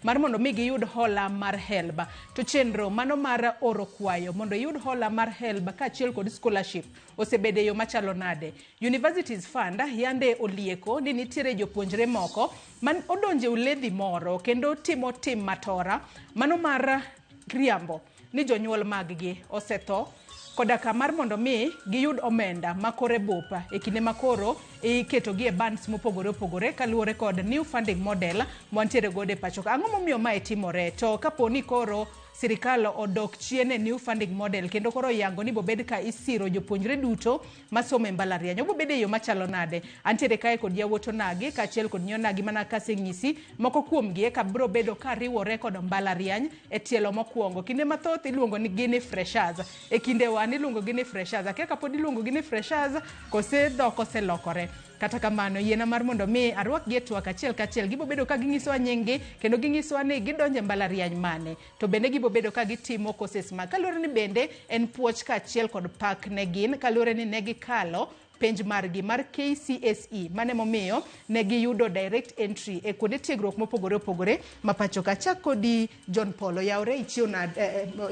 mar mondo mi giyud hola mar HELB. To chenro mano mar oro kwayo mondo iyud hola mar HELB kaachiel kod scholarship osebedo e yo machalo nade? Universities Fund yande olieko ni nitiere jopuonjre moko man odonje uledhi moro kendo timo tim matora mano mar riambo ni jonyuol maggi osetho koda ka mar mondo mi giyud omenda ma kore bup e kinde ma koro iketogi e bands mopogore opogore kaluwore kod new funding model mwantiere godo e pacho ka. Ang'o momiyo mae timore? To kapo ni koro sirikal odok chien e new funding model kendo koro oyango ni bobed ka isiro jopuonjre duto masomo e mbalariany, obobedo e yo machalo nade? Antiere kae kod yawuot onagi kaachiel kod nyi onagi mana kaseng'isi moko kuomgi eka biro bedo ka riwore kod mbalariany e tielo mokwongo. Kinde mathoth iluongo ni gi ni freshers. E kindewa niluongo gi ni freshers. Akia kapod iluongo gi ni freshers kose dhok oselokore. Kata kamano, yiena mar mondo mi arwakgi e twak achiel kachiel. Gibo bedo ka ging'isowa nying-gi kendo ging'isowa ni gidonjo e mbalariany mane. To bende gibo bedo ka gitimo courses ma kaluwore ni bende en puoch kaachiel kod pak ne gin kaluwore ni ne gikalo penj margi mar KCSE mane momiyo ne giyudo direct entry e kuonde tiegruok mopogore opogore ma pacho ka. Achak kodi John Paul, oyawre ichiew nade,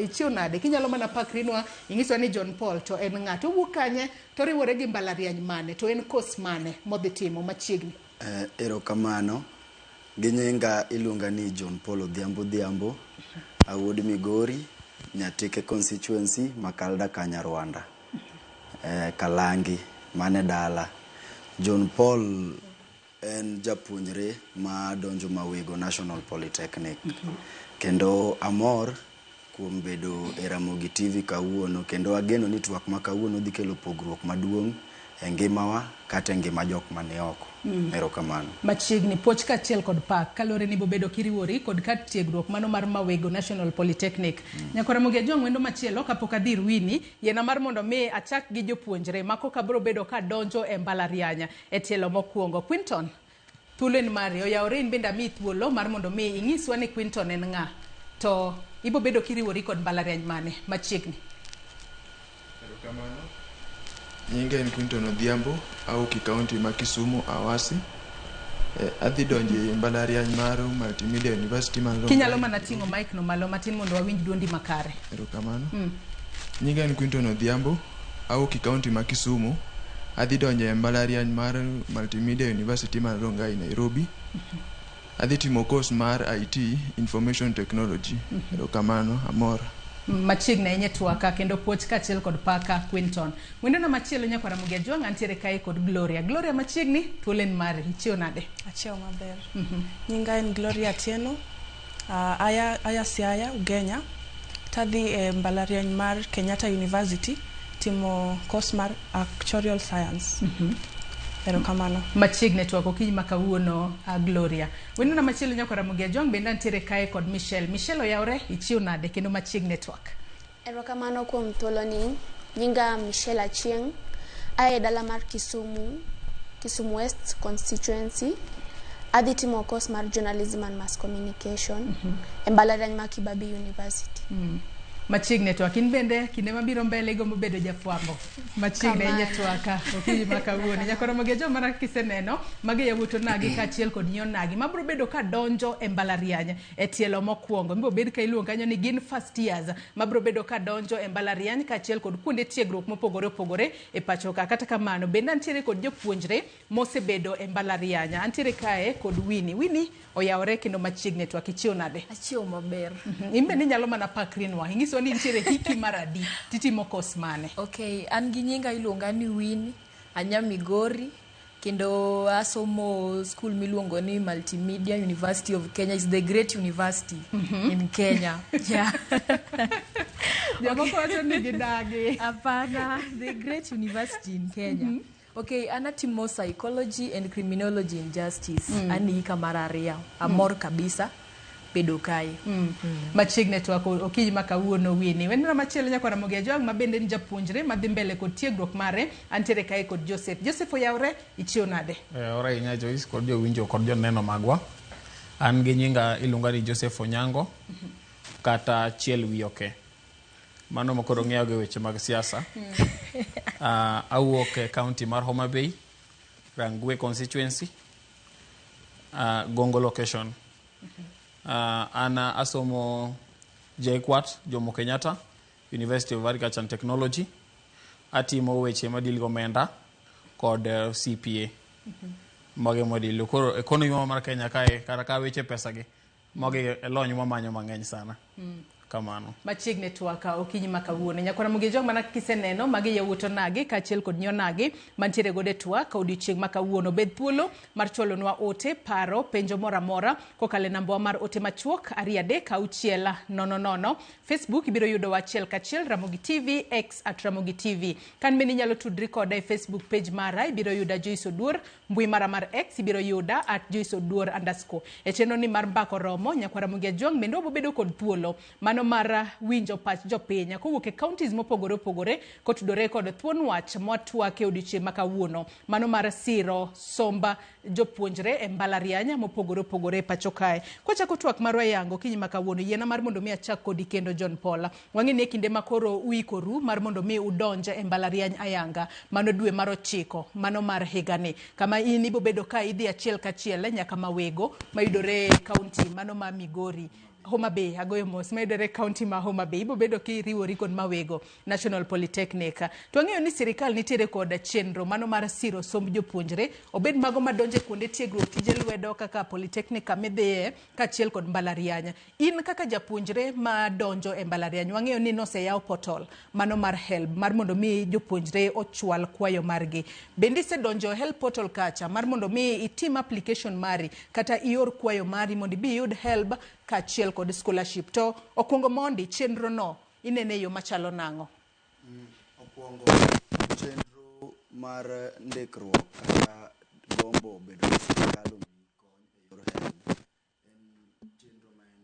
ichiew nade? Kinyalo mana pakrinwa ing'iswa ni John Paul to en ng'a, to owuok kanye, to oriwore gi mbalariany mane, to en course mane modhi timo machiegni? Erokamano. Gi nyinga iluonga ni John Paul Odhiambo Odhiambo, awuod Migori, Nyatike constituency, Makalda Kanyarwanda. Kalangi, mane dala. John Paul en japuonjre ma donjo Mawego National Polytechnic. Kendo amor kuom bedo e Ramogi TV kawuono kendo ageno ni twak ma kawuono dhi kelo pogruok maduong' e ngimawa kata e ngima jok mani oko. Erokamano. Machiegni, puoch kaachiel kod pak kaluwore ni ibobedo kiriwori kod kar tiegruok mano mar Mawego National Polytechnic. Nyakwa Ramogi Ajwang' wendo machielo kapok adhi ir Winnie, yiena mar mondo mi achak gi jopuonjre ma koka biro bedo ka donjo e mbalariany e tielo mokwongo. Quinton, thuolo en mari, oyawore in bende amiyi thuolo mar mondo mi ing'iswa ni Quinton en ng'a to ibo bedo kiriwori kod mbalariany mane machiegni. Erokamano. Nyinga en Quinton Odhiambo, awuok e kaunti ma Kisumu, Awasi. Adhi donjo e mbalariany mar Multimedia University man Rongai. Kinyalo mana ting'o mic no malo matin mondo wawinj duondi makare. Erokamano. Nyinga en Quinton Odhiambo, awuok e kaunti ma Kisumu. Adhi donjo e mbalariany mar Multimedia University man Rongai, Nairobi. Adhi timo course mar IT, Information Technology. Erokamano, amor. Machiegni ahinya e twaka kendo puoch kaachiel kod paka Quinton. Wendona machielo nyakwar Ramogi Ajwang' antiere kae kod Gloria. Gloria machiegni, thuolo en mari. Ichiew nade? Achiew maber. Nyinga en Gloria Atieno. Aya Siaya, Ugenya. Tadhi e mbalariany mar Kenyatta University timo course mar Actuarial Science. Erokamano. Machiegni e twak okinyi ma kawuono Gloria. Wendona machielo nyakwar Ramogi Ajwang' bende antiere kae kod Michelle. Michelle oyawre, ichiew nade kendo machiegni e twak? Erokamano kuom thuoloni. Nyinga Michelle Achieng'. Ae dala mar Kisumu, Kisumu West constituency. Adhi timo course mar Journalism and Mass Communication e mbalariany ma Kibabii University. Machiegni e twak. In bende kinde mabiro mbele igombo bedo jafwambo. Machiegni ahinya e twaka okinyi ma kawuono. Nyakwar Ramogi Ajwang' mana kiseneno, magi yawuot onagi kaachiel kod nyi onagi mabiro bedo ka donjo e mbalariany e tielo mokwongo. Mibiro bed ka iluongo kanyo ni gin first years mabiro bedo ka donjo e mbalariany kaachiel kod kuonde tiegruok mopogore opogore e pacho ka. Kata kamano, bende antiere kod jopuonjre mosebedo e mbalariany. Antiere kae kod Winnie. Winnie oyawore kendo machiegni e twak. Ichiew nade? Achiew maber. In bende inyalo mana pakrinwa. Ing'iswa ni intiere hiki mar adi titimo course mane? Okay, an gi nyinga iluonga ni Winnie, anya Migori, kendo asomo school miluongo ni Multimedia University of Kenya. It's the great university in Kenya. Yeah. Jomoko wacho ni gidagi. Hapana, the great university in Kenya. Okay, an atimo psychology and criminology in justice. An hika mar ariyo. Amor kabisa bedo kae. Machiegni e twak okinyi ma kawuono Winnie. Wendona machielo nyakwar Ramogi Ajwang' ma bende en japuonjre madhi mbele kod tiegruok mare. Antiere kae kod Joseph. Joseph oyawre, ichiew nade? Ora ahinya Joyce kod jowinjo kod joneno magwa. An gi nyinga iluonga ni Joseph Onyango kata Chiel Wiye Oke. Mano ma koro ng'eyo go weche mag siasa. Awuok e county mar Homa Bay, Rangwe constituency, Gongo location. An asomo JKUAT, Jomo Kenyatta, University of Agriculture and Technology. Atimo weche madil gi omenda kod CPA. Mago ema wadilo. Koro economy mar Kenya kae kata ka weche pesa gi, mago e lony mamanyo mang'eny sana. Kamano. Machiegni twak okinyi ma kawuono. Nyakwara Mugijong mana kiseneno magi yawuot onagi kaachiel kod nyi onagi mantiere godo e twak odiochieng' ma kawuono. Bed thuolo mar chwalonwa ote, paro, penjo moro amora kokalo e nambawa mar ote machuok 23600. Facebook ibiro yudowa achiel kachiel Ramogi TV, X at Ramogi TV. Kan bende inyalo tudri koda e Facebook page mara, ibiro yuda Joyce Oduor, mbui mara mar X ibiro yuda at Joyce Oduor underscore. E chenro ni mar Mbaka Oromo, Nyakwara Ramogi Ajwang' bende wabobedo kod thuolo mano mar winjo pach jopiny kowuok e counties mopogore opogore kotudore kod thuon wach mwatwake odiochieng' ma kawuono mano mar siro somba jopuonjre e mbalariany mopogore opogore e pacho kae. Kwachako twak marwa yango okinyi ma kawuono, yiena mar mondo mi achak kodi kendo John Paul. Wang'e ni e kinde ma koro uikoru mar mondo mi udonj e mbalariany ayanga mano dwe mar 9 mano mar higani, kama in ibobedo ka idhi achiel kachiel nyaka Mawego mayudore e kaunti mano ma Migori. Homa Bay, agoyo mos, mayudore e kaunti ma Homa Bay, ibobedo kiriwori kod Mawego National Polytechnic. To wang'eyo ni sirikal nitiere kod chenro mano mar siro somb jopuonjre, obed mago madonjo e kuonde tiegruok tije lwedo kaka Polytechnic kamidhiye kaachiel kod mbalariany. In kaka japuonjre madonjo e mbalariany, wang'eyo ni noseyaw portal mano mar HELB mar mondo mi jopuonjre ochwal kwayo margi. Bende isedonjo e HELB portal kacha mar mondo mi itim application mari kata ior kwayo mari mondo ibi iyud HELB kaachiel kod scholarship. To okwongo mondi chenro no inene e yo machalo nang'o? Okwongo chenro mar ndikruok kata gombo bedo ni sirikal omiyi kony e yor HELB en chenro ma en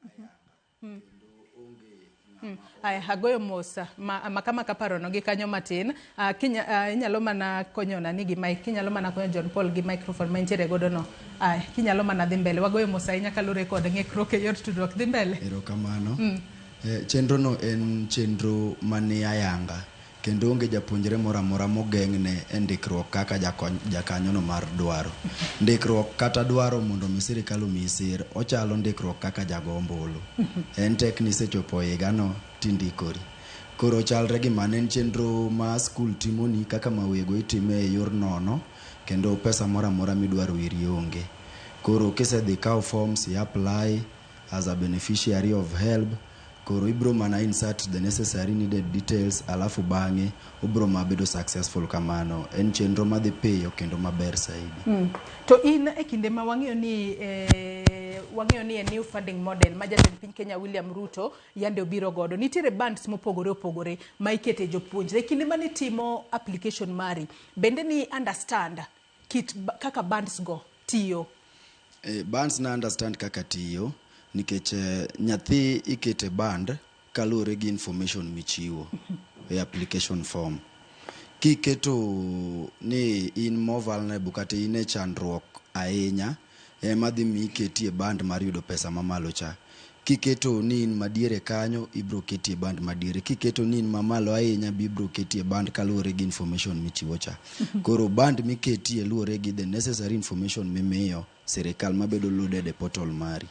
ayanga kendo onge ng'ama Aya, agoyo mos ma kama parono gi kanyo matin. Inyalo mana konyo nani gi mic, inyalo mana konyo John Paul gi microphone ma intiere godo no. Aya, kinyalo mana dhi mbele. Wagoyo mos ahinya kaluwore kod ng'ikruok e yor tudruok. Dhi mbele. Erokamano. Chenro no en chenro mani ayanga kendo onge japuonjre moro amora mogeng'ne e ndikruok kaka jakanyono mar dwaro. Ndikruok kata dwaro mondo mi sirikal omiyi sir ochalo ndikruok kaka jago ombulu. En tek ni isechopo higano tindikori. Koro chalre gi mano, en chenro ma skul timoni kaka Mawego itime e yor nono kendo pesa moro amora midwaro iri onge. Koro kisedhi ikawo forms i apply as a beneficiary of HELB, koro ibro mana insert the necessary needed details alafu bang'e obro ma bedo successful kamano. En chenro madhi piyo kendo maber saidi. To in e kinde ma wang'eyo ni wang'eyo ni e new funding model ma jatend piny Kenya William Ruto yande obiro godo, nitiere bands mopogore opogore ma ikete jopuonjre. E kinde mane itimo application mari, bende ni understand kit kaka bands go tiyo? Bands na understand kaka tiyo nikech nyathi ikete band kaluwore gi information michiwo e application form. Kiketo ni in more vulnerable kata in e chandruok ahinya, ema dhi miyi keti e band mar yudo pesa mamalo cha. Kiketo ni in madiere kanyo, ibro keti e band madiere. Kiketo ni in mamalo ahinya, be ibro keti e band kaluwore gi information michiwo cha. Koro band miketie luwore gi the necessary information mimiyo sirikal mabedo loaded e portal mari.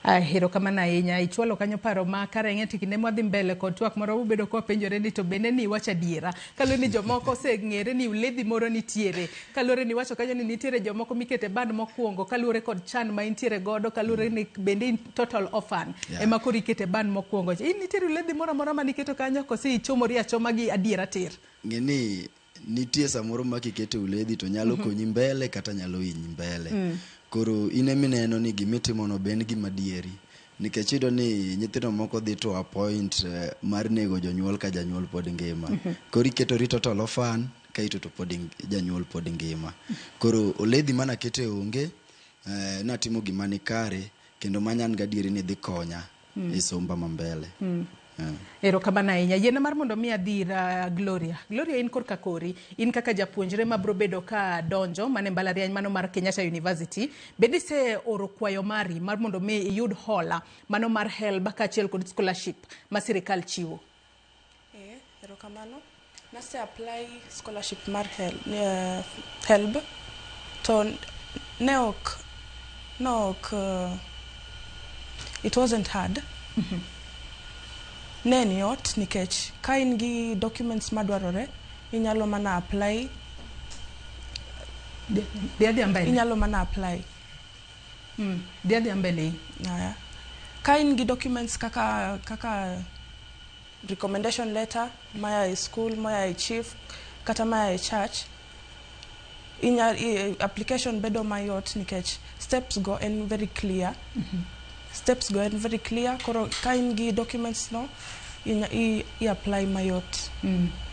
Erokamano ahinya. Ichwalo kanyo paro ma kareng'e to kinde mwadhi mbele kod twak moro wabedo kwapenjore ni to bende ni iwacho adiera. Kaluwore ni jomoko oseng'ere ni uledhi moro nitiere. Kaluwore ni iwacho kanyo ni nitiere jomoko mikete band mokwongo kaluwore kod chan ma intiere godo kaluwore ni bende in total orphan. Ema koro ikete band mokwongo. In nitiere uledhi moro amora maniketo kanyo kose ichomori achoma gi adiera tir? Ng'e ni nitie samoro ma kiketo uledhi to nyalo konyi mbele kata nyalo hinyi mbele. Koro in emineno ni gimitimono be en gima adieri. Nikech iyudo ni nyithindo moko dhi to a point mar nego jonyuol ka janyuol pod ngima. Koro iketori total orphan kaito to pod janyuol pod ngima. Koro oledhi manakete onge, natimo gima nikare kendo manya an gadieri ni dhi konya e somba ma mbele. Erokamano ahinya. Yiena mar mondo mi adhi ir Gloria. Gloria, in korka kori, in kaka japuonjre mabro bedo ka donjo mane mbalariany mano mar Kenyatta University, bende iseoro kwayo mari mar mondo mi iyud hola mano mar HELB kaachiel kod scholarship ma sirikal chiwo? Erokamano. Nase apply scholarship mar HELB to ne ok It wasn't hard. Ne en yot nikech ka in gi documents madwarore, inyalo mana apply. Dhi adhiya mbele. Inyalo mana apply. Dhi adhiya mbele. Aya. Ka in gi documents kaka recommendation letter maya e school, maya e chief, kata maya e church, application bedo mayot nikech steps go en very clear. Steps go en very clear. Koro ka in gi documents no, i apply mayot.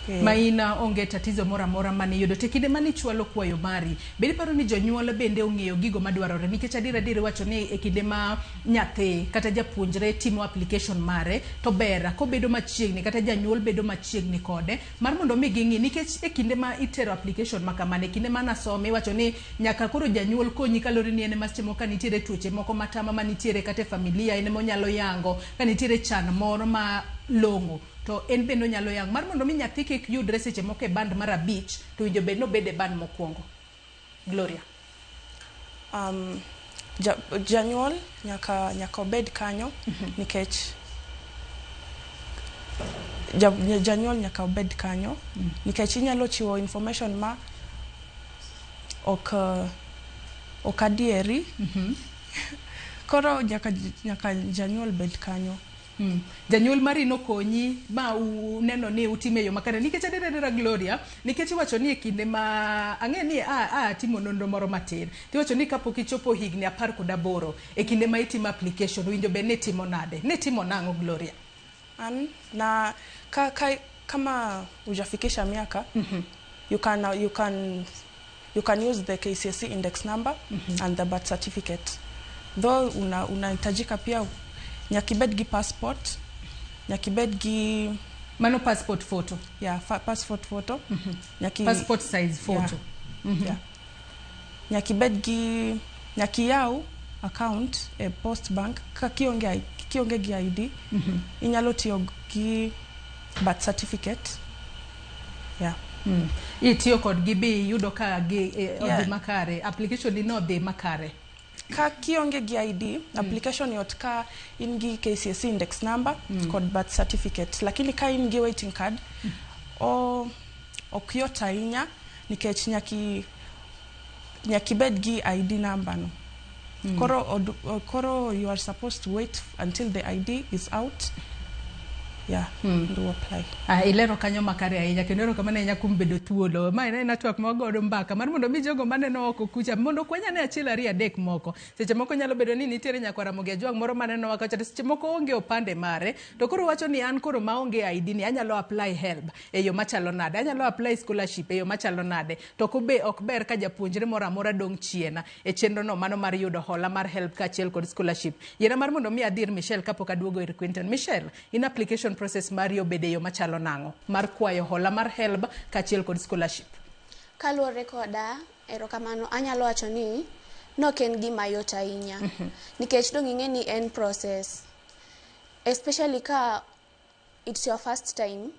Ma in onge tatizo moro amora mane iyudo. To e kinde mane ichwalo kwayo mari, bende iparo ni jonyuol bende ong'eyo gigo madwarore? Nikech adier adier iwacho ni e kinde ma nyathi kata japuonjre timo application mare, to ber kobedo machiegni kata janyuol bedo machiegni kode mar mondo mi ging'i. Nikech e kinde ma itero application ma kamano, e kinde mane asome, iwacho ni nyaka koro janyuol konyi kaluwore ni en ema seche moko ka nitiere tuoche moko matama manitiere kata e familia, en ema onyalo yango, ka nitiere chan moro ma long'o to en bende onyalo yango mar mondo mi nyathi kik yudre seche moko e band mar 5, to winjo bed nobed e band mokwongo. Gloria. Janyuol nyaka obed kanyo nikech janyuol nyaka obed kanyo nikech inyalo chiwo information ma ok adieri. Koro nyaka janyuol bed kanyo. Janyuol mari nokonyi ma uneno ni utime e yo makare nikech adier adiera Gloria, nikech iwacho ni e kinde ma ang'e ni a timo nonro moro matin, tiwacho ni kapok ichopo higni 18 e kinde ma itimo application winjo bed ni itimo nade? Nitimo nang'o Gloria? An na kama hujafikisha miaka, you can use the KCSE index number and the birth certificate. Though unahitajika pia nyaka ibed gi passport, nyaka ibed gi Mano passport photo. Yeah, passport photo. Nyaka passport size photo. Yeah. Nyaka ibed gi, nyaka iyaw account e Post Bank ka kionge gi ID, inyalo tiyo gi birth certificate. Yeah. Itiyo kodgi bi iyudo ka gi odhi makare, application ni nodhi makare. Ka kionge gi ID, application yot ka in gi KCSE index number kod birth certificate. Lakini ka in gi waiting card, ok yot ahinya nikech nyaki bed gi ID number no. Koro you are supposed to wait until the ID is out. Yeah, do apply. Ilero kanyo makare ahinya kendo erokamano ahinya kuom bedo thuolo. Ma en twak ma wagodo mbaka mar mondo mi jogo maneno oko kucha mondo okwenya ne 1 2 3 moko. Seche moko nyalo bedo ni nitiere nyakwar Ramogi Ajwang' moro maneno wa kacha, to seche moko onge opande mare, to koro wacho ni an koro maonge ID ni anyalo apply HELB e yo machalo nade, anyalo apply scholarship e yo machalo nade, to ok ber ka japuonjre moro amora dong' chien e chenro no mano mar yudo hola mar HELB kaachiel kod scholarship. Yiena mar mondo mi adhi ir Michelle kapok aduogo ir Quinton. Michelle, in application process mari obedo e yo machalo nang'o mar kwayo hola mar HELB kaachiel kod scholarship? Kaluwore koda, erokamano, anyalo wacho ni nok en gima yot ahinya. Nikech dong ing'e ni en process. Especially ka it's your first time,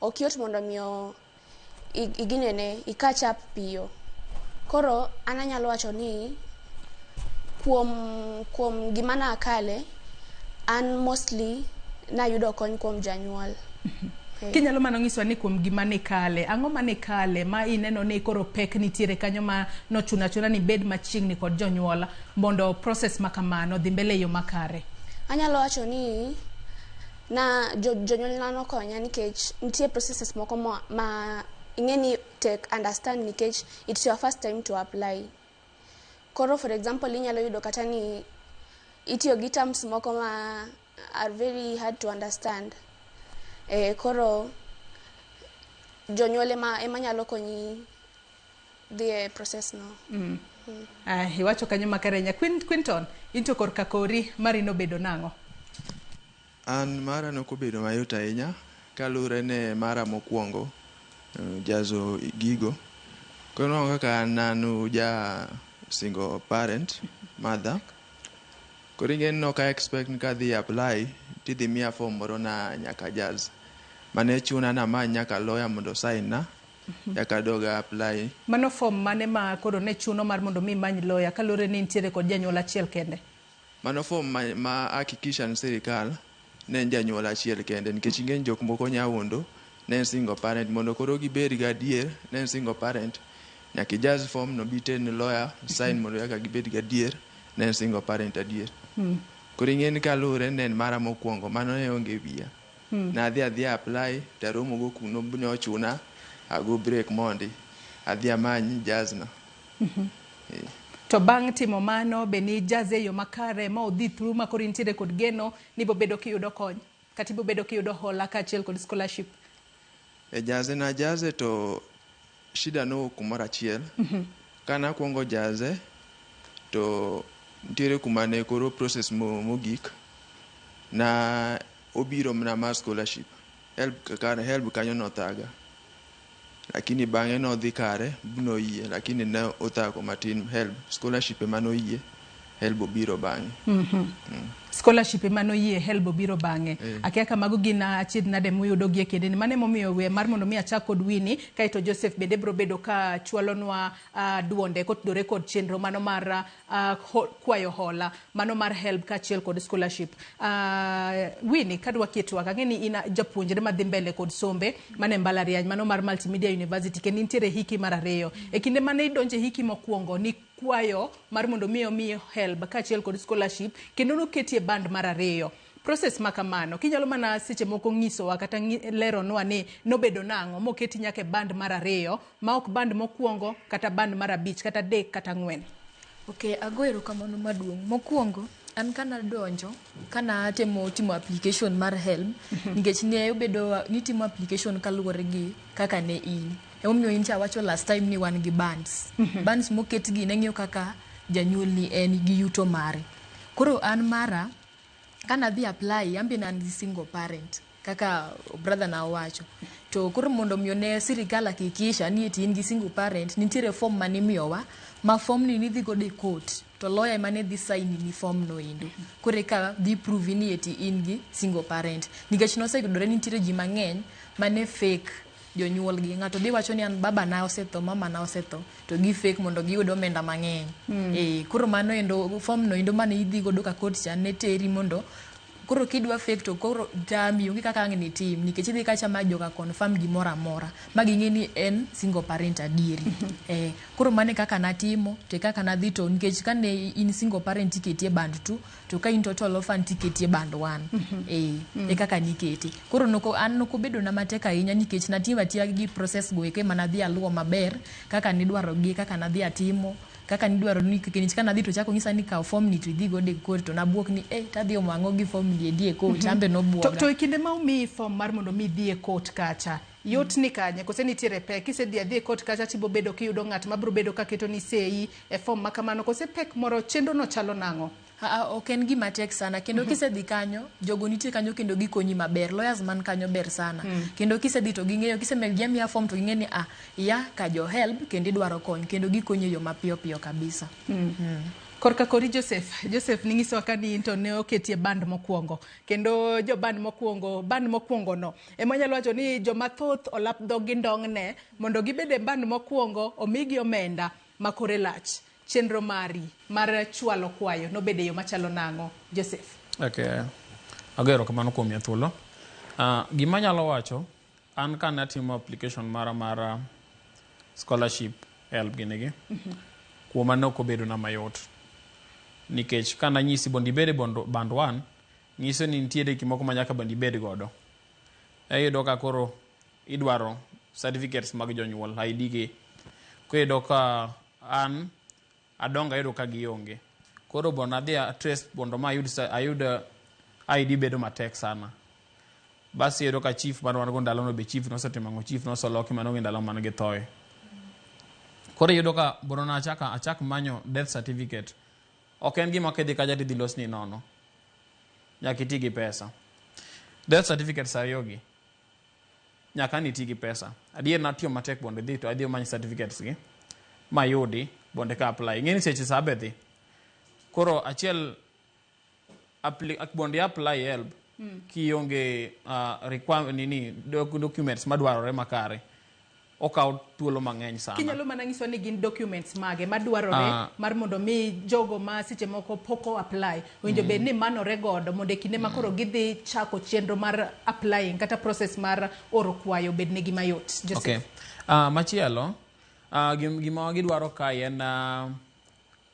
ok yot mondo miyo iginene, i catch up piyo. Koro an anyalo wacho ni kuom gima nakale, an mostly nayudo kony kuom janyuol. Kinyalo mana nyiswa ni kuom gima nikale, ang'o mane kale ma ineno ni koro pek nitiere kanyo ma nochuno achuna ni bed machiegni kod jonyuol mondo process ma kamano dhi mbele e yo makare? Anyalo wacho ni na jonyuolna nokonya nikech nitie processes moko ma ing'e ni tek understand nikech it's your first time to apply. Koro for example inyalo yudo kata ni itiyo gi terms moko ma are very hard to understand. Koro jonyuol ema nyalo konyi dhi e process no. Iwacho kanyo makare ahinya. Quinton, into korka kori mari nobedo nang'o? An mara nokobedo mayot ahinya kaluwore ne mara mokwongo jazo gigo. Koro nwang'o kaka an an ja single parent mother. Koro ing'e ni nok a expect ni kadhi apply tidhi miya form moro na nyaka jaz. Mane chuna ni amany nyaka lawyer mondo sign na nyaka adog a apply. Mano form mane ma koro ne chuno mar mondo mi imany lawyer kaluwore ni nitiere kod janyuol achiel kende? Mano form ma hakikisha ni sirikal ne en janyuol achiel kende nikech ing'e ni jok moko nya wuondo ne en single parent mondo koro gibed gadier ne en single parent nyaka ijaz form no biter ne lawyer sign mondo eka gibed gadier ne en single parent adier. Koro ing'e ni kaluwore ne en mara mokwongo mano ne onge e wiya. Nadhi adhiya apply taromo go kuno ne ochuna ago break mondi adhi amany jaz no. To bang' timo mano be nijaze e yo makare ma odhi through ma koro intiere kod geno ni ibobedo kiyudo kony kata ibobedo kiyudo hola kaachiel kod scholarship? E jaze najaze to shida nowuok kumoro achiel. Kanakwongo jaze to nitiere kuma ne koro process mogik na obiro mana mar scholarship. Helb kar helb kanyo nothaga. Lakini bang'e nodhi kare noyie lakini ne othago matin helb scholarship ema noyie helb obiro bang'e. Scholarship ema noyie, helb obiro bang'e. Akia ka mago gin achiedh nade muyudo gi e kindeni. Mano emomiyo we mar mondo mi achak kod Winnie, kaeto Joseph bende biro bedo ka chwalonwa duonde kotudore kod chenro mano mar kwayo hola mano mar helb kaachiel kod scholarship. Winnie, kadwa ketwa, ang'e ni in japuonjre madhi mbele kod sombe mane mbalariany mano mar Multimedia University kendo intiere hiki mar ariyo. E kinde mane idonje hiki mokwongo ni kwayo mar mondo mi omiyi helb kaachiel kod scholarship kendo noketi e band mar ariyo. Process ma kamano kinyalo mana seche moko ng'isowa kata leronwa ni nobedo nang'o moketi nyaka e band mar ariyo ma ok band mokwongo kata band mar abich kata adek kata ang'wen. Ok, ago erokamano maduong'. Mokwongo, an kana donjo, kana temo timo application mar HELB, nikech ne obedo nitimo application kaluwore gi kaka ne in. Emomiyo in cha wacho last time ni wan gi bands. Bands moket gi ne ng'iyo kaka janyuolni en gi yuto mare. Koro an mara, kanadhi apply, an be ne an gi single parent kaka brother na owacho. To koro mondo miyo ne sirikal hakikisha ni eti in gi single parent, nitiere form manimiyowa, ma form ni nidhi godo e court, to lawyer ema ne dhi sign ni form no endo. Koro eka dhi prove ni eti in gi single parent. Nikech noseyudore ni nitiere ji mang'eny mane fake jonyuolgi. Ng'ato dhi wacho ni an baba na osetho, mama na osetho, to gi fake mondo giyud omenda mang'eny. Koro mano endo, form no endo mane idhi godo ka court cha ne teri mondo koro kidwa fake to koro tami onge kaka ang' nitim nikech idhi kacha ma joka confirm gimoro amora ma ging'e ni en single parent adieri. Koro mano e kaka natimo to e kaka nadhi to nikech kane in single parent iketi e band 2 to ka in total orphan tiketi e band 1. E kaka nikete. Koro noko an nokobedo na matek ahinya nikech natimo atiya gi process go eko ema nadhi aluwo maber kaka nidwaro gi kaka nadhi atimo kaka nidwaro ni nikech kanadhi to chako ng'isa ni kaw form ni to idhi godo e court to nabuok ni tadhi omo ang'o gi form ni endi e court an be nobuoga. To e kinde ma omiyi form mar mondo mi idhi e court kacha, yot ni kanye kose nitiere pek kisedhi adhi e court kacha tibo bedo kiyudo ng'at mabiro bedo ka keto ni sei e form ma kamano kose pek moro chenro no chalo nang'o? Ok en gima tek sana kendo kisedhi kanyo jogo nitie kanyo kendo gikonyi maber lawyers man kanyo ber sana kendo kisedhi to ging'eyo kisemegi amiya form to ging'e ni ya ka jo helb kendo idwaro kony kendo gikonyi e yo mapiyo piyo kabisa. Korka kori Joseph, Joseph ninyisowa ka ni in to ne oketi e band mokwongo kendo jo band mokwongo band mokwongo no ema anyalo wacho ni joma thoth olap dhog gi ndong'ne mondo gibed e band mokwongo omigi omenda ma kore lach. Chenro mari mar chwalo kwayo nobedo e yo machalo nang'o Joseph? Okay. Ago erokamano kuom miya thuolo. Gima anyalo wacho, an kane atimo application mara mar scholarship helb gini gi, kuoma ne ok obedo na mayot. Nikech kananyisi mondo ibed e band 1, nyiso ni nitiere gik moko ma nyaka bende ibed godo. Iyudo ka koro idwaro certificates mag jonyuol, ID gi. Koro iyudo ka an adongo ayudo ka gionge. Koro mondo adhi a trace mondo ma ayud ID bedo matek sana. Bas iyudo ka chief mane wan go ndalono be chief nosetimo ang'o, chief nosoloki mano gi ndalo mane githoe. Koro iyudo ka mondo nachak achak manyo death certificate, ok en gima kidhi kacha tidhi losni nono. Nyaka iti gi pesa. Death certificates ariyo gi, nyaka niti gi pesa. Adier natiyo matek mondo idhi to adhi amany certificates gi, mayudi mondo eka apply. Ing'e ni seche saa be dhi. Koro achiel mondo i apply helb kionge nini documents madwarore makare. Okawo thuolo mang'eny sana. Kinyalo mana nyiso ni gin documents mage madwarore mar mondo mi jogo ma seche moko pok o apply owinjo bed ni manore godo mondo e kinde ma koro gidhi chako chenro mar applying kata process mar oro kwayo obed negi mayot. Joseph. Okay. Machielo, gima gidwaro kae en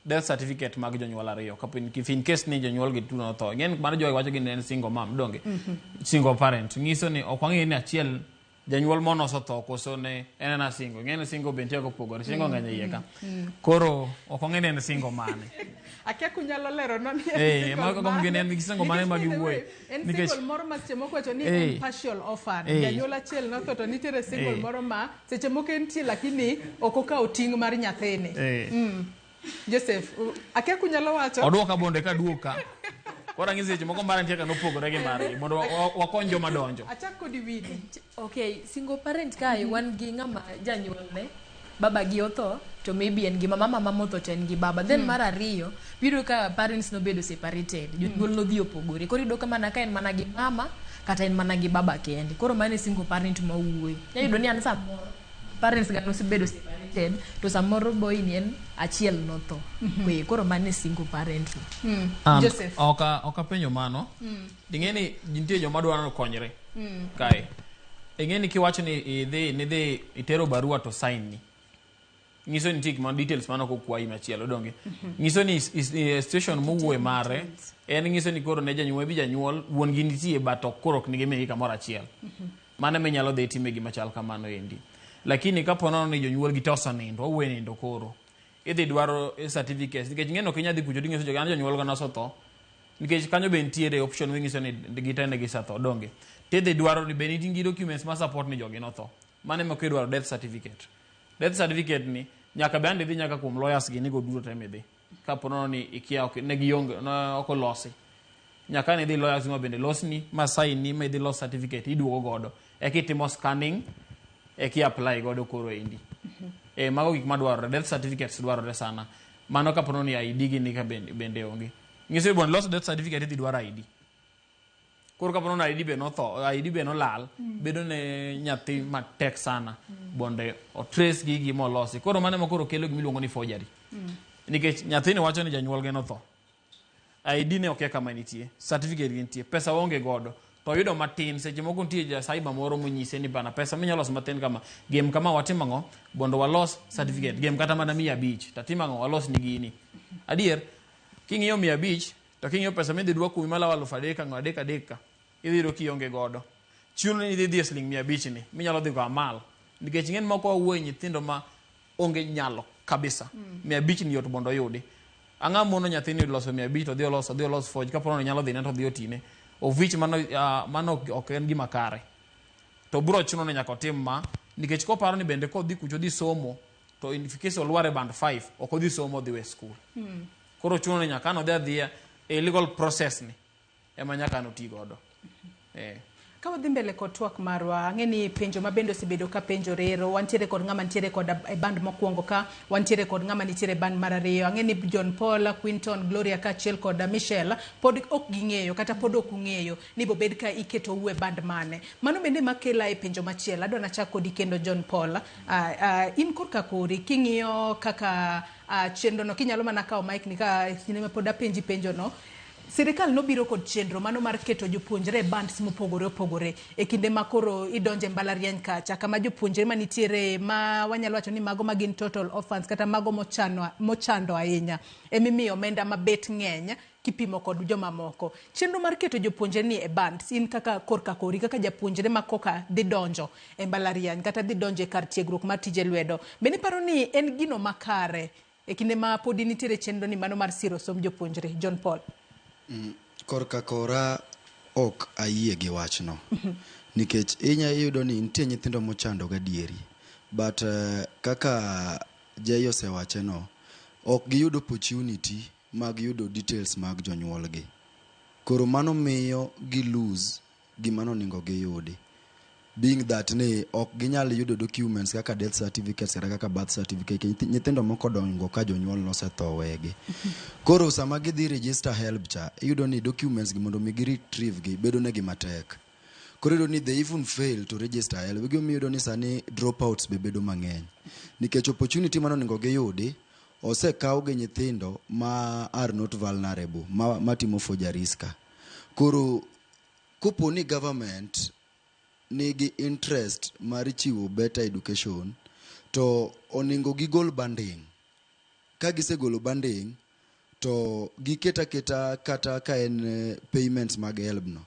death certificate mag jonyuol ariyo. Kapo if in case ni jonyuol gi tuno otho. Ing'e ni mar jogi wacho ni en single mom, donge? Single parent. Nyiso ni ok wang'e ni achiel janyuol mono osetho koso ne en ena single. Ing'e ni single be nitie kopogore. Single ng'eny e iye ka. Koro ok wang'e ni en single mane. Akia kunyalo lero no ni en Eh, single mago mane. gin en single mane Nikech ma by the giwuoye. way, En single moro ma seche moko wacho ni en partial orphan. Janyuol achiel notho to nitiere single moro ma seche moko entie lakini ok okawo ting' mar nyathini. Joseph, akia kunyalo wacho. Oduoka bonde ka duoka. Koro ang'isi seche moko mara nitie ka nopogore gi margi mondo wakony joma donjo. Achak kodi Winnie. Okay, single parent kae wan gi ng'ama janyuolne baba gi otho to maybe en gi mama, mama motho to en gi baba. Then mar ariyo, biro ka parents nobedo separated, jonyuol nodhi opogore. Koro iyudo ka mana ka en mana gi mama kata en mana gi baba kende. Koro mano e single parent ma wuoye. Inya yudo ni an samoro parents ga nosebedo separated to samoro boy ni en achiel notho. Koro mano e single parent no. Joseph. Ok apenjo mano. Ing'e ni nitie joma dwaro ni okonyre kae. Ing'e ni kiwacho ni idhi nidhi itero barua to sign ni. Nyiso ni nitie gik details mano ok okwayi machielo donge. Nyiso ni situation mowuoye mare en nyiso ni koro ne janyuol bi janyuol wuon gi nitie but ok koro ok nigi min gi kamoro achiel. Mano ema inyalo dhi time gima chal kamano endi. Lakini kapo nono ni jonyuol gi te osenindo, wawuoye nindo koro. Idhi dwaro certificates nikech ing'e ni ok inyal dhi kucho tinyiso jogi an jonyuol ga nosetho. Nikech kanyo be nitiere option minyiso ni gite ne gisetho donge. Tidhi dwaro ni be nitie gi documents ma support ni jogi notho. Mano ema kidwaro death certificate. Death certificate ni nyaka be idhi nyaka kuom lawyers gi nigo duto te midhi. Kapo nono ni ikia ok ne gionge ne ok olosi. Nyaka ne idhi lawyers ma bende losni ma sign ni ma idhi los certificate iduogo godo. Eka itimo scanning eka i apply godo koro endi. Mago gik madwarore. Death certificates dwarore sana. Mano kapo nono ni ID gi ni ka bende onge. Nyiso ni mondo ilos death certificate idhi dwaro ID. Koro kapo nono ID be notho, ID be nolal, bedo ne nyathi matek sana mondo o trace gigi molosi. Koro mano ema koro kelo gima iluongo ni forgery. Nikech nyathini wacho ni janyuol ge notho. ID ne okia kama nitie, certificate gi nitie, pesa oonge godo. To oyudo matin, seche moko nitie ja cyber moro monyise ni bana pesa minyalo loso matin kama, gem kama watim ang'o mondo walos certificate, gem kata mana 500, tatim ang'o walos ni gini. Adier, king'iyo 500, to king'iyo pesa midhi dwok kuomi malawo 3,000 ang'o adek adek ka, idhi yudo kionge godo. Chuno ni idhi dhi e siling 500 ni, minyalo dhi go amal. Nikech ing'e ni moko wawuoye nyithindo ma onge nyalo kabisa. 500 ni yot mondo oyudi. Ang'a mono nyathini loso 500 to odhi olos forge kapo ni nyalo dhine to odhi otine. Of which mano, mano ok en gima kare. To bro chuno ni nyaka otim ma nikech koparo ni bende kodhi kucho odhi somo to in case olwar e band 5 ok odhi somo odhi we school. Koro chuno ni nyaka an odhi adhiya e legal process ni ema nyaka an oti godo. Ka wadhi mbele kod twak marwa, ang'e ni penjo ma bende osebedo ka penjore ero, wantiere kod ng'ama nitiere kod e band mokwongo ka, wantiere kod ng'ama nitiere e band mar ariyo. Ang'e ni John Paul, Quinton, Gloria kaachiel kod Michelle pod ok ging'eyo kata pod ok ung'eyo ni bobed ka iketou e band mane. Mano bende makela e penjo machielo. Adwa nachak kodi kendo John Paul. In korka kori king'iyo kaka chenro no, kinyalo mana kawo mic ni ka kinde ma pod apenji penjo no. Sirikal nobiro kod chenro mano mar keto jopuonjre e bands mopogore opogore e kinde ma koro idonje mbalariany kacha, kama jopuonjre manitiere ma wanyalo wacho ni mago ma gin total orphans kata mago mochando ahinya emimiyo omenda mabet ng'eny kipimo kod jomamoko. Chenro mar keto jopuonjre ni e bands, in kaka korka kori kaka japuonjre ma koka dhi donjo e mbalariany kata dhi donjo e kar tiegruok mar tije lwedo, bende iparo ni en gino makare e kinde ma podi nitiere chenro ni mano mar siro somb jopuonjre? John Paul. Korka kora ok ayie gi wachno. Nikech inya iyudo ni nitie nyithindo mochando gadieri. But kaka Jay osewache no, ok giyud opportunity mag yudo details mag jonyuolgi. Koro mano miyo gi lose gima nonego giyudi. Being that ni ok ginyal yudo documents kaka death certificates kata kaka birth certificate. Nyithindo moko odongo ka jonyuol nosetho wegi. Koro sama gidhi register HELB cha, iyudo ni documents gi mondo mi gi retrieve gi bedo negi matek. Koro iyudo ni they even fail to register HELB. Gimomiyo iyudo ni sani dropouts be bedo mang'eny. Nikech opportunity mane onego giyudi osekaw gi nyithindo ma are not vulnerable, matimo forgeries ka. Koro kopo ni government nigi interest mar chiwo better education to onego gigol banding. Ka gisegolo banding to giket aketa kata ka en payments mag HELB no.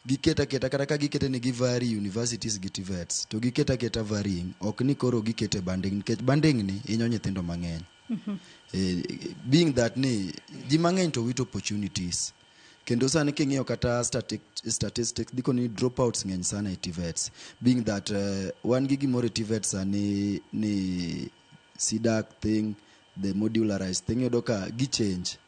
Giket aketa kata ka gikete ni gi vary universities gi TVETs to giket aketa varying ok ni koro gikete banding nikech banding ni hinyo nyithindo mang'eny. Being that ni ji mang'eny to wito opportunities kendo sani king'iyo kata statistics diko ni dropouts ng'eny sana e TVETs being that wan gi gimoro e TVET sani ni CDACC thing, the modularized thing, iyudo ka gi change.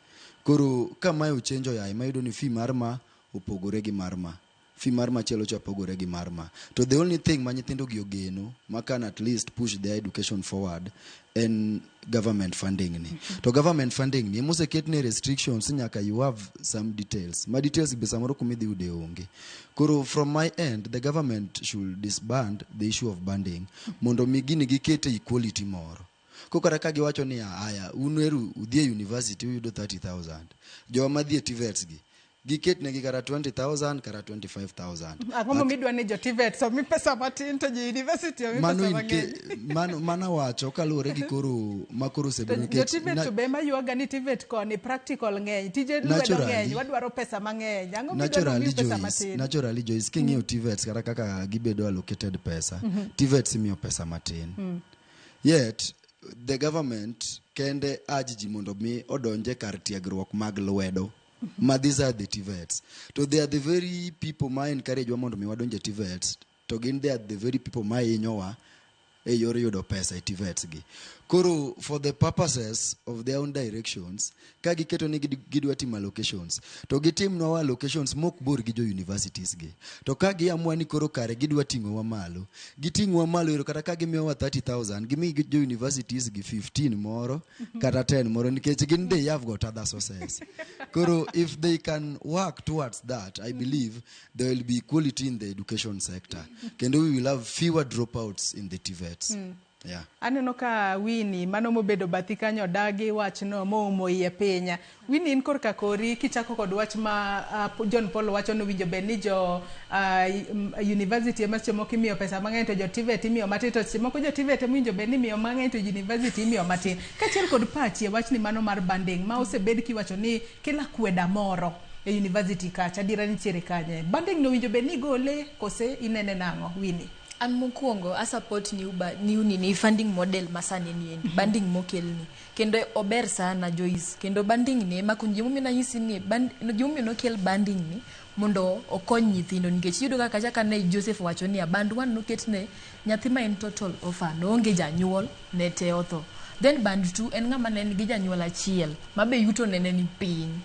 Koro ka mae ochenjo yaye ma iyudo ni fee mar ma opogore gi mar ma, fee mar machielo cha pogore gi mar ma, to the only thing ma nyithindo gi ogeno ma can at least push their education forward en government funding ni. To government funding ni emoseket ne restrictions, nyaka you have some details ma details be samoro kumidhi yude onge. Koro from my end, the government should disband the issue of banding mondo mi gini gikete equality moro. Ko kata ka giwacho ni aya un eru udhi e university uyudo 30,000, joma dhi e TVETs gi giket negi kata 20,000 kata 25,000. Ang'o momiyo idwa ni jo TVETs omi pesa matin to jo university omi Mano pesa in mang'eny? Mano wacho kaluwore gi koro ma koro To osebedo jo nikech TVET to be ema ywaga ni TVET koni practical ng'eny, tije lwedo ng'eny, wadwaro pesa mang'eny. Ang'o midwa Naturally, nomi pesa Joyce, matin? naturally, Joyce, king'iyo TVETs kata kaka gibedo allocated pesa, TVETs imiyo pesa matin, yet the government kende urge ji mondo mi odonje kar tiegruok mag lwedo ma these are the TVETs, to they are the very people ma encourage wa mondo mi wadonje TVETs, to gin they are the very people ma hinyowa e yor yudo pesa e TVETs gi. Koro for the purposes of their own directions, ka giketo ni gidwa timo allocations to gitimnwa allocations mok bor gi jo universities gi. To ka giamua ni koro kare gidwa ting'owa malo, giting'wa malo ero kata ka gimiyowa 30,000, gimi jo universities gi 15 moro kata 10 moro nikech gin they have got other sources. Koro if they can work towards that, I believe there will be equality in the education sector. Kendo we will have fewer dropouts in the TVETs. Yeah. Aneno ka Winnie mano mobedo bathi kanyo dagi wachno moumo iye piny. Winnie, in korka kori kichako kod wach ma John Paul wacho ni owinjo bed ni jo university ema seche moko imiyo pesa mang'eny to jo TVET imiyo matin, to seche moko jo TVET ema owinjo bed ni imiyo mang'eny to university imiyo matin. Kaachiel kod pachi e wachni mano mar banding ma osebed kiwacho ni kelo akweda moro e university kacha, adiera nitiere kanye? Banding no owinjo bed ni igole kose inene nang'o, Winnie? An mokwongo a support new nini funding model masani ni endi, banding mokelni kendo ober sana, Joyce. Kendo banding ni ema konyo. Gimomiyo nanyisi ni gimomiyo nokel banding ni mondo okony nyithindo, nikech iyudo ka kacha kane Joseph wacho niya band 1 noket ne nyathi ma en total orphan, oonge janyuol ne te otho, then band 2 en ng'ama ne nigi janyuol achiel ma be yuto ne ni piny.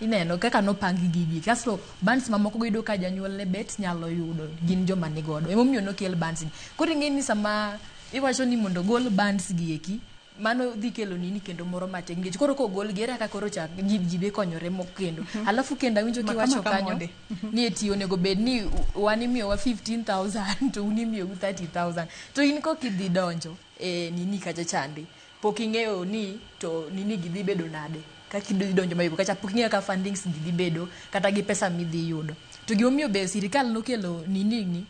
Ineno kaka nopang gigi kasto bands mamoko go iyudo ka janyuol ne bet nyalo yudo gin joma nigodo. Emomiyo nokel bands gi. Koro ing'e ni sama iwacho ni mondo gol bands gi eki, mano dhi kelo nini kendo moro matek, nikech koro kogol gi ere kaka koro chak ji be konyore mo kendo. Alafu kendo awinjo Maka kiwacho maka kanyo monde. ni eti onego bed ni wan imiyowa 15,000 to un imiyou 30,000, to in kok idhi donjo e nini kacha chande pok ing'eyo ni to nini gi dhi bedo nade kaka idhi donjo mayugo kacha, pok ing'eyo kaka fundings gi dhi bedo kata gi pesa midhi yudo. To gimomiyo be sirikal nokelo nini ni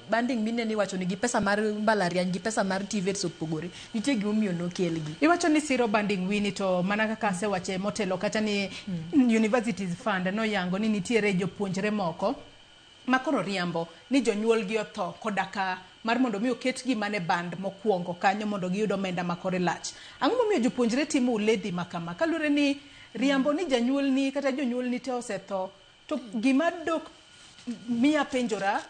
banding minene iwacho ni gi pesa mar mbalariany gi pesa mar TVETs opogore, nitie gimomiyo nokelgi. Iwacho ni siro banding, Winnie, to mana kaka asewache motelo kacha ni Universities Fund noyango ni nitiere jopuonjre moko ma koro riambo ni jonyuolgi otho koda ka mar mondo mi oketgi mana e band mokwongo kanyo mondo giyud omenda ma kore lach. Ang'o momiyo jopuonjre timo uledhi ma kama? Kaluwore ni riambo ni janyuolni kata jonyuolni te osetho, to gima dok miya penjora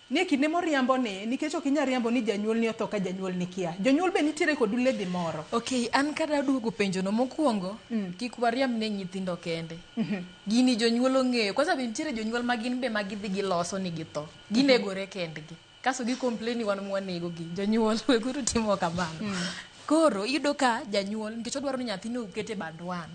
ni e kinde moriambo ni, nikech ok inyal riambo ni janyuolni otho ka janyuolni kia. Jonyuol be nitiere kod uledhi moro. Ok, an kada duogo penjono mokwongo, kik wariamb ne nyithindo kende. Gini jonyuol ong'eyo. Kwanza be nitiere jonyuol ma gin be ma gidhi giloso ni githo. Ginegore kendgi. Kasto gi complain ni wan mwanegogi. Jonyuol weguru timo kamano. Koro iyudo ka janyuol nikech odwaro ni nyathine oket e band 1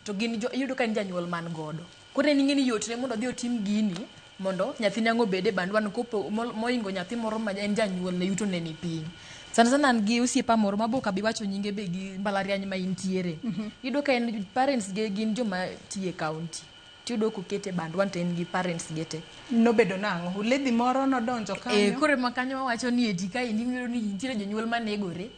to gin iyudo ka en janyuol man godo. Koro en ing'e ni yotne mondo odhi otim gini. Mondo nyathi ang' obed e band one kopo moingo nyathi moro ma en janyuol ne yuto ne ni piny. Sana sana an gi osiepa moro ma bok abi wacho nyinge be gi mbalariany ma intiere. Iyudo ka en parents ge gin joma tiye county. Tiyudo kokete e band one to en gi parents ge te. Nobedo nang'o? Uledhi moro nodonjo kanyo? Koro ema kanyo wawacho ni eti kaendi iyudo ni nitiere jonyuol manegore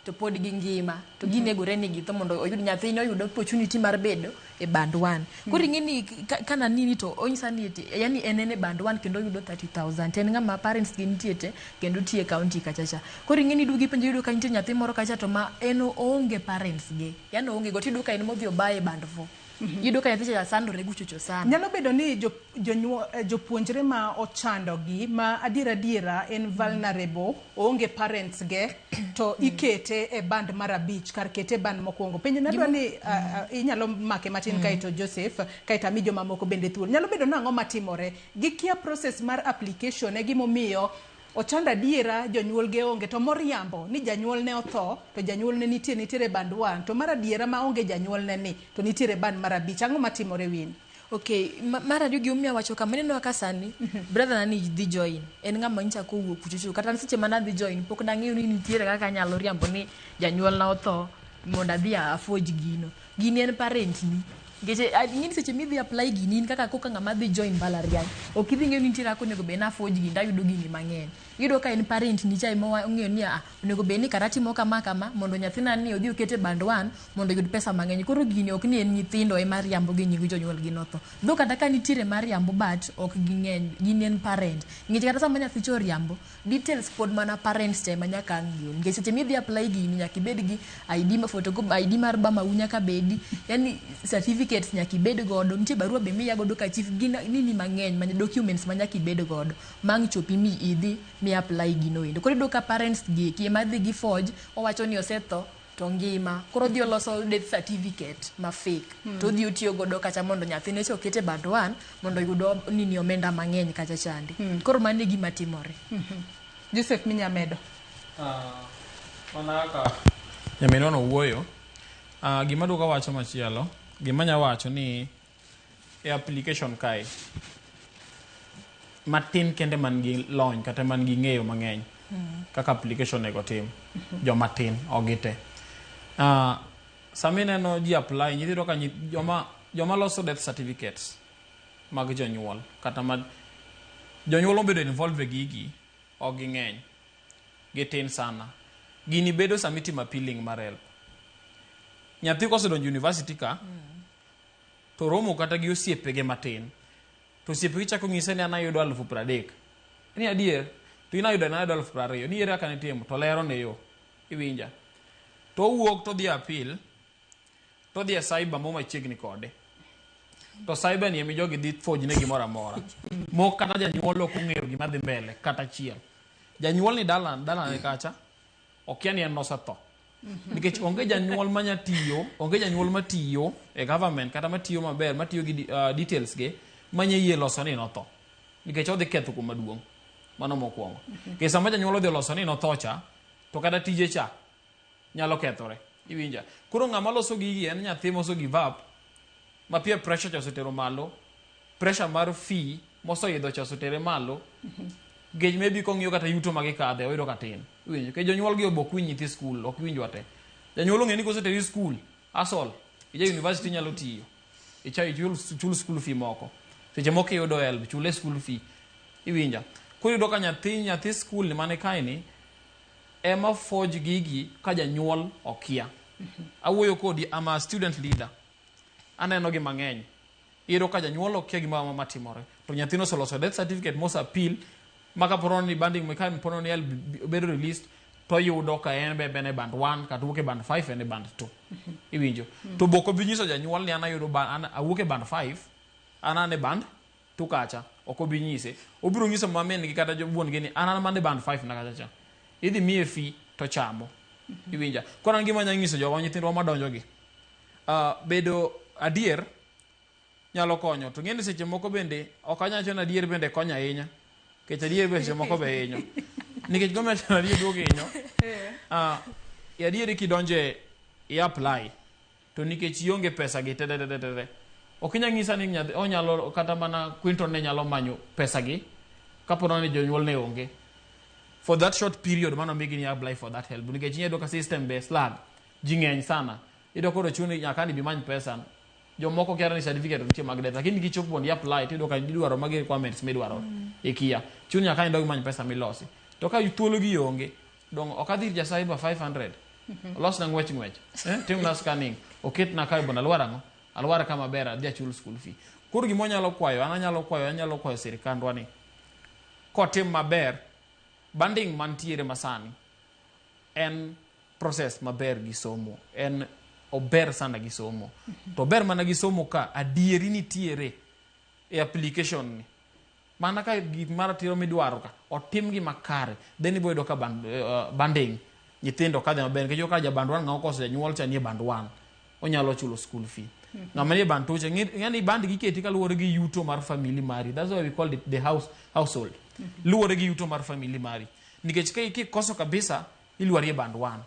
to pod gingima to ginegore ni githo mondo oyud nyathini oyud opportunity mar bedo e band one. Koro ing'e ni kana nini to onyisa ni eti yani en en e band one kendo oyudo 30,000 to en ng'ama parents gi nitie te kendo tiye e county kacha cha. Koro ing'e ni iduogo ipenjo iyudo ka nitie nyathi moro kacha to ma en oonge parents ge. Yani oonge go tiyudo ka en modhi obaye e band 4. Iyudo ka nyathi cha sandore guchocho sana. Nyalo bedo ni jopuonjre ma ochandogi ma adiera adiera en vulnerable, oonge parents ge, to ikete e band mar 5 kar kete e band mokwongo. Penjo nadwa ni inyalo make matin kaeto Joseph, kaeto ami jomamoko bende thuolo. Nyalo bedo nang'o matimore? Gikia process mar application e gimomiyo ochando adiera jonyuol ge onge to moriambo ni janyuol ne otho to janyuol ne nitie nitiere band 1 to mar adiera ma onge janyuol ne ni to nitiere band mar 5. Ang'o matimore Win? Okay, mar ariyo gimomiyo awacho kama ineno kaka sani brother na ni dhi join en ng'ama nyocha kowuok kuchocho kata an seche mana dhi join pok nang'eyo ni nitiere kaka anyalo riambo ni janyuol na otho mondo adhi aforge gino. Gini en parent ni nikech ing'e ni seche midhi apply gini in kaka koka ng'ama dhi join mbalariany ok idhi ng'eyo ni nitiere kaka onego bed ni aforge gini tayudo gini mang'eny. Iyudo ka en parent ni cha ema ong'eyo ni onego bed ni kara atimo kama kama mondo nyathina ni odhi oket e band 1 mondo oyud pesa mang'eny. Koro gini ok ni en nyithindo ema riambo gi nying jonyuol gi notho. Though kata ka nitiere mariambo but ok ging'eny, gini en parent. Nikech kata sama nyathi cha oriambo, details pod mana parents cha ema nyaka ang' ng'e. Nikech seche midhi apply gini nyaka ibed gi ID ma photocopy, ID mar mamau nyaka bedi, yani certificates nyaka ibed godo, nitie barua be miya godo ka chief, gin nini mang'eny, ma documents ma nyaka ibed godo mang' chopi mi idhi mi apply gino endo. Koro iyudo ka parents gi eki ema dhi gi forge, owacho ni osetho to ngima. Koro odhi oloso death certificate ma fake to odhi otiyo godo kacha mondo nyathine cha oket e band 1 mondo oyud nini omenda mang'eny kacha chande. Koro mano e gima timore. Joseph minya medo. Mana kaka nyaminwa no wuoyo, gima duogo wacho machielo, gima nya wacho ni e application kae matin kende man gi lony kata man gi ng'eyo mang'eny kaka application onego tim, joma tin ok gite. Sama ineno ji apply, nyithindo ka joma loso death certificates mag jonyuol kata mag jonyuol obedo involved e gigi ok ging'eny, gitin sana. Gini bedo sama itimo appealing mar help. Nyathi kosedonjo university ka, to romo kata gi osiepege matin, to osiepegi chako nyise ni an ayudo 30,000. Ni adier, to in ayudo an ayudo 20,000. Ni ere kaka nitimo, to lero ne yo. Iwinja. To owuok to odhi appeal, to odhi e cyber mo machiegni kode. To cyber ni emi jogi dhi forge ne gimoro amora. Mok kata janyuol ok ong'eyo gima dhi mbele kata achiel. Janyuol ni dalane kacha, okia ni en nosetho. Nikech onge janyuol manya tiyo, onge janyuol matiyo e government kata matiyo maber, matiyo gi details ge, manya yie loso ni notho. Nikech odhi ketho kuma duong'. Mano mokwongo. Nikech sama janyuol odhi oloso ni notho cha, to kata tije cha nyalo kethore. Iwinja. Koro ng'ama loso gigi en nyathi mose give up, ma peer pressure cha osetero malo, pressure mar fee moseidho cha osetere malo, nikech maybe kong'iyo kata yuto ma gikadhe oyudo ka tin. Iwinjo. Nikech jonyuol gi ok winj nyithi skul, ok winjwa te. Janyuol ong'e ni koseteri skul, asol, ija university nyalo tiyo. Icha ichul school fee moko. Seche moko iyudo help, chule school fee. Iwinja. Koro iyudo ka nyathi skul ni mane kae ni ema forge gigi ka janyuol okia. Awuoyo kodi, I'm a student leader. Aneno gi mang'eny. Iyudo ka janyuol okia gima matimore. To nyathino oseloso death certificate mose appeal, ma kapo ni banding ka po ni help bedo released, to oyudo ka en be en e band 1 kata owuok e band 5 en e band 2. Iwinjo. To bok obi nyiso janyuol ni an ayudo an awuok e band 5, an e band 2 kacha. Ok obi nyise. Obiro nyiso ma min gi kata wuon gi ni an mana e band 5 na kacha cha. Idhi miye fee to chamo. Iwinja. Koro an gima anyalo nyiso jowa nyithindwa madonjo gi. Bedo adier nyalo konyo. To ng'eni seche moko bende ok anyal wacho ni adier bende konyo ahinya. Nikech adier be seche moko be hinyo. Nikech gima wacho ni adier duogo hinyo. Adier kidonje i apply to nikech ionge pesa gi te te te te te. Ok inyal nyisa ni nyathi onyalo kata mana Quinton ne nyalo manyo pesa gi kapo ni jonyuol ne onge for that short period mano migi ni apply for that help, nikech inyalo yudo ka system be slag, ji ng'eny sana, iyudo koro chuni nyaka ni bimany pesa. Jomoko kia ni certificate nitie mag death, lakini gichopo mondo i-apply, tiyudo ka idwaro magi requirements midwaro, ikia chuni nyaka idog imany pesa milosi. To ka thuolo gi onge dong ok adhi ir ja cyber 500 olosna ng'wech ng'wech, timna scanning, oketna kae mondo alwar ang'o, alwar kama ber, adhi achul school fee. Koro gima wanyalo kwayo, an anyalo kwayo sirikandwa ni kotim maber banding mantiere masani en process maber gi somo, en ober sana gi somo, to ober mana gi somo ka adieri nitiere e application ni, mana ka gik maratiro midwaro ka otim gi makare, then ibo yudo ka banding nyithindo kadhi maber, nikech ka ja band 1 ng'ama okoso janyuol cha nie band 1 onyalo chulo school fee, ng'ama nie band 2 cha ng'e ni band giketi kaluwore gi yuto mar family mari. That's why we called it the household, luwore gi yuto mar family mari, nikech ka kikoso kabisa ilwari e band 1,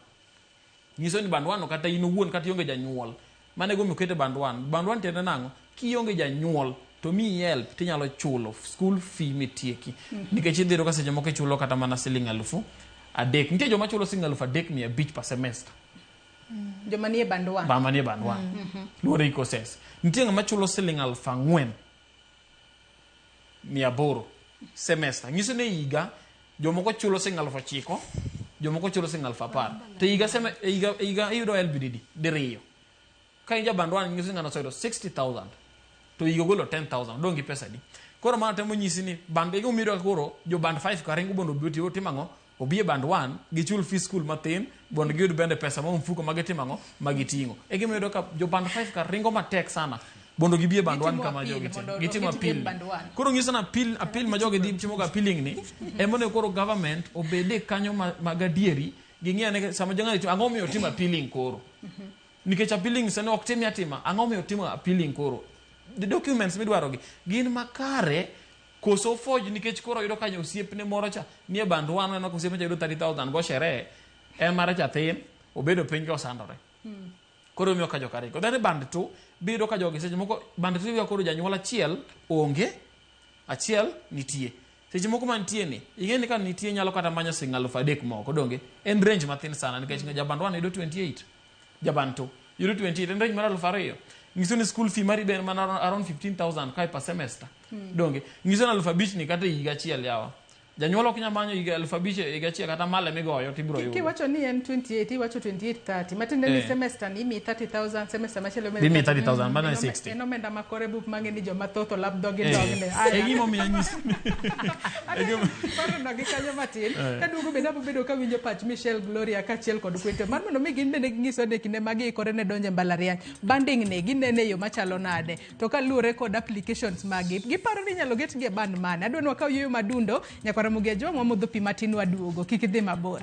nyiso ni band 1 no kata in owuon kata ionge janyuol. Mano e gima okete band 1. Band 1 tiende nang'o? Kionge janyuol to miyi help, tinyalo chulo school fee mitieki, nikech idhi yudo ka seche moko ichulo kata mana siling 3,000. Nitie joma chulo siling 3,500 per semester. Joma nie band 1. Ba manie band 1 luwore gi courses. Nitie ng'ama chulo siling 4,800 semester, nyiso ni e higa jomoko chulo siling 9,000, jomoko chulo siling 10,000, to e higa e higa iyudo help didi diriyo. Ka in ja band 1, nyiso ni ng'ano oseyudo 60,000 to higa ogolo 10,000, odong' gi pesa adi? Koro mano temo nyisi ni band e gimomiyo iyudo ka koro jo band 5 ka ringo mondo obi otim ang'o, obi e band 1 gichul fee school mathin mondo giyud bende pesa ma mfuko ma gitimo ang'o ma giting'o. E gima iyudo ka jo band 5 ka ringo matek sana mondo gibi e band 1 Gitimo kama appeal jogi timo mondo gitimo oketgi e appeal. band one. Koro nyiso na appeal ma jogi dhi timo ga appealing ni ema koro government obede kanyo mag adieri ging'i ane sama jong'ani timo ang'o miyo timo appealing. Koro nikech appealing sani ok timi atima, ang'o miyo timo appealing? Koro the documents midwaro gi gin makare koso forge? Nikech koro yudo kanyo osiepne moro cha nie band 1, aneno ka osiepne cha yudo 30,000 go sherehe, en mare cha thin, obedo piny ka osandore. Koro imiyo ka joka ringo. Then band 2 biyudo ka jogi seche moko band 2 iyudo ka koro janyuol achiel onge, achiel nitie. Seche moko mantie ni ing'e ni ka nitie nyalo kata manyo siling 3,000 moko, donge en range mathin sana, nikech ja band 1 yudo 28, ja band 2 yudo 28, en range mar 2,000, nyiso ni school fee mari be en mana around 15,000 kae per semester, donge nyiso ni 5,000 ni kata e higa achiel yawa janyuol ok nyal manyo higa 5,000 e higa achiel, kata male migoyo tibiro yudo. Kiwacho ni en 28, iwacho 28 30, matiende ni semester ni imiyi 30,000, semester machielo Dhi miyi 30,000, mano en 60. En omenda makore bup mang'e ni joma thoth olap dhogi dogne. E gimomiyo anyisi. Paro no gi kanyo matin. Kaduogo bende abo bedo kawinjo pach Michelle, Gloria kaachiel kod Kwete mar mondo mi gin bende ginyiso ni e kinde ma giikore ne donjo e mbalariany, banding ni ginene e yo machalo nade, to kaluwore kod applications magi giparo ni inyalo ketgi e band mane. Adwa ni wakaw yueyo madundo nyaka Ramogi Ajwang' wamodho pi matin waduogo, kik idhi mabor.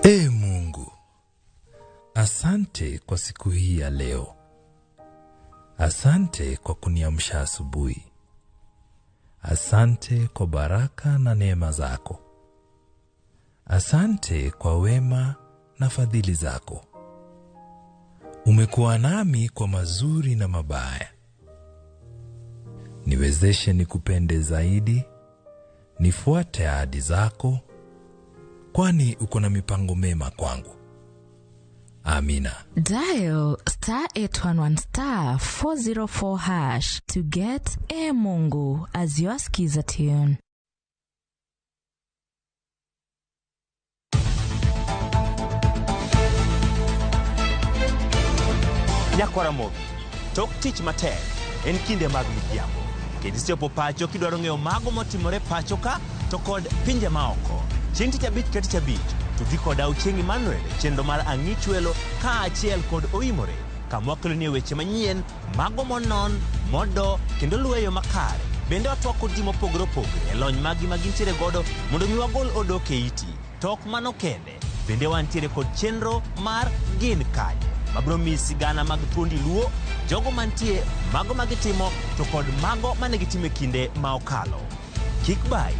Ee Mungu, asante kwa siku hii ya leo. Asante kwa kuniamsha asubuhi. Asante kwa baraka na neema zako. Asante kwa wema na fadhili zako. Umekuwa nami kwa mazuri na mabaya. Niwezeshe nikupende zaidi, nifuate ahadi zako, kwani uko na mipango mema kwangu. Amina. Dial *811*404# to get E Mungu as your skiza tune. Nyakwaramogi, tok tich matek en kinde mag midhiambo. Kendo isechopo pacho kidwaro ng'eyo mago motimore pacho ka to kod pinje maoko. Chieng' tich abich ka tich abich, tudri koda Ochieng' Emmanuel e chenro mar Ang'ich Welo kaachiel kod Oimore, kama wakeloni weche manyien, mago monon, modo kendo luwo e yo makare. Bende watwak kod ji mopogore opogore e lony maggi ma gintiere godo mondo mi wagol odok e iti. To ok mano kende, bende wantiere kod chenro mar Gin Kanye. mabiro miyi sigana mag thuondi Luo, jogo mantie, mago ma gitimo to kod mago mane gitimo e kinde ma okalo. Kik bayi.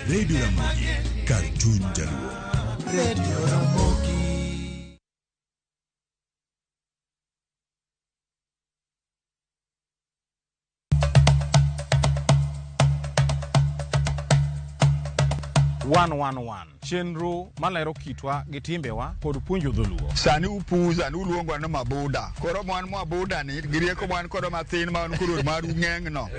Radio Ramogi, kar chuny jaluo. Radio Ramogi. One one one chenro malero kitwa gi timbewa kod puonjo dholuo. Sani upuza ni uluongwa ni mabuda. Koro mwan mabuda ni gi rieko mwan kodo mathin ma wan koro maru ng'eng no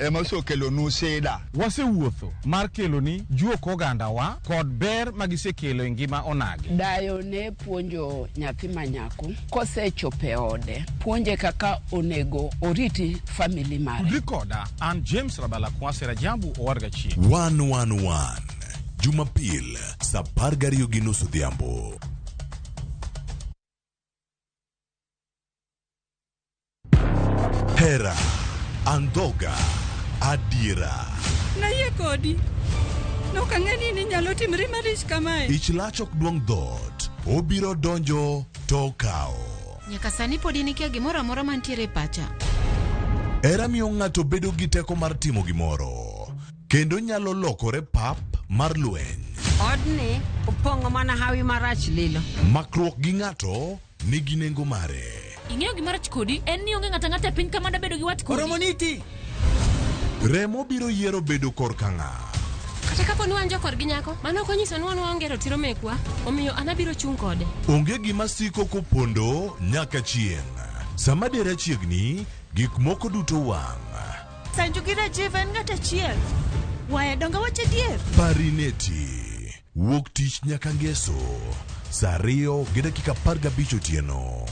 ema osekelonu sida. Wasewuotho mar keloni juok ogandawa kod ber magisekelo e ngima onagi. Dayo ne puonjo nyathi ma nyako kosechopo e ode, puonje kaka onego oriti family mare. Tudri koda an James Rabala Kwase Rajabu Owadga Chieng'. 111 Jumapil saa 12:30 odhiambo. Hera, andhoga, adiera. Nayie kodi. Nok ang'e ni ninyalo timri malich kamae. Ich lach ok duong' dhoot, obiro donjo to okawo. Nyaka sani pod in ikia gimoro amora mantiere e pacha. Hera miyo ng'ato bedo gi teko mar timo gimoro, kendo nyalo lokore pap mar lweny. Odni opong'o mana hawi marach lilo. Makruok gi ng'ato nigi nengo mare. Ing'eyo gima rach kodi en ni onge ng'ato ang'ata e piny ka mada bedo gi wat kodi. Oromoniti. Remo biro yiero bedo korka ng'a. Kata kapo ni wan jokorgi nyako, mano ok onyiso ni wan waonge ratiro mekwa, omiyo an abiro chung' kode. Onge gima siko kopondo nyaka chieng'. Sama dera chiegni, gik moko duto wang'. Sanju gi Rajiv en ng'at achiel. Waya donge wacho adier? Parineti. Wuok tich nyaka ngeso. Saa 2:15 otieno.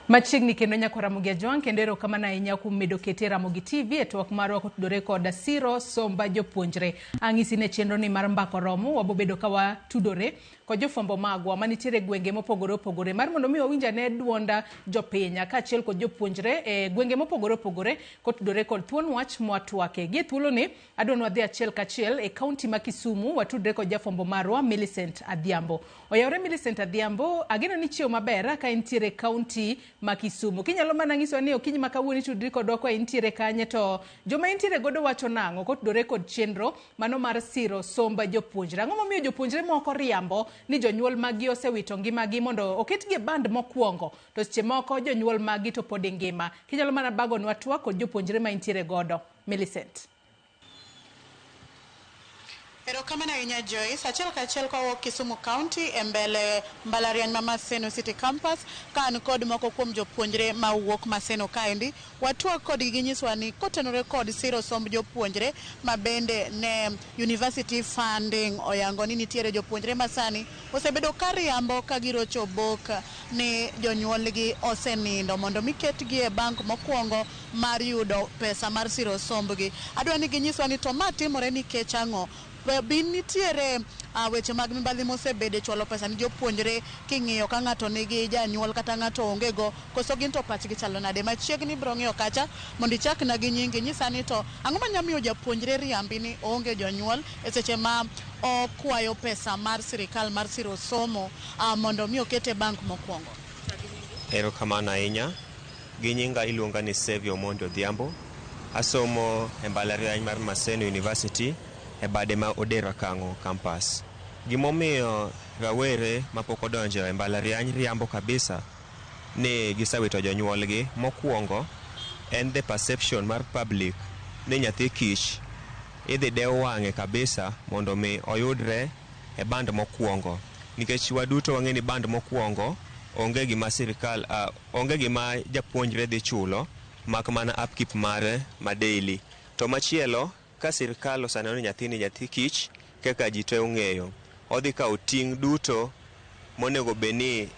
Machiegni kendo nyako Ramogi Ajwang' kendo erokamano ahinya kuom medo kete Ramogi TV e twak marwa kotudore kod siro somba jopuonjre. Ang'isi ne chenro ni mar mbako romo wabobedo ka watudore kod jofwambo magwa manitiere e gwenge mopogore opogore mar mondo mi wawinj ane duond jopiny kaachiel kod jopuonjre e gwenge mopogore opogore kotudore kod thuon wach mwatwake. Gie thuoloni adwa ni wadhi achiel kachiel e kaunti ma Kisumu watudre kod jafwambo marwa Millicent Adhiambo. Oyawore Millicent Adhiambo, ageno ni chiew maber ka intiere e kaunti ma Kisumu. Kinyalo mana nyisowa ni okinyi ma kawuono itudri kodwa ka intiere kanye to joma intiere godo wacho nang'o kotudore kod chenro mano mar siro somb jopuonjre. Ang'o momiyo jopuonjre moko riambo ni jonyuol maggi osewito ngimagi mondo oketgi e band mokwongo to seche moko jonyuol maggi to pod ngima. Kinyalo mana bagonwa twak kod jopuonjre ma intiere godo. Millicent. Erokamano ahinya Joyce. Achiel kachiel kawuok Kisumu County e mbele mbalariany ma Maseno City Campus ka an kod moko kuom jopuonjre ma wuok Maseno kaendi. Watwak kodgi ginyiswa ni kotenore kod siro somb jopuonjre ma bende ne University Funding oyango ni nitiere jopuonjre ma sani osebedo ka riambo ka girocho bok ni jonyuolgi osenindo mondo mi ketgi e bank mokwongo mar yudo pesa mar siro sombgi. Adwa ni ginyiswa ni to ma timore nikech ang'o? Be nitiere weche mag mibadhi mosebedo e chwalo pesa ni jopuonjre king'iyo ka ng'ato nigi janyuol kata ng'ato onge go koso gin to pachgi chalo nade? Machiegni ibiro ng'iyo kacha mondo ichakna gi nyingi inyisa ni to ang'o manya miyo japuonjre riambi ni oonge jonyuol e seche ma okwayo pesa mar sirikal mar siro somo mondo mi okete e bank mokwongo. Erokamano ahinya. Gi nyinga iluonga ni Saviour Omondi Odhiambo. Asomo e mbalariany mar Maseno University e bade ma Odera Kang'o campus. Gimomiyo rawere mapok odonjo e mbalariany riambo kabisa ni gisewito jonyuolgi, mokwongo en the perception mar public ni nyathi kich idhi dew wang'e kabisa mondo mi oyudre e band mokwongo. Nikech waduto wang'e ni band mokwongo onge gima sirikal onge gima japuonjre dhi chulo mak mana upkeep mare ma daily. To machielo, ka sirikal oseneno ni nyathini nyathi kich kaka ji te ong'eyo, odhi kawo ting' duto monego bed ni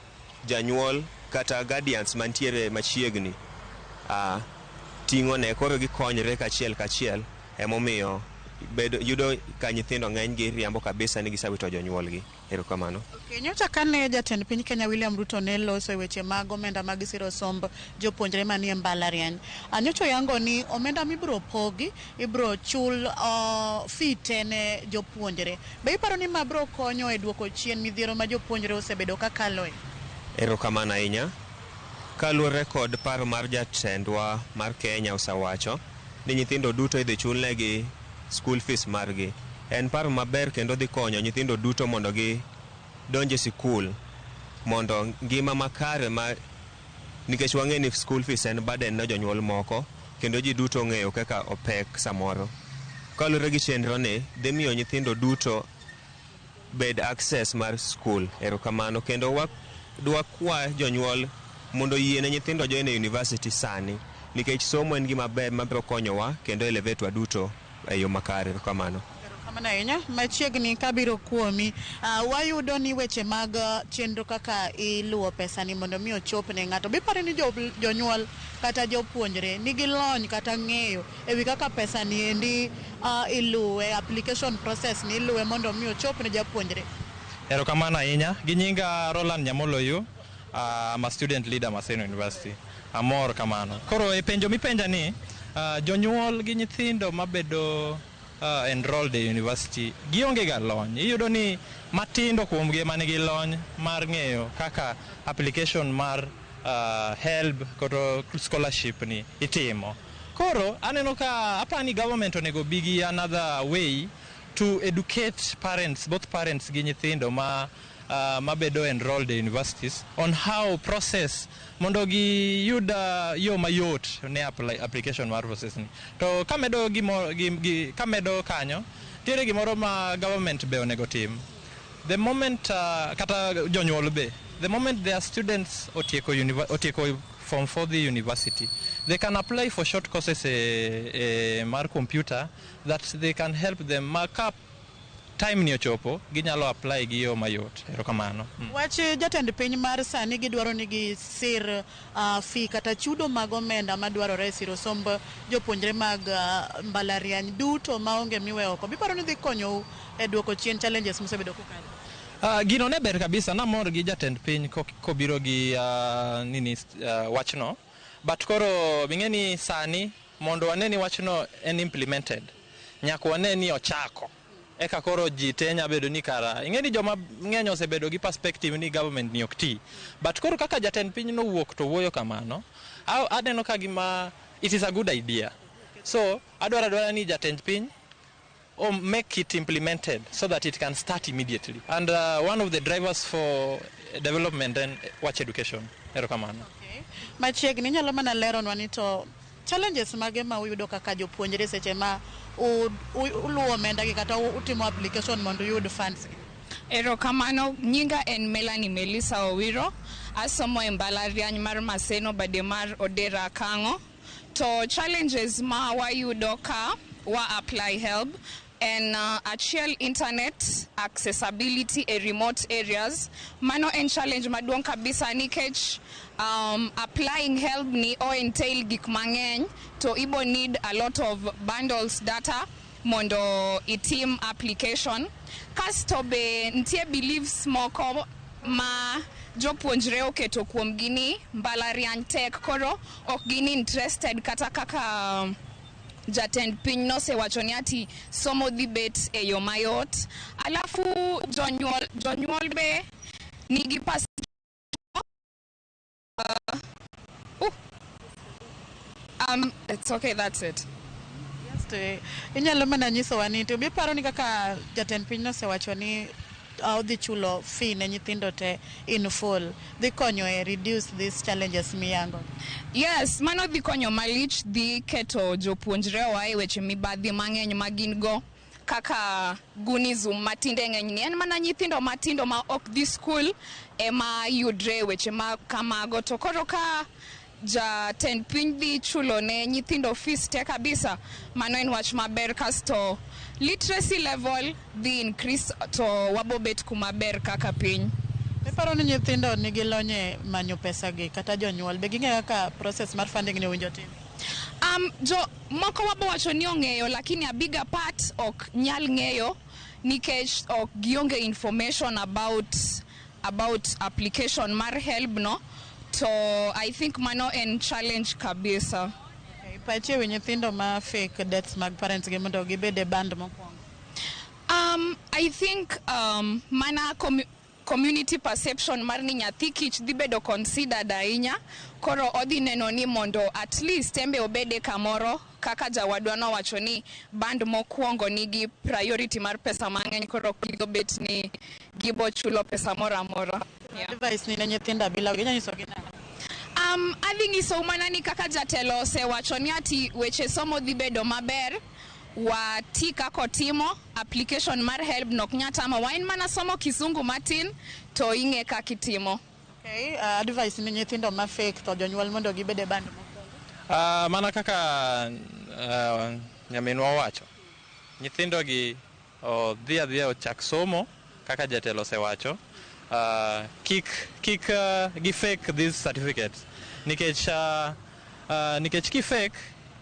janyuol kata guardians mantiere machiegni ting'o ne, koro gikonyre kachiel kachiel. Emomiyo bedo yudo ka nyithindo ng'eny gi riambo kabisa ni gisewito jonyuolgi. Erokamano. Okay, nyocha kane jatend piny Kenya William Ruto ne loso e weche mag omenda mag siro somb jopuonjre manie mbalariany. Nyocha oyango ni omenda mibiro pogi ibiro chul fee te ne jopuonjre. Be iparo ni ma biro konyo e duoko chien midhiero ma jopuonjre osebedo ka kaloe? Erokamano ahinya. Kaluwore kod paro mar jatendwa mar Kenya osewacho ni nyithindo duto idhi chulnegi school fees margi. En paro maber kendo dhi konyo nyithindo duto mondo gi donj e sikul mondo ngima makare ma nikech wang'e ni school fees en burden ne jonyuol moko kendo ji duto ong'eyo kaka opek samoro. Kaluwore gi chenro ni dhi miyo nyithindo duto bed access mar school. Erokamano. Kendo dwakwa jonyuol mondo oyie ne nyithindo join e university sani nikech somo en gima ber mabiro konyowa kendo elevate wa duto e yo makare. Erokamano. Erokamano ahinya. Machiegni kabiro kuomi, wayudo ni weche mag chenro kaka iluwo pesa ni mondo mi ochop ne ng'ato. Be iparo ni jonyuol kata jopuonjre nigi lony kata ng'eyo ewi kaka pesa ni endi iluwe, application process ni iluwe mondo mi ochop ne japuonjre? Erokamano ahinya. Gi nyinga Roland Nyamoloyo, I'm a student leader Maseno University. Amor kamano. Koro e penjo mipenja ni, jonyuol gi nyithindo mabedo enrolled e university gionge ga lony. Iyudo ni matindo kuomgi ema nigi lony mar ng'eyo kaka application mar HELB kata scholarship ni itimo. Koro aneno ka apani government onego bi gi another way to educate parents, both parents gi nyithindo ma mabedo enrolled e universities on how process mondo giyud yo mayot ne application mar process ni. To kamedo gimo, gi, gi, kamedo kanyo, nitiere gimoro ma government be onego tim. The moment kata jonyuol be, the moment their students otieko, otieko form 4 the university, they can apply for short courses mar computer that they can help them ma ka time ni ochopo ginyalo apply gi yo mayot. Erokamano. Wach jatend piny mar sani gidwaro ni gisir fee kata chudo mag omenda madwarore e siro somb jopuonjre mag mbalariany duto maonge miwe oko. Biparo ni dhi konyou e duoko chien challenges mosebedo kokalo? Gino ne ber kabisa, namor gi jatend piny kobiro gi nini wachno, but koro ing'e ni sani mondo wane ni wachno en implemented, nyaka wane ni ochako eka koro ji te nya bedo ni kara ing'e ni joma ng'eny osebedo gi perspective ni government ni ok ti, but koro kaka jatend piny nowuok to wuoyo kamano, aneno ka gima it is a good idea. So adwaro adwara ni jatend piny or make it implemented so that it can start immediately. And one of the drivers for development and watch education. Erokamano. Okay. Machiegni inyalo mana leronwa ni to challenges mage ma uyudo kaka jopuonjre seche ma uluwo omenda gi kata utimo application mondo uyud funds gi? Erokamano, nyinga en Melanie Melissa Owiro, asomo e mbalariany mar Maseno bade mar Odera Kang'o. To challenges ma wayudo ka wa apply HELB en achiel, internet accessibility e remote areas. Mano en challenge maduong' kabisa nikech applying HELB ni o entail gik mang'eny to ibo need a lot of bundles data mondo itim application. Kasto be nitie beliefs moko ma jopuonjre oketo kuomgi ni mbalariany tek, koro ok gin interested kata kaka jatend piny nosewacho ni ati somo dhi bet e yo mayot. Alafu jonyuol be nigi pas it's okay, that's it. To inyalo mana nyisowa ni to biparo ni kaka jatend piny nosewacho ni odhi chulo fee ne nyithindo te in full dhi konyo e reduce these challenges miyango. Yes, mano dhi konyo malich, dhi keto jopuonjre oa e weche mibadhi mang'eny ma gin go kaka gunism matinde ng'eny ni en mana nyithindo matindo ma ok dhi skul ema yudre e weche ma kamago. To koro ka jatend piny dhi chulo ne nyithindo fees te kabisa, mano en wach maber. Kasto literacy level dhi increase to wabobet kuma ber kaka piny. Iparo ni nyithindo nigi lony e manyo pesa gi kata jonyuol be ging'eyo kaka process mar funding ni owinjo tim? Jo moko wabo wacho ni ong'eyo, lakini a bigger part ok nyal ng'eyo nikech ok gionge information about application mar HELB no. To I think mano en challenge kabisa. Okay, pachi ewi nyithindo ma fake deaths mag parents gi mondo gibed e band mokwongo. I think mana community perception mar ni nyathi kich dhi bedo considered ahinya, koro odhi neno ni mondo at least embe obede kamoro kaka jawadwa nowacho ni band mokwongo nigi priority mar pesa mang'eny, koro ok gigo bet ni gibo chulo pesa moro amora. Yeah. Advice ni ne nyithindo abila inyalo nyisogi nang'o? Adhi nyisou mana ni kaka jatelo osewacho ni ati weche somo dhi bedo maber, wati kaka otimo application mar HELB nok nyal tamo wa, en mana somo kisungu matin to ing'e kaka itimo. Okay, advice ni nyithindo ma fake to jonyuol mondo gibed e band mokwongo. Mana kaka nyaminwa owacho, nyithindo gi odhi adhiya ochak somo kaka jatelo osewacho. Kik gi fake these certificates nikech ki fake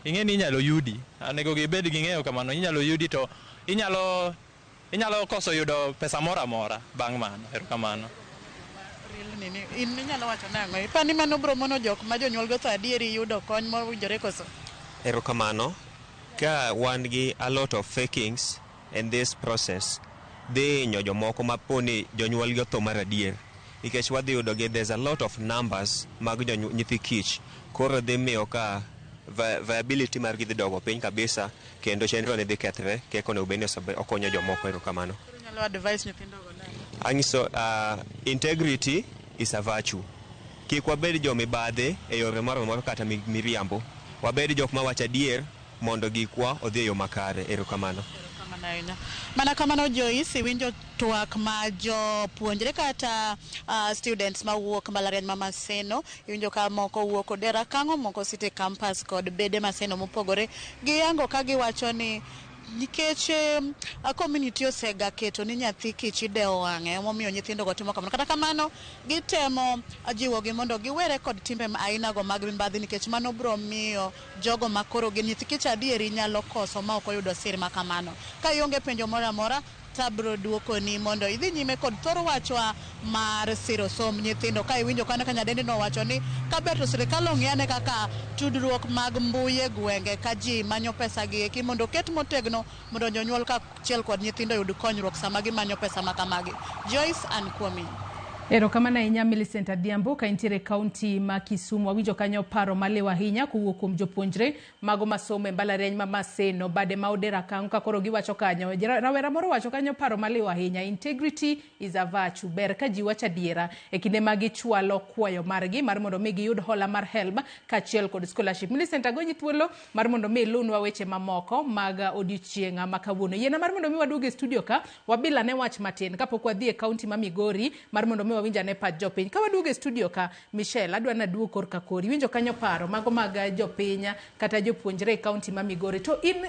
ing'e ni inyalo yudi. Onego gibed gi ng'eyo kamano, inyalo yudi to inyalo koso yudo pesa moro amora bang' mano. Erokamano. Real nini, in inyalo wacho nang'o? Ipani mano bro mono jok ma jonyuol go tho adieri yudo kony mowinjore koso? Erokamano. Ka wan gi a lot of fakings in this process, dhi hinyo jomoko ma po ni jonyuol gi otho mar adier. Nikech wadhi yudo gi there's a lot of numbers mag nyithi kich. Koro dhi miyo ka viability margi dhi dogo piny kabisa kendo chenro ni dhi kethre kaka onego bed ni okonyo jomoko. Erokamano. Koro inyalo advice nyithindo go nang'o? Anyiso integrity is a virtue. Kik wabed jomibadhi e yore moro amora kata miriambo. Wabed jok mawacho adier mondo gikwa odhi e yo makare. Erokamano. Erokamano ahinya. Mana kamano Joyce, iwinjo twak ma jopuonjre kata students mawuok mbalariany ma Maseno, iwinjo ka moko wuok Odera Kang'o, moko City Campus kod bede Maseno mopogore. Giyango ka giwacho ni nikech community osega keto ni nyathi kich idewo wang'e, emomiyo nyithindo go timo kamano. Kata kamano, gitemo jiwogi mondo giwere kod timbe aina go mag mibadhi nikech mano bro miyo jogo makoro gin nyithi kich adieri nyalo koso ma ok oyudo sir ma kamano. Ka ionge penjo moro amora, tabro duokoni mondo idhi nyime kod thor wachwa mar siro somb nyithindo. Ka iwinjo kanyo ka nyadendi nowacho ni kaber to sirikal ong'i ane kaka tudruok mag mbui e gwenge ka ji manyo pesa gi eki mondo oket motegno mondo jonyuol kaachiel kod nyithindo oyud konyruok sama gimanyo pesa ma kamagi. Joyce an kuomi. Erokamano ahinya Millicent Adhiambo ka intiere e kaunti ma Kisumu. Wawinjo kanyo paro maliw ahinya kowuok kuom jopuonjre mago masomo e mbalariany ma Maseno bade ma Odera Kang'o ka koro giwacho kanyo. Rawera moro wacho kanyo paro maliw ahinya. Integrity is a virtue. Ber ka ji wacho adiera e kinde ma gichwalo kwayo margi mar mondo mi giyud hola mar HELB kaachiel kod scholarship. Millicent, agonyi thuolo mar mondo mi ilunwa weche mamoko mag odiochieng' ma kawuono. Yiena mar mondo mi waduog e studio ka wabil ane wach matin kapok wadhi e kaunti ma Migori mar mondo mi wawinj ane pach jopiny. Ka waduogo e studio ka, Michelle, adwa naduog korka kori. Iwinjo kanyo paro mago mag jopiny kata jopuonjre e kaunti ma Migori. To in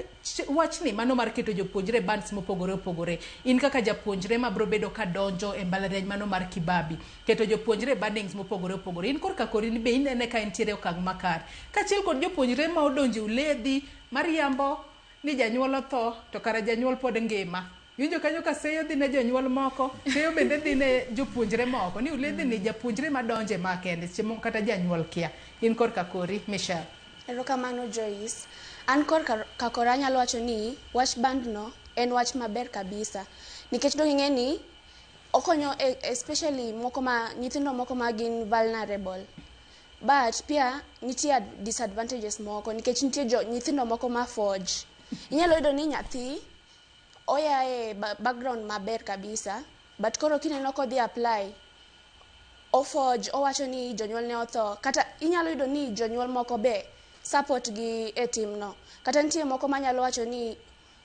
wachni mano mar keto jopuonjre e bands mopogore opogore. In kaka japuonjre ma bro bedo ka donjo e mbalariany mano mar Kibabi, keto jopuonjre e bandings mopogore opogore. In korka kori ni be inene ka entiere okang' makare. Kaachiel kod jopuonjre ma odonjo e uledhi mariambo ni janyuol otho to kara janyuol pod ngima. Iwinjo kanyo ka seyo dhi ne jonyuol moko, seyo bende dhi ne jopuonjre moko. Ni uledhi ni japuonjre madonje ma kende, seche moko kata janyuol kia. In korka kori, Michelle. Erokamano Joyce. An korka ka kora anyalo wacho ni wach band no en wach maber kabisa. Nikech dong ing'e ni okonyo especially moko ma nyithindo moko ma gin vulnerable. But pia nitie disadvantages moko nikech nitie jo nyithindo moko ma forge. Inyalo yudo ni nyathi oya e background maber kabisa, but koro kineno kodhi apply, oforge, owacho ni jonyuol ne otho. Kata inyalo yudo ni jonyuol moko be support gi e timno. Kata nitie moko manyalo wacho ni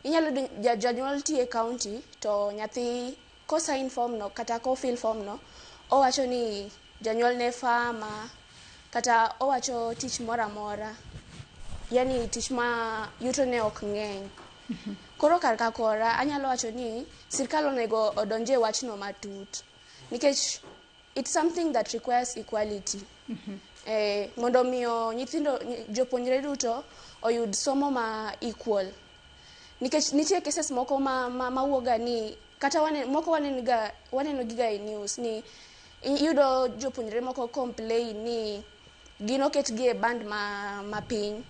inyalo yudo janyuol tiyo e county to nyathi ko sign form no kata ko fill form no, owacho ni janyuol ne farmer, kata owacho tich moro amora, yani tich ma yuto ne ok ng'eny. Koro kar ka kora anyalo wacho ni sirkal onego odonje wachno matut, nikech it's something that requires equality. Mondo miyo nyithindo, jopuonjre duto oyud somo ma equal, nikech nitie cases moko ma mawuoga ni kata moko waneno giga e news ni iyudo jopuonjre moko complain ni gin oketgi e band ma piny,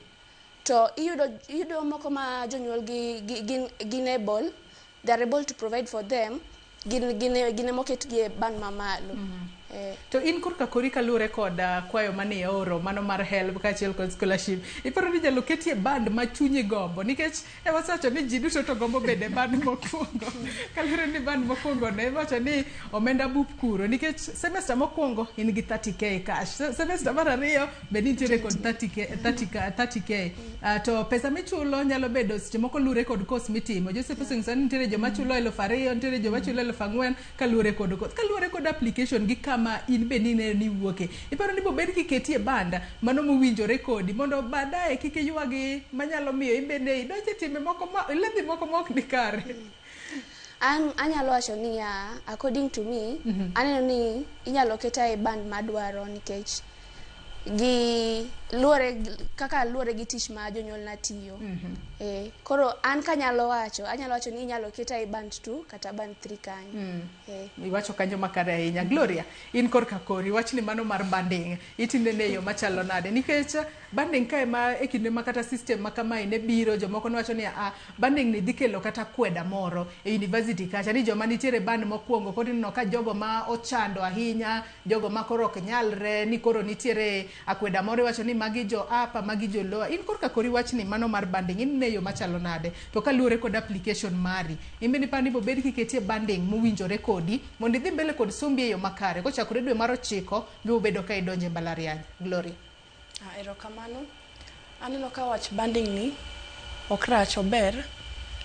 to iyudo moko ma jonyuol gi gin able, they are able to provide for them, gin emoketgi e band mamalo. To in korka kori kaluwore kod kwayo mane ioro mano mar HELB kaachiel kod scholarship, iparo ni inyalo keti e band ma chunyi gombo? Nikech e wasewacho ni ji duto to gombo bedo e band mokwongo. Kaluwore ni band mokwongo ne iwacho ni omenda bup kuro, nikech semester mokwongo in gi 30K cash, semester mar ariyo be nitiere kod 30K. To pesa michulo nyalo bedo seche moko luwore kod course mitimo. Joseph osenyiso ni nitiere joma chulo 2000, nitiere joma chulo 4000 kaluwore kod course, kaluwore kod application gi kama in be nineno ni iwuoke. Iparo ni bobed kiketi e band mano mowinjore kodi mondo baadaye kik iywagi manyalo miyo in bende idonje e timbe moko ma ledhi moko ma ok ni kare. An anyalo wacho niya, according to me, aneno ni inyalo keta e band madwaro, nikech gi luwore kaka luwore gi tich ma jonyuolna tiyo. Koro an kanyalo wacho, anyalo wacho ni inyalo keta e band 2 kata band 3 kanyo. Iwacho kanyo makare ahinya. Gloria, in korka kori, wachni mano mar banding itinene e yo machalo nade? Nikech banding kae ma e kinde ma kata system ma kamae ne biro, jomoko ne wacho ni banding ni dhi kelo kata kweda moro e university kacha, ni joma nitiere band mokwongo koro ineno ka jogo ma ochando ahinya, jogo ma koro ok nyalre, ni koro nitiere akweda moro, iwacho ni magi jo upper, magi jo lower. In korka kori wachni mano mar banding inene e yo machalo nade? To kaluwore kod application mari, in bende iparo ni bobed kiketie banding mowinjore kodi mondo idhi mbele kod sombi e yo makare kochakore dwe mar 9 biro bedo ka idonjo e mbalariany? Gloria. Erokamano. Aneno ka wach banding ni ok rach, ober,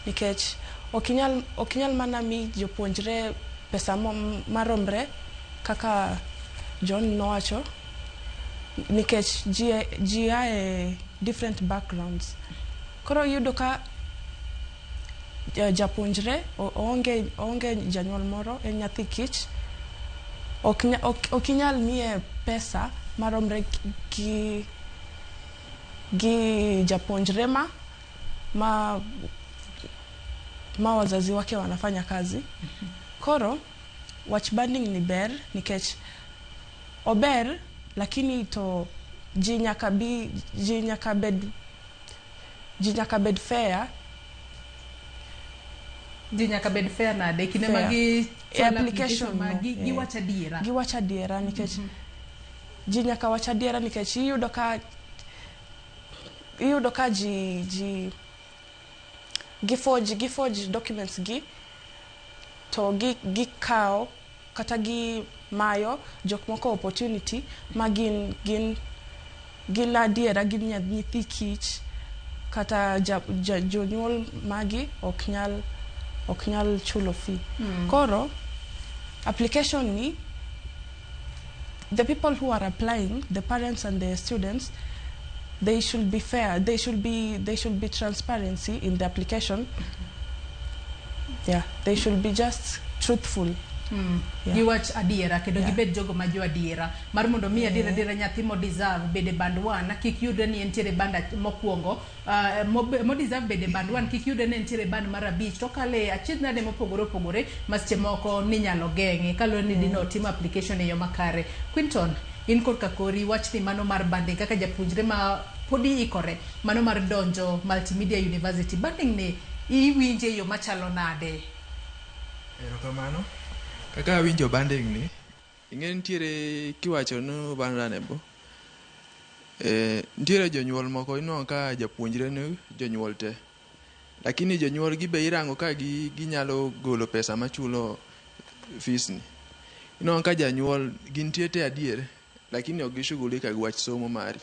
nikech ok inyal mana mi jopuonjre pesa maromre kaka John nowacho, nikech ji a e different backgrounds. Koro iyudo ka japuonjre oonge janyuol moro, en nyathi kich, ok inyal miye pesa maromre gi japuonjre ma wazazi wake wanafanya kazi. Koro wach banding ni ber, nikech ober, lakini to ji nyaka bed fair. Ji nyaka bed fair nade kinde ma Fair. gi E chwalo application ma no, giwacho adiera? Giwacho adiera, nikech ji nyaka wach adiera, nikech iyudo ka ji gi forge documents gi to gi gikawo kata gi mayo jok moko opportunity ma gin adiera gin nyithi kich kata jonyuol magi ok nyal chulo fee. Koro application ni, the people who are applying, the parents and the students, they should be fair. They should be transparency in the application. Yeah, they should be just truthful. Yeah. Giwach adiera kendo gibed jogo ma jo adiera mar mondo mi adiera adiera nyathi mo deserve bede band 1 kik yudre ni entiere band mokwongo, mo deserve bede band 1 kik yudre ni entiere band mar 5, to kale achiedh nade mopogore opogore ma seche moko ninyalo geng'e kaluwore ni dino timo application e yo makare. Quinton, in korka kori wachni mano mar banding, kaka japuonjre ma podi ikore mano mar donjo Multimedia University, banding ni iwinje e yo machalo nade? Erokamano. Kaka awinjo banding ni, ing'e nitiere kiwacho ni vulnerable. Nitiere jonyuol moko inwang'o ka japuonjre ni jonyuol te. Lakini jonyuol gi be irango ka gi ginyalo golo pesa machulo fees ni. Inwang'o ka janyuol gintie te adier, lakini ok gishughulika gi wach somo mari.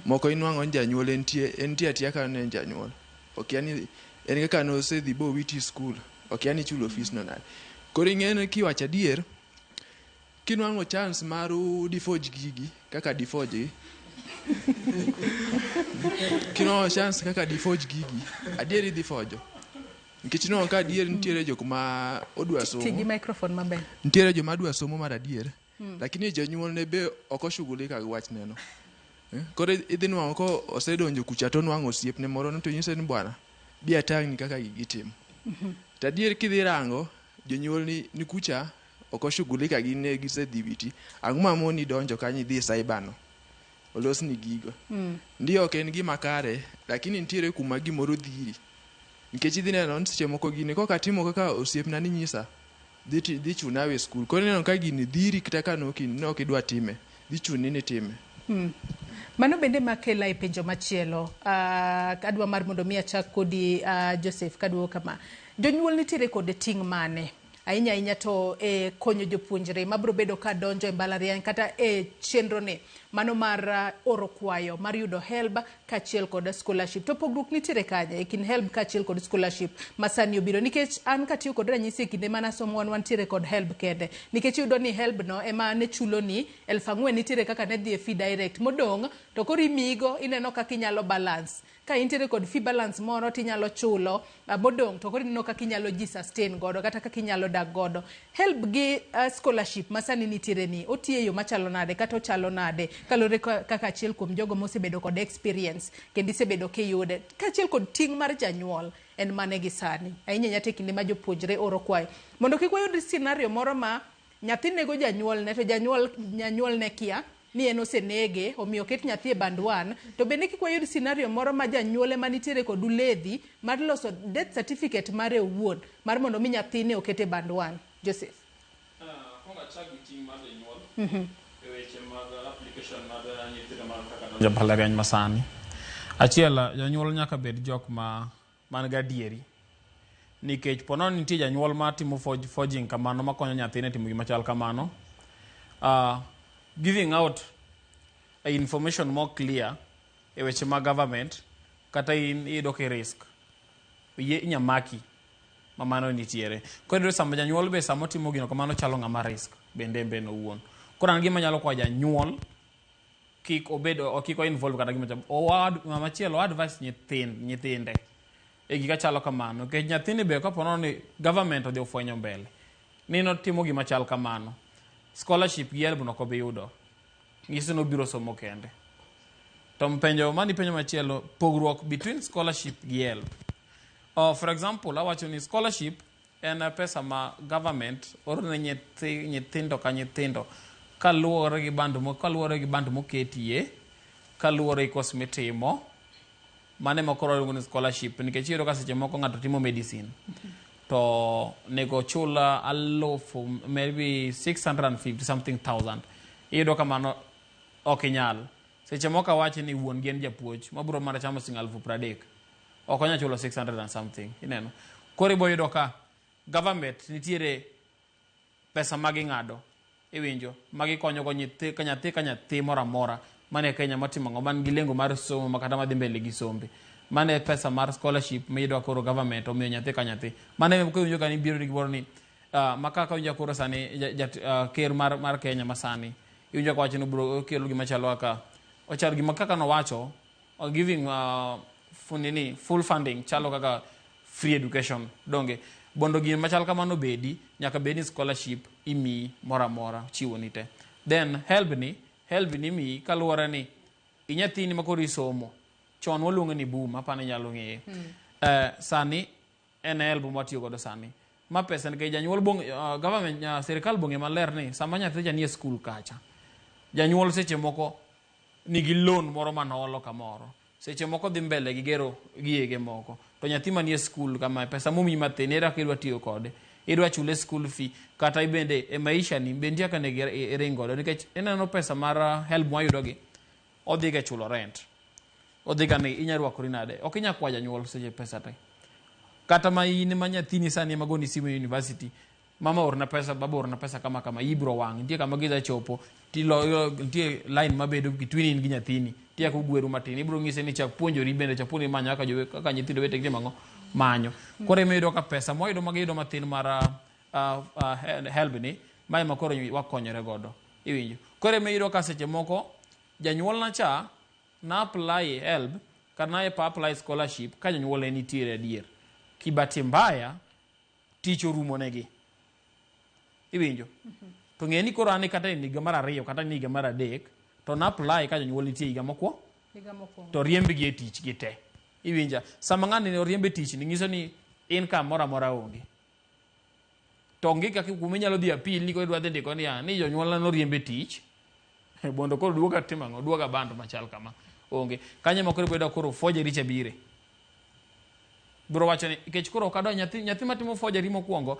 Moko inwang'o ni janyuol entie entie atia ka ne en janyuol. Okia ni en kaka nosedhi bowiti skul, okia ni ichulo fees no nade. Koro ing'e ni kiwacho adier, kinwang'o chance mar difoj gigi kaka difoj gi kinwang'o chance kaka difoj gigi adier idhi fojo nikech inwang'o ka adier nitiere jok ma odwa Ti gi somo microphone maber. nitiere joma dwa somo mar adier Mm. lakini jonyuolne be ok oshughulika gi wachneno. Eh, koro idhi nwang'o ko osedonjo kucha to onwang'o osiepne moro no to nyise ni bwana bi atang'ni kaka gigi itimo. To adier kidhi rango jonyuolni ni kucha ok oshughulika gi ne gisedhi witi. Ang'o mamoni donjo kanyo idhi e cyber no olosni gigo. Ndiyo ok en gima kare lakini nitiere kuma gimoro dhiri. Nikech idhi neno ni seche moko gini kok atimo kaka osiepna ni nyisa dhi ti- dhi chuna awe skul. Koro ineno ka gini dhiri kata ka nok in- nok idwa time dhi chuni ni time. Mano bende makela e penjo machielo. Adwa mar mondo mi achak kodi Joseph kaduogo kama. Jonyuol nitiere kod ting' mane? Ahinya ahinya to e konyo jopuonjre mabiro bedo ka donjo e mbalariany kata e chenro ni mano mar oro kwayo mar yudo HELB kaachiel kod scholarship. To pogruok nitiere kanye e kind HELB kaachiel kod scholarship ma sani obiro? Nikech an katiyo kod ranyisi e kinde mane asomo wan wantiere kod HELB kende. Nikech iyudo ni HELB no ema ne chulo ni 4,000 nitiere kaka ne dhi e fee direct. Modong' to koro imiyigo ineno kaka inyalo balance. Ka intiere kod fee balance moro tinyalo chulo modong' to koro ineno kaka inyalo ji sustain godo kata kaka inyalo dak godo. HELB gi scholarship ma sani nitiere ni otiyo e yo machalo nade kata ochalo nade kaluwore kaka achiel kuom jogo mosebedo kod experience kendo isebedo kiyude. Kaachiel kod ting' mar janyuol en mane gi sani. Ahinya ahinya to e kinde ma jopuonjre oro kwayo. Mondo kik wayud scenario moro ma nyathi nego janyuolne to janyuol janyuolne kia ni en osenege omiyo oket nyathi e band 1 to bende kik wayud scenario moro ma janyuol ema nitiere kod uledhi mar loso death certificate mare owuon mar mondo mi nyathine oket e band 1. Joseph. Akwongo achak gi ting' mar jonyuol e weche mag application mag nyithindo mag kaka donjo e mbalariany masani. Achiel, jonyuol nyaka bed jok ma man gadieri nikech po nono nitie janyuol ma timo forging kamano makonyo nyathine timo gima chal kamano giving out a information more clear e weche mag government kata in iyudo ka risk yie inya maki ma mano nitiere. Koro iyudo sama janyuol be sama otimo gino kamano chalo ng'ama risk bende en bende owuon. Koro an gima anyalo kwayo janyuol kik obed kik o involve kata gima chalo ng'ama chielo o advise nyithinde e gika chalo kamano nikech nyathini be kapo nono ni government odhi ofwenyo mbele ni notimo gima chal kamano scholarship gi HELB no ok obi yudo nyiso ni obiro somo kende. To penjo mani penjo machielo pogruok between scholarship gi HELB. For example awacho ni scholarship en pesa ma government oro ne nyithindo ka nyithindo kaluwore gi band kaluwore gi band moketie kaluwore gi course mitimo mano ema koro waluongo ni scholarship nikech iyudo ka seche moko ng'ato timo medicine to nego chul alufu maybe 650 something thousand iyudo ka mano ok inyal seche moko awach ni wuon gi en japuonj mabiro mana chamo siling 30,000 ok onyal chulo 600 and something ineno koro ibo yudo ka government nitiere pesa ma ging'ado iwinjo ma gikonyogo nyathi ka nyathi ka nyathi moro amora mane Kenya matimo ang'o man gi lengo mar somo ma kata madhi mbele gi sombe mano e pesa mar scholarship miyudo koro government omiyo nyathi ka nyathi mano ema kiwinjo ka ni biro gi gimoro ni ma kaka winjo koro sani ker mar Kenya masani iwinjo ka wacho ni obiro okelo gima chalo kaka ochalo gima kaka nowacho giving nini full funding chalo kaka free education donge mondo gima machal kamano obedi nyaka bed ni scholarship imiyi moro amora chiwo ni te then HELB ni imiyi kaluwore ni inyathini ma koro isomo chon waluonge ni boom apani inyalo ng'eye sani en HELB mwatiyo godo sani ma pesa nikech janyuol bong, government sirikal bong'e maler ni sama nyathi cha nie skul kacha janyuol seche moko nigi loan moro manoolo kamoro seche moko dhi mbele gi gero giege moko to nyathi manie skul kama pesa momiyi mathin ere kaka idwa tiyo kode idwa chule school fee kata ibende e maisha ni be nitie kaka onego iring godo nikech ineno pesa mar HELB mwayudo gi odhi ga chulo rent odhi ga ni inya rwakori nade ok inya kwa janyuol seche pesa te Kata ma in ma nyathini sani ema goni simu e university, mama orna pesa, baba orna pesa kama kama, ibro wang'. Nitie kama gisechopo, tilo nitie line mabedo between in gi nyathini. Tiya kugweru matin, ibro ng'ise ni chak puonjori bende, chak puonjori manyo kaka jowe, kaka nyithindo wetegi timo ang'o? Manyo. Koro ema iyudo ka pesa mwayudo magiyudo matin mar helb ni, ma ema koro wakonyore godo. Iwinjo. Koro ema iyudo ka seche moko janyuolna cha na apply helb kata na apply scholarship ka jonyuolne nitiere adier. Kibahati mbaya tich orumo negi. Iwinjo? To ng'e ni koro an kata e higa mar ariyo kata e higa mar adek to na apply ka jonyuol nitie higa mokwongo Higa mokwongo. to oriembgi e tich gi te. Iwinja? Sama ng'ani oriemb e tich ni nyiso ni income moro amora onge. To onge kaka kuma inyalo dhi appeal ni koro idwa dhi ndiko niya ni jonyuolna noriemb e tich mondo koro duoga timo ang'o duoga band machal kama onge kanyo ema koro iboyudo koro forgery cha bire biro wacho ni nikech koro ok adwa nyathi nyathi matimo forgery mokwongo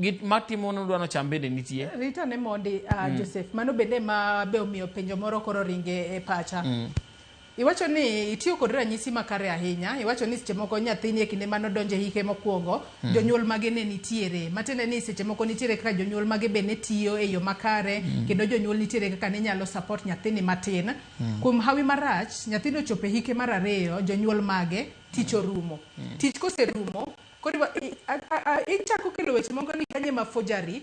gik matimo nodwa nocham bende nitie Rita ne mondi Joseph mano bende ma be omiyo penjo moro koro ringe e pacha. Iwacho ni itiyo kod ranyisi makare ahinya. Iwacho ni seche moko nyathini e kinde manodonjo e hike mokwongo, jonyuol mage ne nitiere. Matiende ni seche moko nitiere kaka jonyuol mage be ne tiyo e yo makare, kendo jonyuol nitiere kaka ne nyalo support nyathini matin. Kuom hawi marach, nyathini ochopo e hike mar ariyo, jonyuol mage tich orumo. Tich koserumo, koro ichako kelo weche moko ni kanye ma forgery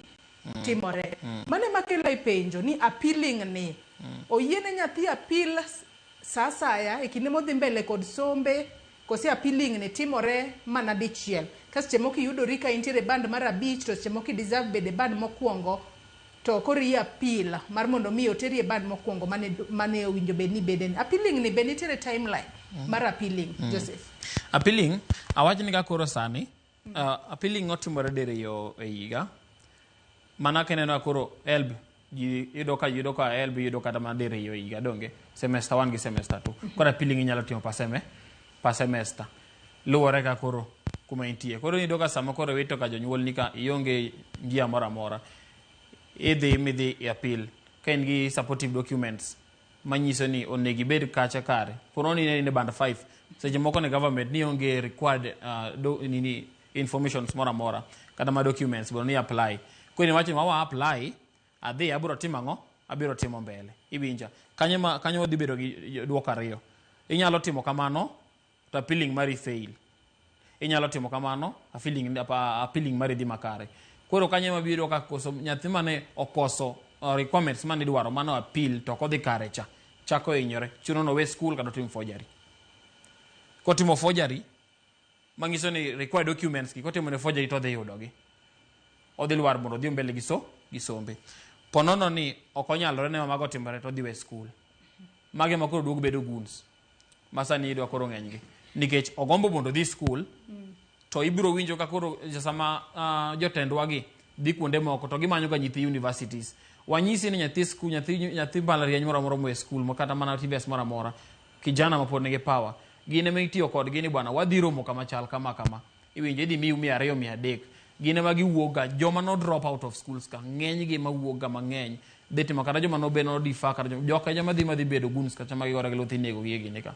timore. Mano ema kelo e penjo ni appealing ni. Oyiene nyathi appeal sa asaya e kinde modhi mbele kod sombe kose appealing ni timore mana dichiel ka seche moko iyudori ka intiere e band mar abich to seche moko i deserve bedo e band mokwongo to koro i appeal mar mondo mi oteri e band mokwongo mane owinjo bed ni ibede ni appealing ni be nitiere timeline mar appealing Joseph Appealing, awach ni ka koro sani, appealing otimore diriyo e higa. Mana kineno ka koro HELB ji yudo ka HELB yudo kata mana diriyo e higa donge semester 1 gi semester 2. Koro appealing inyalo timo per semester. Luwore ka koro kuma intie. Koro iyudo ka sama koro iwito ka jonyuol ni ka ionge njia moro amora. Idhi midhi e appeal ka in gi supportive documents manyiso ni onego ibed kacha kare. Koro ni ne band 5 seche moko ne government ni onge required nini informations moro amora kata ma documents mondo ni apply. Koro iwacho ni wawa apply adhi abiro timo ang'o? Abiro timo mbele. Iwinja. Kanyo ma kanyo wadhi bedo gi duoko ariyo. Inyalo timo kamano to appealing mari fail. Inyalo timo kamano appealing mari dhi makare. Koro kanyo ema biro ka koso nyathi mane okoso requirements mane idwaro mano appeal to ok odhi kare cha. Chako hinyore. Chuno no we school kata otim forgery. Kotimo forgery manyiso ni required documents gi kotimo ne forgery to odhi yudogi. Odhi lwar mondo odhi mbele gi gi sombe. Ponono ni ok onyalore ne mago otimore to odhi we school. Mage ma koro duogo bedo goons. Ma sani idwa koro ng'enygi. Nikech ogombo mondo odhi school to ibiro winjo ka koro sama jotendwa gi dhi kuonde moko to gimanyo ga nyithi universities. Wanyisi ni nyathi school, nyathi mbalariany moro amora moe school kata mana TVS moro amora, kijana ma pod nigi power, gin ema itiyo kodgi ni bwana wadhi romo kama chal kama kama. Iwinjo idhi miu 200 300. Gin ema giwuok ga joma no drop out of schools ka ng'eny gi mawuok ga mang'eny dhi timo kata joma no be no defer kata joka joma dhi madhi bedo goons kata ma gigore gi luth inego gi e gini ka.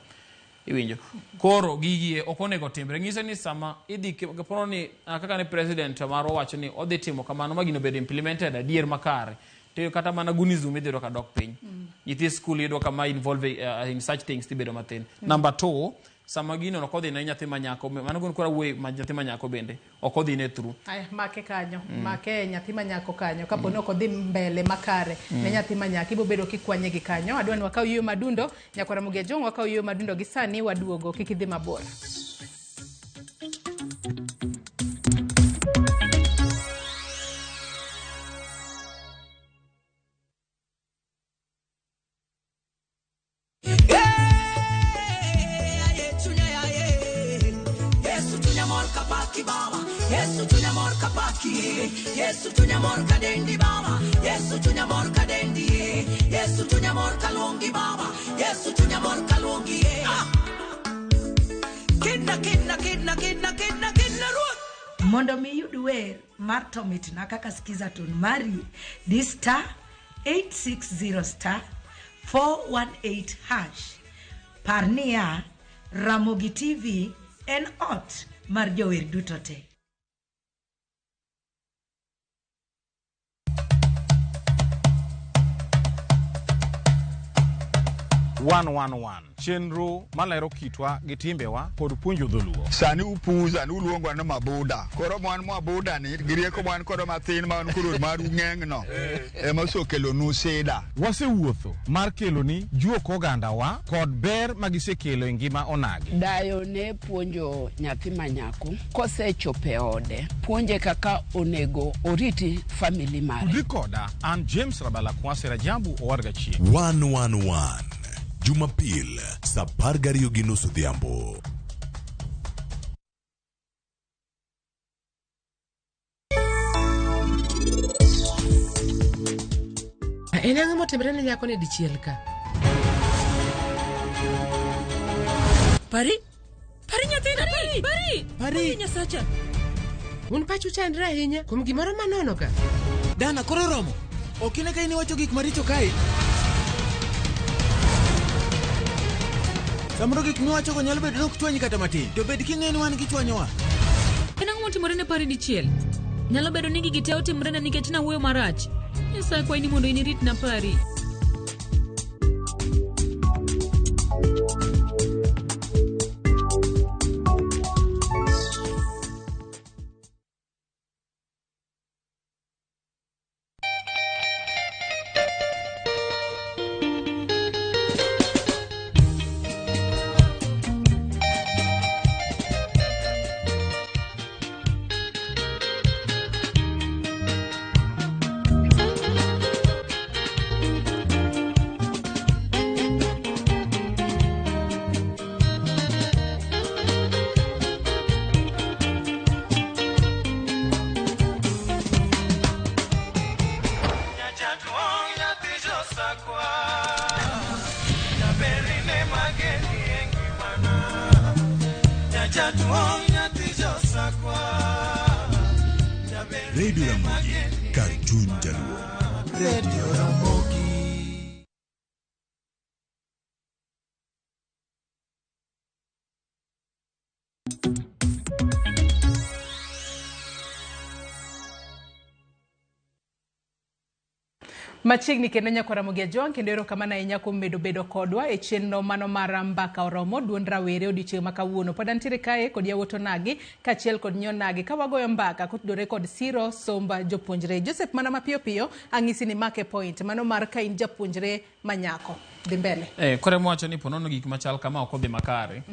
Iwinjo. Koro gigi ok onego timre. Nyiso ni sama idhi kaporo ni kaka ne president marwa wacho ni odhi timo kamano ma gino bedo implemented adier makare. To kata mana goonism idhi yudo ka dok piny. Nyithi school yudo ka ma involve in such things tibedo mathin. Number 2, sama gino ok odhi ne nyathi ma nyako, mano koro awuoye ma nyathi ma nyako bende ok odhi ne through. Aya, make kanyo, make nyathi ma nyako kanyo kapo ni ok odhi mbele makare ne nyathi ma nyako ibiro bedo kikwanye gi kanyo. Adwa ni wakaw yueyo madundo, nyakwara Ramogi Ajong' wakaw yueyo madundo gi sani waduogo, kik idhi mabor. Yesu chunya mor ka dendi baba, Yesu chunya mor ka dendi, Yesu chunya mor ka luongi baba, Yesu chunya mor ka luongi. Kidna kidna kidna kidna kidna kidna ruoth. Mondo mi iyud wer mar to mitna kaka skiza tune mari, di star 860 star 418 hash. Par niya, Ramogi TV en ot mar jower duto te. One chenro malero kitwa gi timbewa kod puonjo dholuo. Sani upuza ni uluongwa ni mabuda. Koro mwan mwabuda ni gi rieko mwan kodo mathin ma wan koro maru ng'eng no ema osekelonu sida. Wasewuotho mar keloni juok ogandawa kod ber magisekelo e ngima onagi. Dayo ne puonjo nyathi ma nyako kosechopo e ode, puonje kaka onego oriti family mare. Tudri koda an James Rabala Kwasi Rajabu owad gachieng. 111 Jumapil saa 12:30 odhiambo. En ang'o motimore ne nyakoni dichiel ka? Pari? Pari nyathina, pari! Pari! Pari! Nyasacha! Un pachu chandre ahinya kuom gimoro manono ka. Dana, koro romo. Ok ine ka in iwacho gik maricho kae? Samoro gik miwachogo nyalo bedo ni ok chwanyi kata matin, to bed king'eyo ni wan gichwanyowa. En ang'o motimore ne Pari dichiel? Nyalo bedo ni gigi te otimorena nikech nawuoyo marach. Nyasaye akwayi ni mondo in iritna Pari. Radio Ramogi kar chuny jaluo. Radio Ramogi. Machiegni kendo nyakwar Ramogi Ajwang' kendo erokamano ahinya kuom medo bedo kodwa e chenro mano mar Mbaka Oromo duond rawere odiochieng' ma kawuono. Pod antiere kae kod yawuot onagi kaachiel kod nyonagi ka wagoyo mbaka kotudore kod siro somb jopuonjre. Joseph, mana mapiyo piyo ang'isi ni make point mano mar ka in japuonjre manyako. Dhi mbele. Koro ema wacho ni ponono gik machal kama ok odhi makare.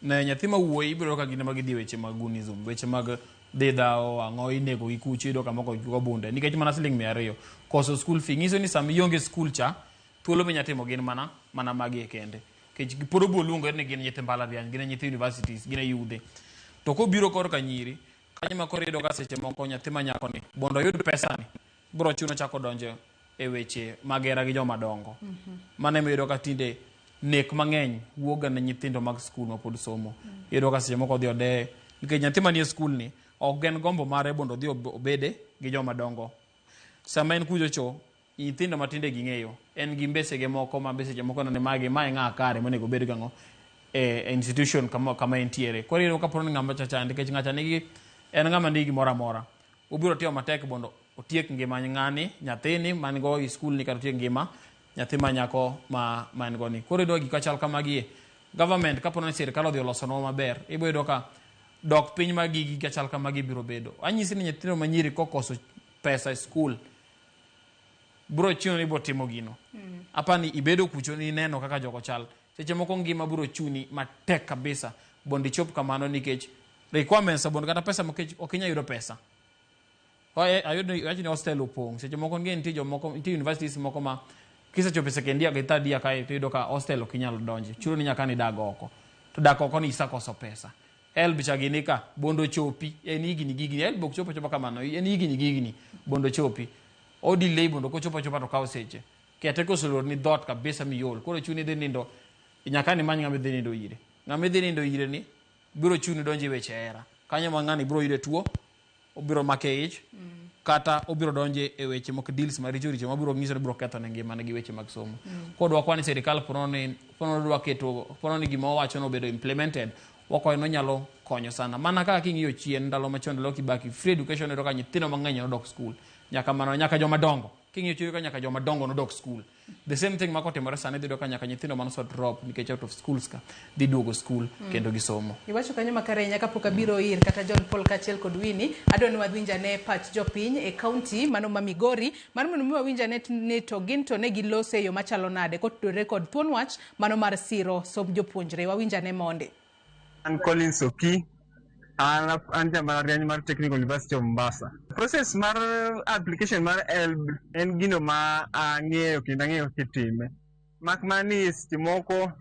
Ne nyathi ma wuoyi ibiro yudo ka gin ema gidhi e weche mag gunism, weche mag dhi dhawo, ang'o inego gi kucho, iyudo ka moko go bunde nikech mana siling 200. Koso school fee nyiso ni sama ionge school cha, thuolo minya timo gin mana magi e kende. Nikech pod obiro luongore ni gin nyithi mbalariany, gin e nyithi universities, gin e yudhe. To kobiro korka nyiri, kanyo ma koro iyudo ka seche moko nyathi ma nyako ni mondo oyud pesa ni, biro chuno chako donjo e weche mag hera gi joma dongo. Mano ema iyudo ka tinde nek mang'eny wuok ga ne nyithindo mag skul mapod somo. Iyudo ka seche moko odhi odeye, nikech nyathi manie skul ni ok en gombo mare mondo odhi obede gi joma dongo. Sama en kucho cho, nyithindo matinde ging'eyo, en gi mbesege moko ma be seche moko neno ni magi, mae ng'a kare monego obed gang'o e institution kama entiere. Koro iyudo ka poni ng'ama cha chande, nikech ng'acha nigi, en ng'ama nigi gimoro amora. Obiro timo matek mondo otiek ngima ng'ani, nyathini man go e skul ni, kata otiek ngima nyathi ma nyako ma en go ni. Koro iyudo gik machal kamagi, government kapo ni sirkal odhi olosonwa maber, ibiro yudo ka dok piny mag gigi machal kamagi biro bedo. Anyisi ni nyithindo ma nyiri kokoso pesa e skul, biro chuno ni ibiro timo gino. Apani ibedo kucho ni ineno kaka jogo chal. Seche moko ngima biro chuni matek kabisa mondo ichop kamano nikech requirements mondo kata pesa nikech ok inyal yudo pesa. Ayudo ni wach ni hostel opong'. Seche moko nitie jomoko, nitie universities moko ma kisechopo e second year gi third year kae to iyudo ka hostel ok inyal donje. Chuno ni nyaka nidag oko. To dak oko ni isekoso pesa. HELB cha gini ka bondo chopi en higni gi higni. HELB ok chopo achopa kamano, en higni gi higni bondo chopi. O delay mondo kochopo achopa to kawo seche. Kete koselorni dhoot kabisa miol. Koro chuni idhi nindo, nyaka nimany ng'ama idhi nindo ire. Ng'ama idhi nindo ire ni biro chuni donjo e weche hera. Kanyo ma ng'ani biro yude tuo, obiro make ich, kata obiro donjo e weche moko deals maricho richo mabiro nyiso ni biro ketho ne ngimane gi weche mag somo. Koro dwa kwani sirikal pono ni dwa keto, pono ni gima owacho no obedo implemented, Wakwayo nonyalo konyo sana. Mana kaka king'iyo chien ndalo machon ndalo Kibaki, free education iyudo ka nyithindo mang'eny nodok skul. Nyaka mano nyaka joma dongo. King'iyo chien ka nyaka joma dongo nodok skul. The same thing makotimore sani idhi yudo ka nyaka nyithindo manose drop nikech out of schools ka dhi duogo skul kendo gisomo. Iwacho kanyo makare ahinya kapok abiro ir kata John Paul kaachiel kod Winnie, adwa ni wadhi ane pach jopiny e kaunti mano ma Migori mar mondo mi wawinj ane ni to gin to ne gilose e yo machalo nade kotudore kod thuon wach mano mar siro somb jopuonjre. Wawinj ane monde. An Collins Oki, an jambalariany mar Technical University of Mombasa. Process mar application mar HELB en gino ma ang'eyo kendo ang'eyo kaka itime. Mak mana ni seche moko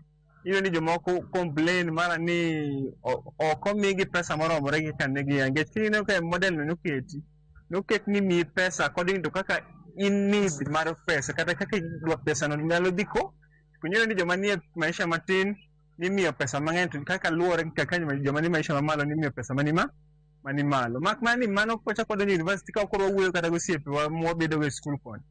iyudo ni jomoko complain mara ni ok omigi pesa moromore gi kaka ne gia. Nikech kineno ka model no noketi, noket ni miyi pesa according to kaka in need mar pesa kata kaka idwa pesa no nyalo dhi ko. Iyudo ni joma nie maisha matin nimiyo pesa mang'eny to kaka luwore gi kaka joma ni maisha mamalo nimiyo pesa mani malo. Mak mana ni mano kochako wadonjo e university ka koro wawuoyo kata gosiepewa mwabedo go e skul koni.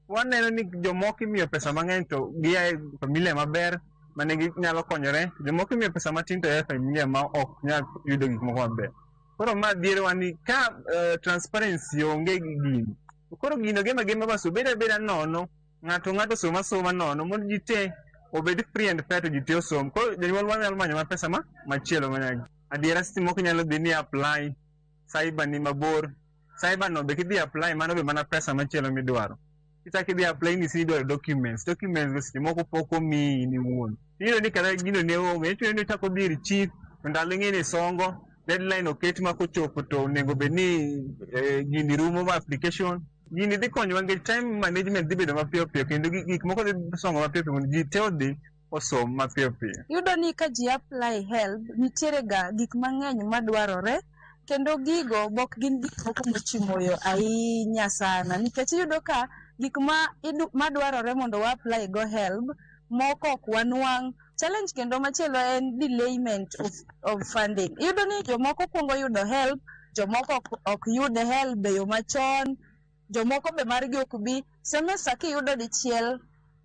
Waneno ni jomoko imiyo pesa mang'eny to gia e familia maber mane ginyalo konyore, jomoko imiyo pesa matin to ya e familia ma ok nyal yudo gik moko maber. Koro ma dhierowa ni ka transparency onge gi gini. Koro gino gema gema bas obed abeda nono, ng'ato soma soma nono mondo ji te obed free and fair to ji te osom. Koro jonyuol nyalo manyo ma pesa ma machielo manyagi. Adiera seche moko inyalo dhi ni apply cyber ni mabor. Cyber no be kidhi apply mano be mana pesa machielo midwaro. Kichako idhi apply ni idwaro documents. Documents go seche moko pok omiyi in iwuon. Iyudo ni kata gino ne onge, iyudo ni ochako dhi ir chief to ndalo ing'e ni songo, deadline oket ma kochopo to onego bed ni gini rumo ma application. Gini dhi konyowa nikech time management dhi bedo mapiyo piyo kendo gik moko dhi songo mapiyo piyo mondo ji te odhi osom mapiyo piyo. Iyudo ni ka ji apply HELB, nitiere ga gik mang'eny madwarore kendo gigo bok gin gik moko mochimo yo ahinya sana nikech iyudo ka gik ma madwarore mondo wa apply go HELB moko ok wanwang'. Challenge kendo machielo en delayment of funding. Iyudo ni jomoko kuongo yudo HELB, jomoko ok yud HELB e yo machon, jomoko be margi ok bi. Semester kiyudo dichiel,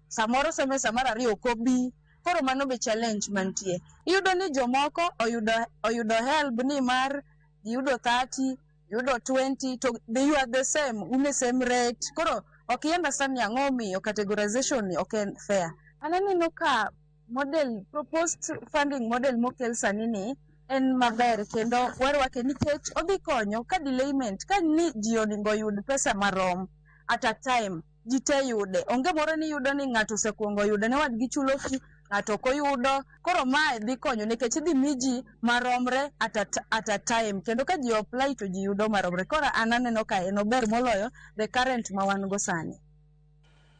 samoro semester mar ariyo ok obi. Koro mano be challenge mantie. Iyudo ni jomoko oyudo HELB ni mar giyudo 30, giyudo 20 to they are the same, un e same rate. Koro ok i understand ni ang'o omiyo categorization ni ok en fair. An aneno ka model, proposed funding model mokel sani ni en maber kendo warwake nikech odhi konyo ka delayment, ka ni ji onego oyud pesa marom at a time, ji te yude. Onge moro ni iyudo ni ng'ato osekuongo yudo ne wadgi chulo fee, ng'ato ok oyudo. Koro mae dhi konyo nikech idhi mi ji maromre at a time kendo ka ji apply to ji yudo maromre. Koro an aneno ka en ober moloyo the current ma wan go sani.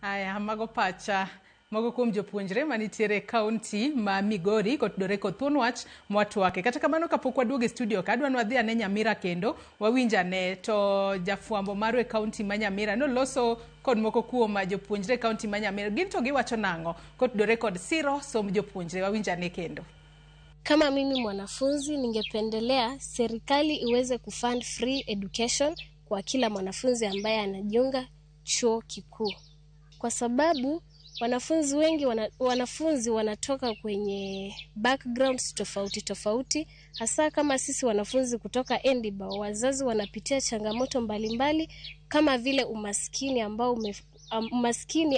Aya, mago pacha moko kuom jopuonjre manitiere e kaunti ma Migori kotudore kod thuon wach mwatwake. Kata kamano kapok waduogo e studio ka, adwa ni wadhi ane Nyamira kendo wawinj ane to jafwambo marwa e kaunti ma Nyamira noloso kod moko kuom jopuonjre e kaunti ma Nyamira. Gin to giwacho nang'o kotudore kod siro somb jopuonjre? Wawinj ane kendo. Kama mimi mwanafunzi ningependelea serikali iweze kufund free education kwa kila mwanafunzi ambaye anajiunga chuo kikuu, kwa sababu wanafunzi wengi wanafunzi wanatoka kwenye backgrounds tofauti tofauti, hasa kama sisi wanafunzi kutoka Endiba, wazazi wanapitia changamoto mbalimbali kama vile umaskini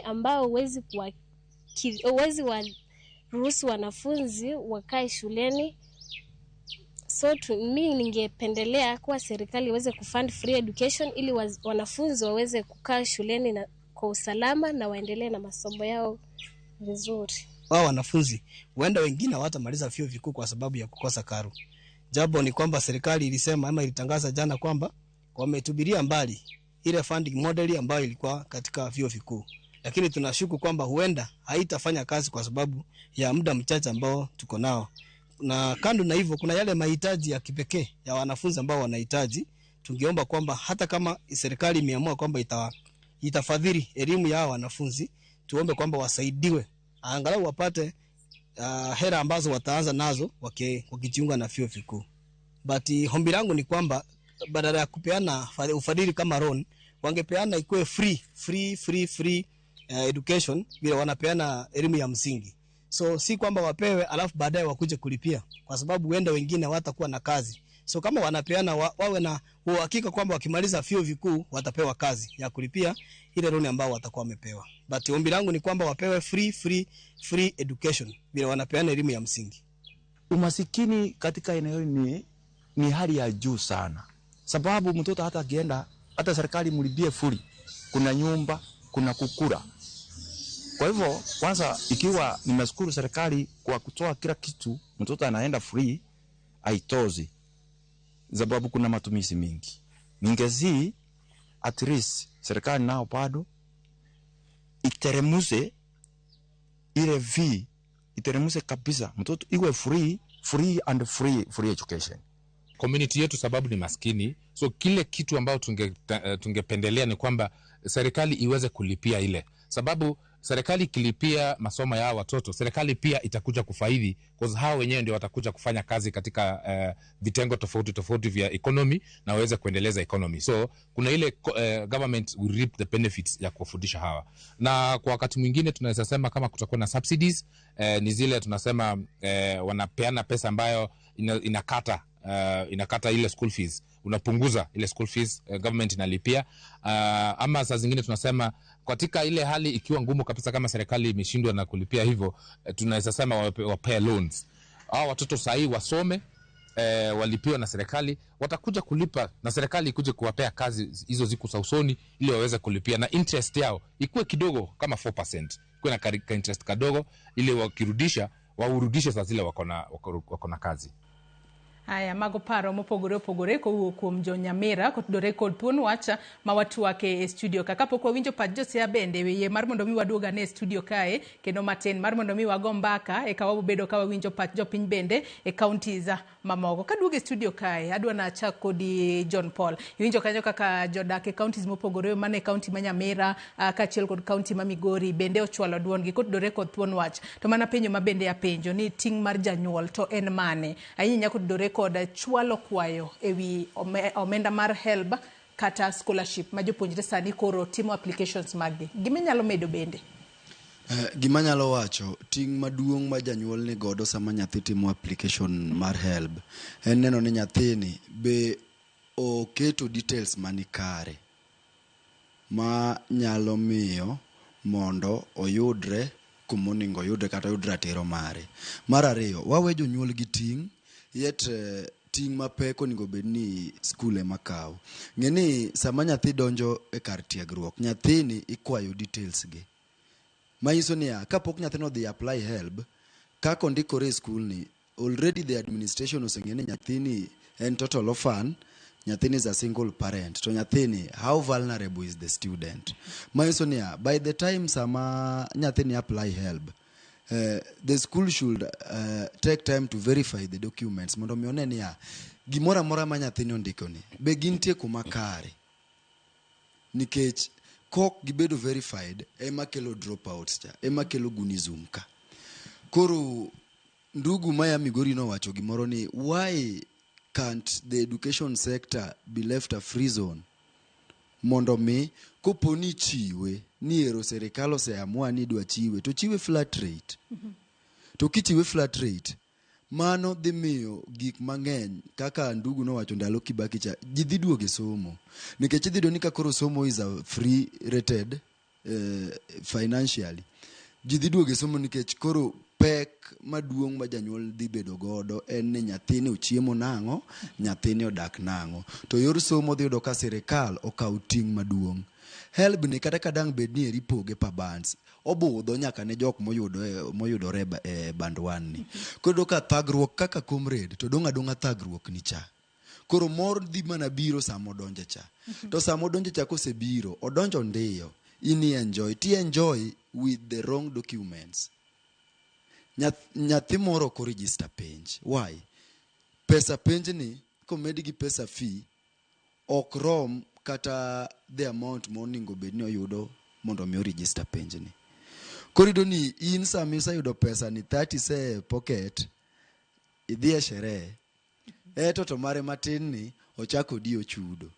ambao huwezi waruhusu wanafunzi wakae shuleni. So mimi ningependelea kuwa serikali iweze kufund free education ili wanafunzi waweze kukaa shuleni na kwa usalama na waendelee na masomo yao vizuri. Wao wanafunzi huenda wengine hawatamaliza vyuo vikuu kwa sababu ya kukosa karo. Jambo ni kwamba serikali ilisema ama ilitangaza jana kwamba wametubiria mbali ile funding model ambayo ilikuwa katika vyuo vikuu. Lakini tunashuku kwamba huenda haitafanya kazi kwa sababu ya muda mchache ambao tuko nao. Na kando na hivyo kuna yale mahitaji ya kipekee ya wanafunzi ambao wanahitaji. Tungeomba kwamba hata kama serikali imeamua kwamba itafadhili elimu ya wanafunzi, tuombe kwamba wasaidiwe angalau wapate hela ambazo wataanza nazo wakijiunga na vyuo vikuu. But ombi langu ni kwamba badala ya kupeana ufadhili kama loan, wangepeana ikuwe free education vile wanapeana elimu ya msingi. So si kwamba wapewe alafu baadaye wakuje kulipia, kwa sababu huenda wengine hawatakuwa na kazi. So kama wanapeana wawe na uhakika kwamba wakimaliza vyuo vikuu watapewa kazi ya kulipia ile loan ambao watakuwa wamepewa. But ombi langu ni kwamba wapewe free free free education vile wanapeana elimu ya msingi. Umasikini katika eneo hili ni hali ya juu sana, sababu mtoto hata akienda, hata serikali mlipie fuli, kuna nyumba, kuna kukula. Kwa hivyo kwanza, ikiwa nimeshukuru serikali kwa kutoa kila kitu, mtoto anaenda free, haitozi, sababu kuna matumizi mingi. Ningezii at least serikali nao bado iteremuse ile fee, iteremuse kabisa, mtoto iwe free, free and free, free education. Community yetu sababu ni maskini, so kile kitu ambao tungependelea ni kwamba serikali iweze kulipia ile, sababu serikali ikilipia masomo ya watoto, serikali pia itakuja kufaidi, cause hao wenyewe ndio watakuja kufanya kazi katika vitengo tofauti tofauti vya economy na waweze kuendeleza economy. So kuna ile government will reap the benefits ya kuwafundisha hawa. Na kwa wakati mwingine tunaweza sema kama kutakuwa na subsidies, ni zile tunasema wanapeana pesa ambayo inakata ile school fees, unapunguza ile school fees, government inalipia. Ama saa zingine tunasema katika ile hali ikiwa ngumu kabisa, kama serikali imeshindwa na kulipia hivyo, tunaweza sema wapee loans hao watoto sahi wasome, walipiwa na serikali, watakuja kulipa na serikali ikuje kuwapea kazi hizo ziku za usoni ili waweze kulipia, na interest yao ikuwe kidogo kama 4%, ikuwe na ka interest kadogo ili wakirudisha waurudishe saa zile wako na kazi. Haya, mago paro mopogore opogore kowuok kuom jo Nyamira kotudore kod thuon wach ma watwake e studio ka. Kapok wawinjo pach Josia bende, yie mar mondo mi waduog ane e studio kae kendo matin mar mondo mi wago mbaka eka wabobedo ka wawinjo pach jopiny bende e counties mamoko. Kaduogo e studio kae, adwa na achak kodi John Paul. Iwinjo kanyo kaka jodak e counties mopogore, mane county ma Nyamira kaachiel kod county ma Migori bende ochwalo duondgi kotudore kod thuon wach. To mana penjo ma bende apenjo ni ting' mar janyuol to en mane? Ahinya kotudore kod chwalo kwayo ewi omenda mar HELB kata scholarship ma jopuonjre sani koro timo applications maggi. Gima inyalo medo bende? Gima anyalo wacho, ting' maduong' ma janyuol ni godo sama nyathi timo application mar HELB en neno ni nyathini be oketo details manikare ma nyalo miyo mondo oyudre kumonego oyudre kata oyud ratiro mare. Mar ariyo, wawe jonyuol gi ting' yet ting' mapek onego bed ni skul ema kawo. Ng'e ni sama nyathi donjo e kar tiegruok, nyathini ikwayo details gi. Manyiso niya, kapok nyathino odhi apply HELB, kaka ondikore e skul ni, already the administration oseng'eyo ni nyathini en total orphan, nyathini is a single parent, to nyathini, how vulnerable is the student? Manyiso niya, by the time sama nyathini apply HELB, the school should take time to verify the documents mondo mi one niya, gimoro amora ma nyathini ondiko ni be gintie kuma kare, nikech kok gibedo verified ema kelo dropouts cha, ema kelo gunism ka. Koro ndugu maya Migori nowacho gimoro ni why can't the education sector be left a free zone mondo mi kopo ni chiwe ni ero serikal oseamua ni idwa chiwe to chiwe flat rate. To kichiwe flat rate, mano dhi miyo gik mang'eny kaka ndugu nowacho ndalo Kibaki cha, ji dhi duogo e somo, nikech idhi yudo ni ka koro somo is a free rated financially, ji dhi duogo e somo nikech koro pek maduong' ma janyuol dhi bedo godo en ni nyathini ochiemo nang'o, nyathini odak nang'o. To yor somo dhi yudo ka sirikal okawo ting' maduong'. HELB ni kata ka dang' bed ni eri ipoge per bands, obudho nyaka ne jok moyudore e band 1 ni. Koro iyudo ka thagruok kaka comrade to dong' adong'a thagruok ni cha. Koro mor dhi mana biro sama odonje cha. To sama odonje cha kosebiro, odonjo ndiyo, in i enjoy, ti enjoy with the wrong documents. Nyathi moro ok oregister penj. Why? Pesa penj ni komed gi pesa fee ok rom kata the amount monego bed ni oyudo mondo mi oregister penj ni. Koro iyudo ni in sama iseyudo pesa ni 30 se pocket, idhi e sherehe, eto to mare matin ni ochako odiyo chudo.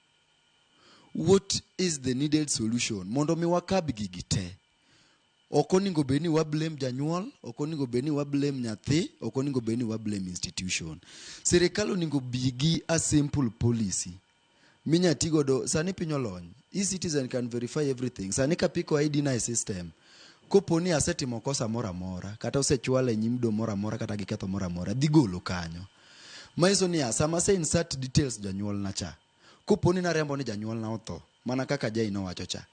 What is the needed solution mondo mi wakab gigi te? Ok onego bed ni wa blame janyuol, ok onego bed ni wa blame nyathi, ok onego bed ni wa blame institution. Sirikal onego bi gi a simple policy minya ti godo. Sani piny olony, e-citizen can verify everything. Sani kapiko ID na e system, kopo ni asetimo kosa moro amora, kata osechwala e nyim doho moro amora kata gi ketho moro amora, dhi golo kanyo. Manyiso niya, sama ase insert details janyuolna cha, kopo ni narembo ni janyuolna otho, mana kaka Jai nowacho cha,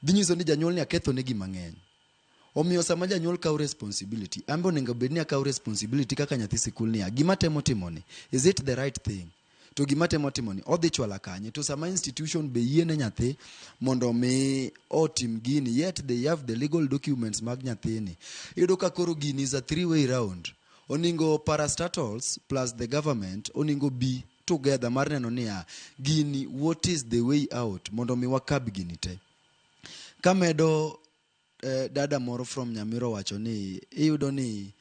dhi nyiso ni janyuolni akethone gima ng'eny. Omiyo sama janyuol kawo responsibility, an be onego bed ni akawo responsibility kaka nyathi sikul niya, gima atemo timo ni, is it the right thing? To gima atemo timo ni, odhi chwala kanye? To sama institution be yiene nyathi mondo mi otim gini, yet they have the legal documents mag nyathini. Iyudo ka koro gini is a three way round. Oningo parastatals plus the government oningo bi together mar neno niya, gini what is the way out mondo mi wakab gini te. Kamedo dada moro from Nyamira wacho ni iyudo ni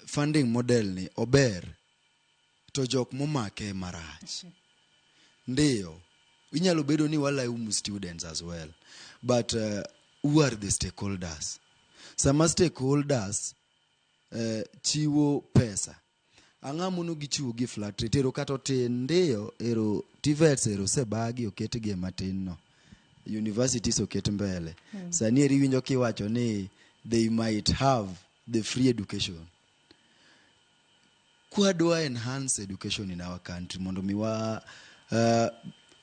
funding model ni ober to jok momake marach. Ndiyo, inyalo bedo ni walaumu students as well, but who are the stakeholders? Sama stakeholders chiwo pesa, ang'o mono gichiwo gi flat rate? Ero kata otin, ndiyo, ero TVETs ero osebagi oketgi e matin no. Universities oket mbele. Sani eri iwinjo kiwacho ni they might have the free education. Kwadwa enhance education in our country mondo mi wa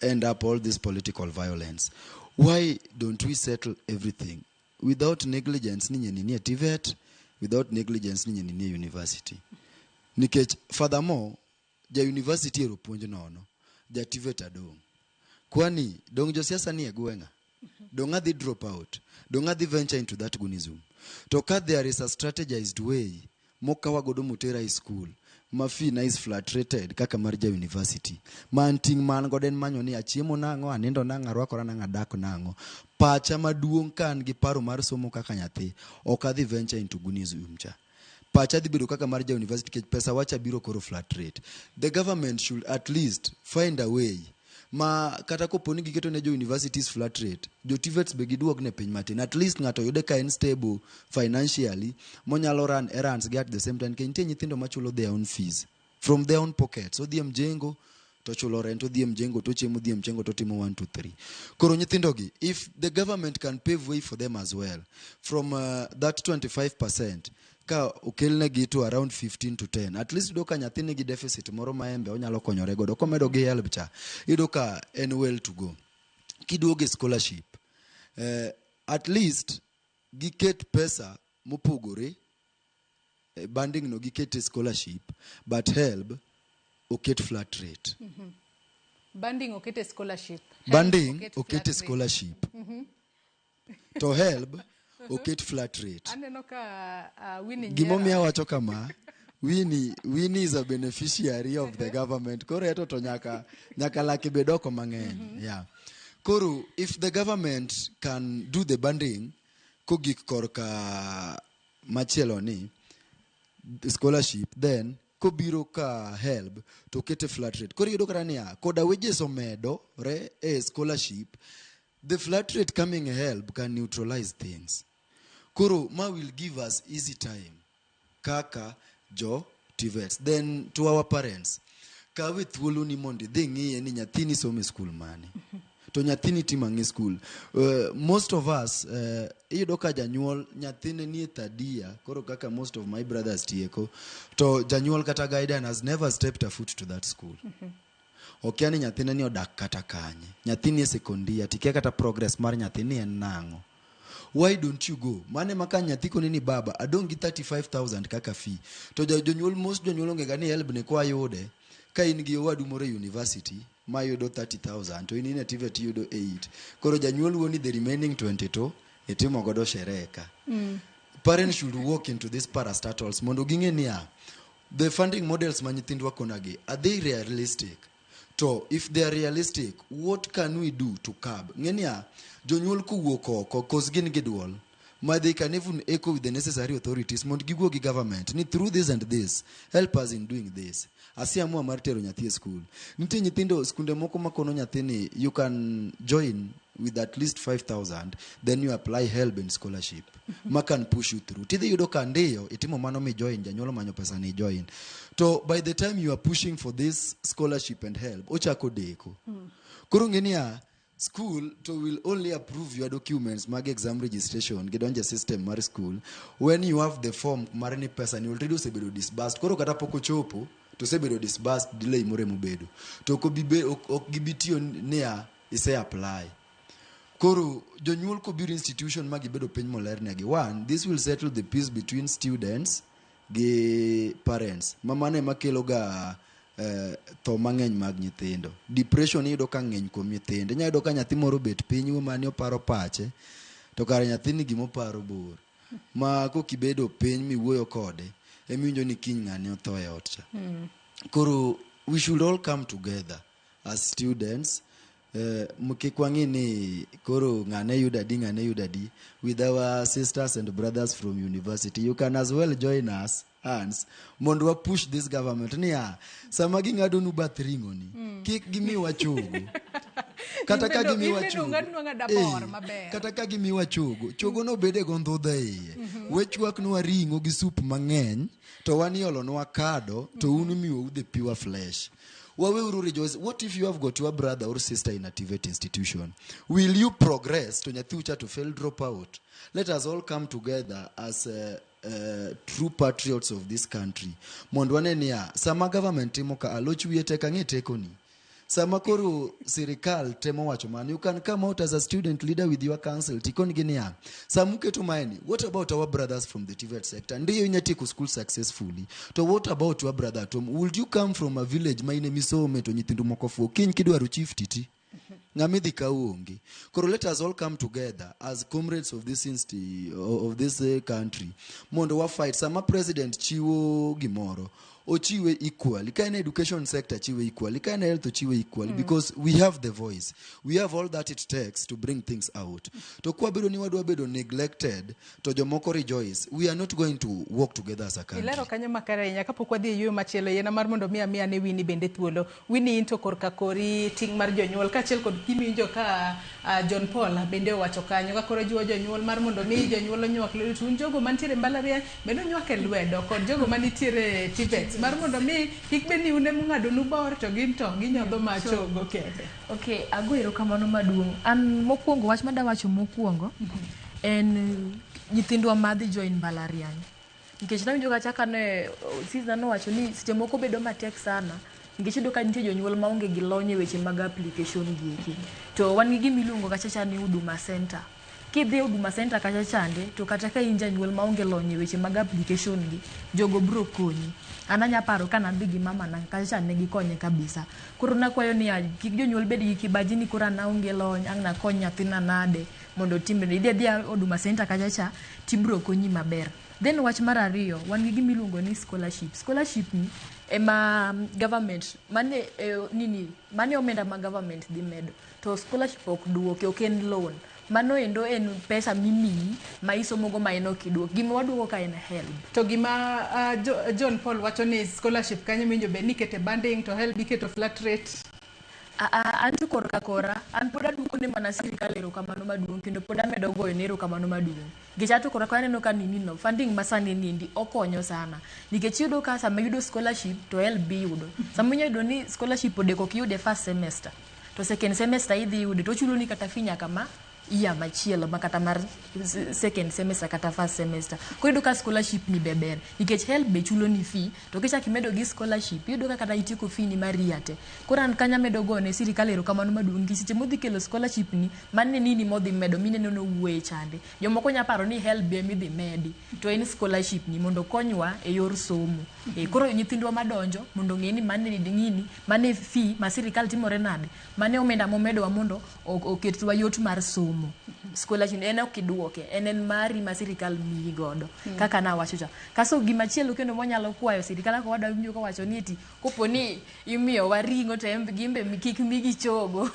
end up all this political violence, why don't we settle everything without negligence ni nyeni nie TVET, without negligence ni nyeni nie university? Nikech furthermore, ja university ero puonj nono, ja TVET adong'. Kwani dong' josiasa nie gweng'a? Dong' adhi drop out? Dong' adhi venture into that gunism? To ka there is a strategized way mokawa godo motera e school ma fee na is flat rated kaka mar ja university, ma an ting' ma an godo en manyo ni achiemo nang'o, anindo nang'o, arwakora nang'o, adak nang'o. Pacha maduong' ka an gi paro mar somo kaka nyathi, ok adhi venture into gunism cha. Pacha dhi bedo kaka mar ja university nikech pesa wacha biro koro flat rate. The government should at least find a way ma kata kopo ni giketo ne jo universities flat rate, jo TVETs be giduog ne piny matin. At least ng'ato yude ka en stable financially, monyalo run errands gi at the same time. Nikech nitie nyithindo machulo their own fees from their own pockets. Odhi e mjengo to chulo rent, odhi e mjengo to chiemo, odhi e mjengo to timo 1 2 3. Koro nyithindo gi, if the government can pave way for them as well from that 25% ka okelnegi to around 15 to 10, at least iyudo ka nyathi nigi deficit moro ma embe onyalo konyore godo komedo gi help cha, iyudo ka en well to go. Kiduogo e scholarship, at least giket pesa mopogore banding no giket e scholarship, but help oket flat rate. Banding okete scholarship. Helb Banding oket okete flat rate. scholarship. To help oket flat rate. Aneno ka Winnie Gimomiyo nyiero. awacho kama, Winnie is a beneficiary of the government. Koro eto to nyaka lake bed oko mang'eny. Yeah. Koro if the government can do the banding kogik korka machielo ni scholarship, then kobiro ka help to kete flat rate. Koro iyudo kata niya, koda wages omedore e scholarship, the flat rate coming help can neutralize things. Koro ma will give us easy time kaka jo TVETs. Then to our parents, kawe thuolo ni mondo idhi ng'iye ni nyathini somo e school mane. To nyathini timo ang'o e school. Most of us, iyudo ka janyuol nyathine nie third year, koro kaka most of my brothers tieko, to janyuol kata guidance has never stepped a foot to that school. Okia ni nyathine ni odak kata kanye. Nyathini e second year, tikia kata progress mar nyathini en nang'o. Why don't you go? Mane ma ka nyathi koni ni baba, adong' gi 35,000 kaka fee. To jonyuol, most jonyuol onge ga ni help ni kwa yude. Ka in gi owadu moro e university ma yudo 30,000 to in e TVET iyudo 8. Koro janyuol wuoni the remaining 22 itimo godo sherehe ka. Parents should walk into these parastatals mondo ging'e niya, the funding models ma nyithindwa konagi, are they realistic? To if they are realistic, what can we do to curb? Ng'e niya, jonyuol kowuok oko, cause gin gi duol. Ma they can even echo with the necessary authorities mondo giwuo gi government ni through this and this help us in doing this. Asiamua mar tero nyathi e school. Nitie nyithindo skunde moko makono nyathini you can join with at least 5000, then you apply help and scholarship ma can push you through. Tidhi yudo ka ndiyo itimo mano mi join, janyuol omanyo pesa ni join, to by the time you are pushing for this scholarship and help, ochako deko. Koro ng'e niya, school to will only approve your documents mag exam registration gidonje system mar school when you have the form mar ni pesa ni already osebedo disbursed. Koro kata pok ochopo to osebedo disbursed, delay moro emobedo to ok gibi tiyo niya ise apply. Koro jonyuol kobiro institution ma gibedo piny molernegi, one, this will settle the peace between students gi parents, ma mano ema kelo ga tho mang'eny mag nyithindo. Depression iyudo ka ng'eny kuom nyithindo. Inyalo yudo ka nyathi moro obet piny mani oparo pache, to kare nyathini gimoparo bor ma kokibedo piny miwuoyo kode emiwinjo ni kiny ng'ani otho e ot cha. Koro we should all come together as students, kik wang'i ni koro ng'ane yudo adi, ng'ane yudo adi. With our sisters and brothers from university, you can as well join us hands mondo wa push this government niya sama ging'adonu bath ring'o ni kik gimiwa chogo kata ka gimiwa chogo. Ung'adnu ang'ada bor maber. Kata ka gimiwa chogo, chogo no bede go ndhudha e iye. We chwaknwa ring'o gi sup mang'eny to wan iolonwa kado to un imiyou the pure flesh. Waweuru rejoice. What if you have got your brother or sister in a TVET institution? Will you progress to nyathiu cha to fail, drop out? Let us all come together as true patriots of this country mondo wane niya sama government timo ka aloch wiye tek, ang'e tekoni. Sama koro sirikal temo wacho mano, you can come out as a student leader with your council tikonigi niya sama uketo maeni, what about our brothers from the TVET sector? Ndiyo inya tieko school successfully, to what about your brother at home? Would you come from a village ma in emisome to nyithindu moko fuo kiny kidwaro chief titi ng'ama idhi kaw onge? Koro let us all come together as comrades of this country mondo wa fight. Sama president chiwo gimoro, ochiwe equally. Ka en education sector, chiwe equally. Ka en health, ochiwe equally. Because we have the voice, we have all that it takes to bring things out. To kwabedo ni wadwa bedo neglected to jomoko rejoice, we are not going to work together as a country. Ilero kanyo makare ahinya. Kapok wadhi e yueyo machielo, yiena mar mondo mi amiya ne Winnie bende thuolo. Winnie, in to korka kori ting' mar jonyuol kaachiel kod gimiwinjo ka John Paul bende owacho kanyo ka koro jiwo jonyuol mar mondo mi jonyuol onywak lwedo, to un jogo mantiere mbalariany bende onywak e lwedo kod jogo manitiere TVET mar mondo mi kik bed ni un emung'adonu bor to gin to ginyodho machogo kende. Okay, ago erokamano maduong'. An mokwongo wach madawacho mokwongo en nyithindwa madhi join mbalariany. Nikech nawinjo kacha kane sister nowacho ni seche moko bedo matek sana nikech iyudo ka nitie jonyuol maonge gi lony e weche mag application gi eki. To wan gi gima iluongo kacha cha ni Huduma Center. Kidhi e Huduma Center kacha chande to kata ka in janyuol maonge lony e weche mag application gi, jogo bro konyi. An anya paro ka nadhi gi mamana kacha cha ne gikonye kabisa. Koro nakwayo niya kik jonyuol bed gi kibaji ni koro an aonge lony, ang' nakony nyathina nade mondo otimre. Idhi adhiya Huduma Center kacha cha tibro konyi maber. Then wach mar ariyo, wan gi gima iluongo ni scholarship. Scholarship ni ema government mane nini mane omenda ma government dhi medo. To scholarship ok duoki, ok en loan. Mano endo en pesa mimiyi ma isomogo ma en ok iduok. Gima waduoko ka en HELB. To gima John Paul wacho ni scholarship kanyo miwinjo bed ni ikete banding to HELB iketo flat rate. An to korka kora, an pod aduoko ne mana sirikal erokamano maduong' kendo pod amedo goyo ne erokamano maduong'. Nikech an to korka kora aneno ka nini no, funding masani ni endi okonyo sana. Nikech iyudo ka sama iyudo scholarship to HELB iyudo. Sama inyalo yudo ni scholarship odeko ok iyude first semester, to second semester idhi yude to ochuloni kata fee nyaka ma year machielo ma kata mar second semester kata first semester. Koro iyudo ka scholarship ni be ber nikech HELB be chuloni fee to kichako imedo gi scholarship iyudo ka kata itieko fee ni mar year te. Koro an kanyo amedo gone sirikal erokamano maduong' nikech seche modhi kelo scholarship ni mano e nini modhi medo mineno nowuoye chande. Jomoko nya paro ni HELB ema idhi medi to en scholarship ni mondo okonywa e yor somo. Koro nyithindwa madonjo mondo ong'e ni mano e ng'ini, mano e fee ma sirikal timore nade, mano e omenda momedowa mondo oketwa yot mar somo. somo. Scholarship en ok iduoke, en en mari ma sirikal miyi godo. Kaka nawacho cha. Kaso gimachielo kendo mwanyalo kwayo sirikal kaka wadwa winjo kawacho ni eti kopo ni imiyowa ring'o to en gin be kik migi chogo.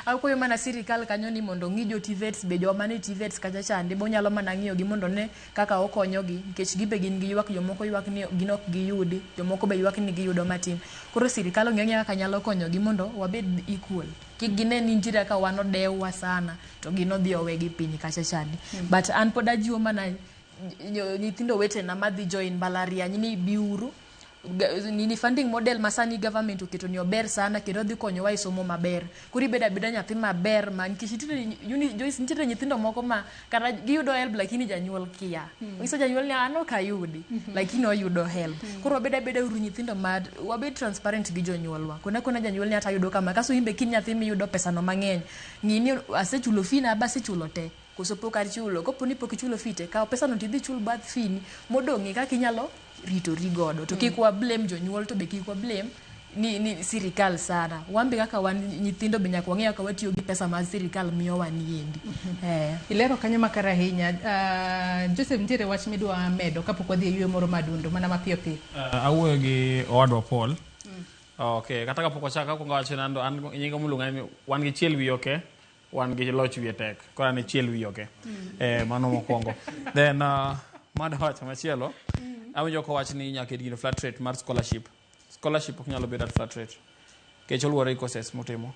Akwayo mana sirikal kanyo ni mondo ong'i jo TVETs be joma ni TVETs kacha chande bonyalo mana ng'iyo gi mondo one kaka okonyogi nikech gibe gin gi ywak jomoko ywak ni gin ok giyudi jomoko be ywak ni giyudo matin. Koro sirikal ong'i ang'iya kaka nyalo konyogi mondo wabed equal. Kik gine ni nitiere kaka wan odewwa sana to gin odhi owegi piny kacha chande. But an pod ajiwo mana nyithindo wetena madhi join mbalariany ni biuru nini funding model ma sani government oketo ni ober sana kendo dhi konyowa e somo maber. Koro ibedo abeda nyathi maber ma nikech nitiere Joyce, nitiere nyithindo moko ma kata giyudo help lakini janyuol kia. Onyiso janyuol ni an ok ayudi lakini oyudo help. Koro wabed abeda uru nyithindo ma wabed transparent gi jonyuolwa. Kona kona janyuol ni ata ayudo kama kaso in be kin nyathi miyudo pesa no mang'eny. Ng'i ni asechulo fee na ba asechulo te. Koso pok achulo. Kopo ni pok ichulo fee te, kaw pesa no tidhi ichul bath fee ni modong' ng'i kaka inyalo ritori godo. To kik wa blame jonyuol to be kik wa blame ni sirikal sana. Wan be kaka wan nyithindo be nyaka wang'e kaka watiyo gi pesa ma sirikal miyowa ni endi. Ilero kanyo makare ahinya. Joseph, nitiere wach midwa medo kapok wadhi e yweyo moro madundo mana mapiyo piyo. Awuoyo gi owadwa Paul. Okay, kata kapok wachako akwongo awacho ni an nyinga miluonga ni wan gi chiel wiye oke, wan gi loch wiye tek. Koro an e chiel wiye oke. Mano mokwongo. Then mada wacho machielo, awinjo kowach ni nyaka ket gino flat rate mar scholarship. Scholarship ok nyalo bedo at flat rate. Nikech oluwore gi courses mutimo.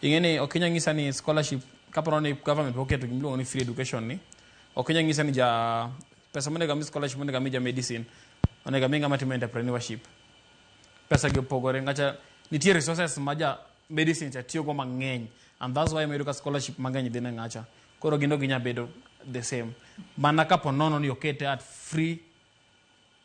Ing'e ni ok inyal nyisa ni scholarship kapo ni government pok oketo gimiluongo ni free education ni, ok inyal nyisa ni ja pesa monego ami scholarship monego ami ja medicine, onego ami ng'ama timo entrepreneurship. Pesa gi opogore ngacha nitie resources ma ja medicine cha tiyogo mang'eny and that's why iyudo ka scholarship mang'eny dhi ne ng'acha. Koro gin ok ginyal bedo the same. Mana kapo nono ni okete at free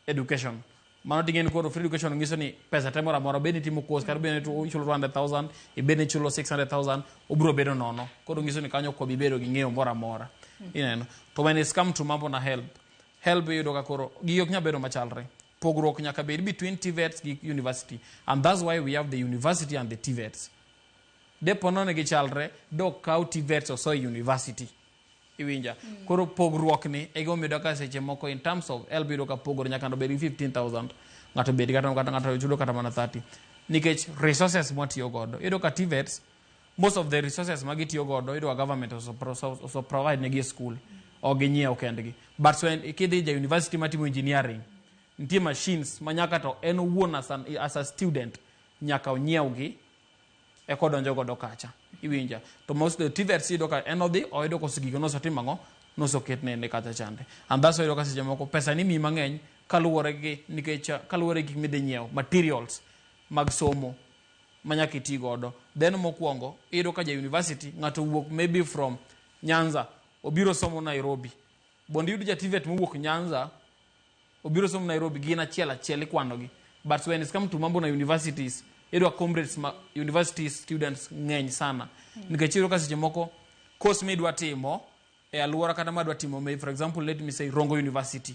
education. Mano ting'e ni koro free education nyiso ni pesa te moro amora bed ni itimo course kata bed ni ichulo 200,000, ibed ni ichulo 600,000, obiro bedo nono. Koro nyiso ni kanyo ok wabi bedo gi ng'eyo moro amora. Ineno. To when it's come to mambo na help, help iyudo ka koro gigi ok nyal bedo machalre. Pogruok nyaka bed between TVETs gi university. And that's why we have the university and the TVETs. Depo nono gichalre, dok kaw TVETs oso e university. Iwinja. Koro pogruok ni e gima omiyo ka seche moko in terms of help iyudo ka pogore nyaka ng'ato bed gi 15,000, ng'ato bed kata ng'ato chulo kata mana 30. Nikech resources mwatiyo godo. Iyudo ka TVETs, most of the resources ma gitiyo godo iyudo ka government ose provide negi e school. Ok ginyiew kendgi. But when kidhi ja university matimo engineering, nitie machines ma nyaka to en owuon as a student nyaka onyiewgi eka odonjo godo kacha. Iwinja. To most of the TVETs iyudo ka en odhi oyudo kose gigo nosetimo ang'o? Noseketne ne kacha chande. And that's why iyudo ka seche moko pesa ni miyi mang'eny kaluwore gi nikech kaluwore gi gik midhi nyiewo, materials mag somo ma nyaka iti godo. Then mokwongo iyudo ka ja university ng'ato owuok maybe from Nyanza obiro somo Nairobi. Bondo iyud ja TVET mowuok Nyanza obiro somo Nairobi gin achiel achiel ikwanogi. But when it's come to mambo na universities, iyudo ka comrades ma university students ng'eny sana. Nikech iyudo ka seche moko course midwa timo e alwora kata madwa timo may for example let me say Rongo University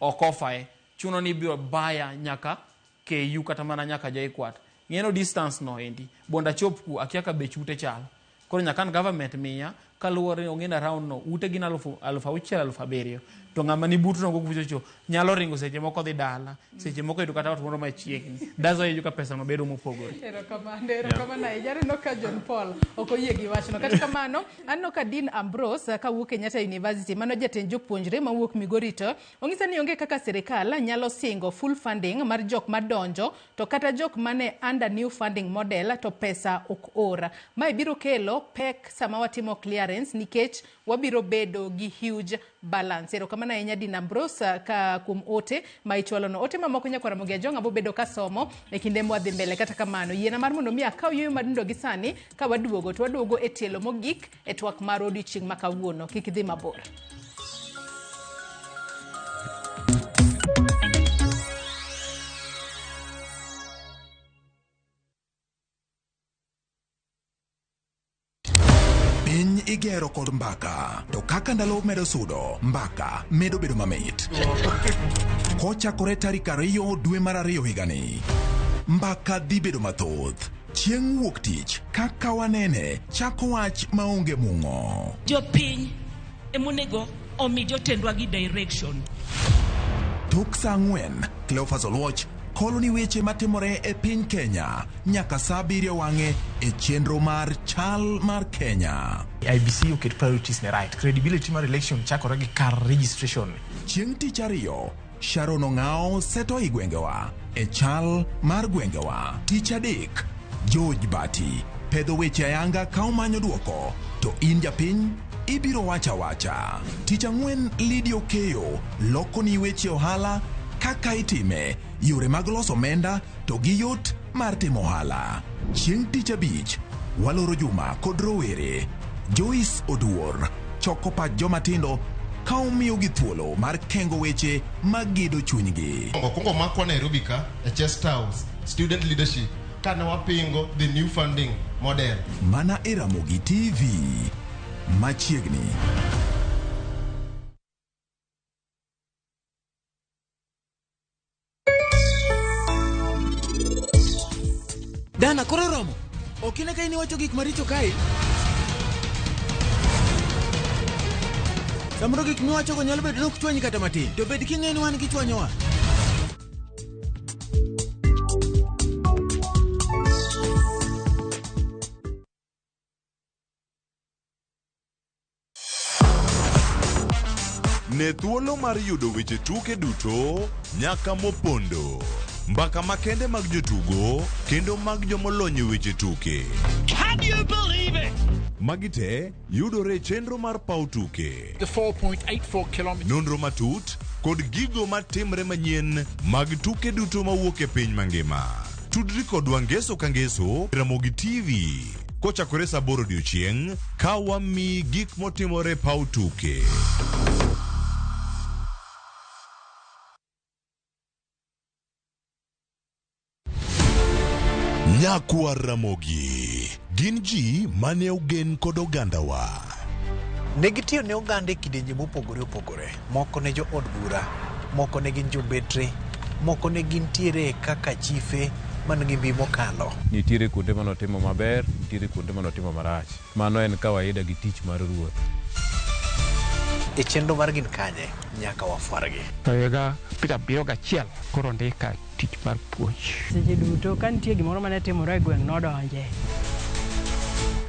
ok ofae chuno ni ibiro baya nyaka KU kata mana nyaka JKUAT. Ng'eno distance no endi bondo achop ku akia ka bech ute chal. Koro nyaka an government miya kaluwore ni ong'e ni around no ute gin alufu 6,000 7,000 to ng'ama ni but no kuchocho nyalo ringo seche moko dhi dala seche moko yudo kata ot moro machiegni. That's why iyudo ka pesa no bedo mopogore. Erokamano, erokamano ahinya. Aneno ka John Paul ok oyie gi wachno. Kata kamano, aneno ka Dean Ambrose kawuok Kenyatta University, mano jatend jopuonjre mawuok Migori to onyisa ni onge kaka sirikal nyalo singo full funding mar jok madonjo to kata jok mane under new funding model to pesa ok or. Mae biro kelo pek sama watimo clearance nikech wabiro bedo gi huge balance. Erokamano ahinya Dean Ambrose ka kuom ote ma ichwalono. Ote mamoko nyakwar Ramogi Ajwang' abo bedo kasomo e kinde mwadhi mbele. Kata kamano, yiena mar mondo mi akaw yueyo madundo gi sani ka waduogo to waduogo e tielo mogik e twak mar odiochieng' ma kawuono. Kik idhi mabor. Piny igero kod mbaka, to kaka ndalo medo sudo, mbaka medo bedo mamit. Kochakore tarik 2 dwe mar 2 higani, mbaka dhi bedo mathoth. Chieng' wuok tich kaka wanene chako wach maonge mung'o. Jopiny emonego omi jotendwa gi direction. Tok saa 4, Cleophas Oluoch kolo ni weche matimore e piny Kenya nyaka saa 7 wang'e e chenro mar Chal mar Kenya. IEBC oket priorities ne right. Credibility mar election chakore gi kar registration. Chieng' tich ariyo, Sharon Ong'ao seto i gwengewa e chal mar gwengewa. Tich adek, George Bati pedho weche ayanga ka omanyo duoko, to in japiny ibiro wacha wacha. Tich ang'wen, Lydia Okeyo loko ni weche ohala kaka itime, yore mag loso omenda to gi yot mar timo ohala. Chieng' tich abich, waloro juma kod rowere. Joyce Oduor choko pach joma tindo ka omiyogi thuolo mar kengo weche magedo chunygi. Okwongo makwa Nairobi ka e Chest House student leadership kane wapingo the new funding model. Mana e Ramogi TV machiegni. Dana koro romo. Ok ine ka in iwacho gik maricho kae? Samoro gik miwachogo nyalo bedo ni ok chwanyi kata matin, to bed king'eyo ni wan gichwanyowa. Ne thuolo mar yudo weche tuke duto nyaka mopondo. Mbaka makende mag jotugo kendo mag jomolony e weche tuke. Can you believe it? Magi te yudore e chenro mar paw tuke. The 4.84 kilometers. Nonro matut kod gigo matimre manyien mag tuke duto mawuok e piny mangima. Tudri kodwa ngeso ka ngeso Ramogi TV kochakore saa 8 odiochieng' ka wamiyi gik motimore e paw tuke. Nyakwar Ramogi gin ji mane ogen kod ogandawa. Ne gitiyo ne oganda e kidienje mopogore opogore. Moko ne jo od bura, moko ne gin jobetre, moko ne gintiere kaka chife man gi mbi mokalo. Nitiere kuonde mane otimo maber, nitiere kuonde mane otimo marach. Mano en kawaida gi tich mar ruoth. E chenro mar Gin Kanye, nyaka wafwargi. To higa 71 koro ndika tich mar puonj. Seche duto ka nitie gimoro mane timore e gweng' nodonje.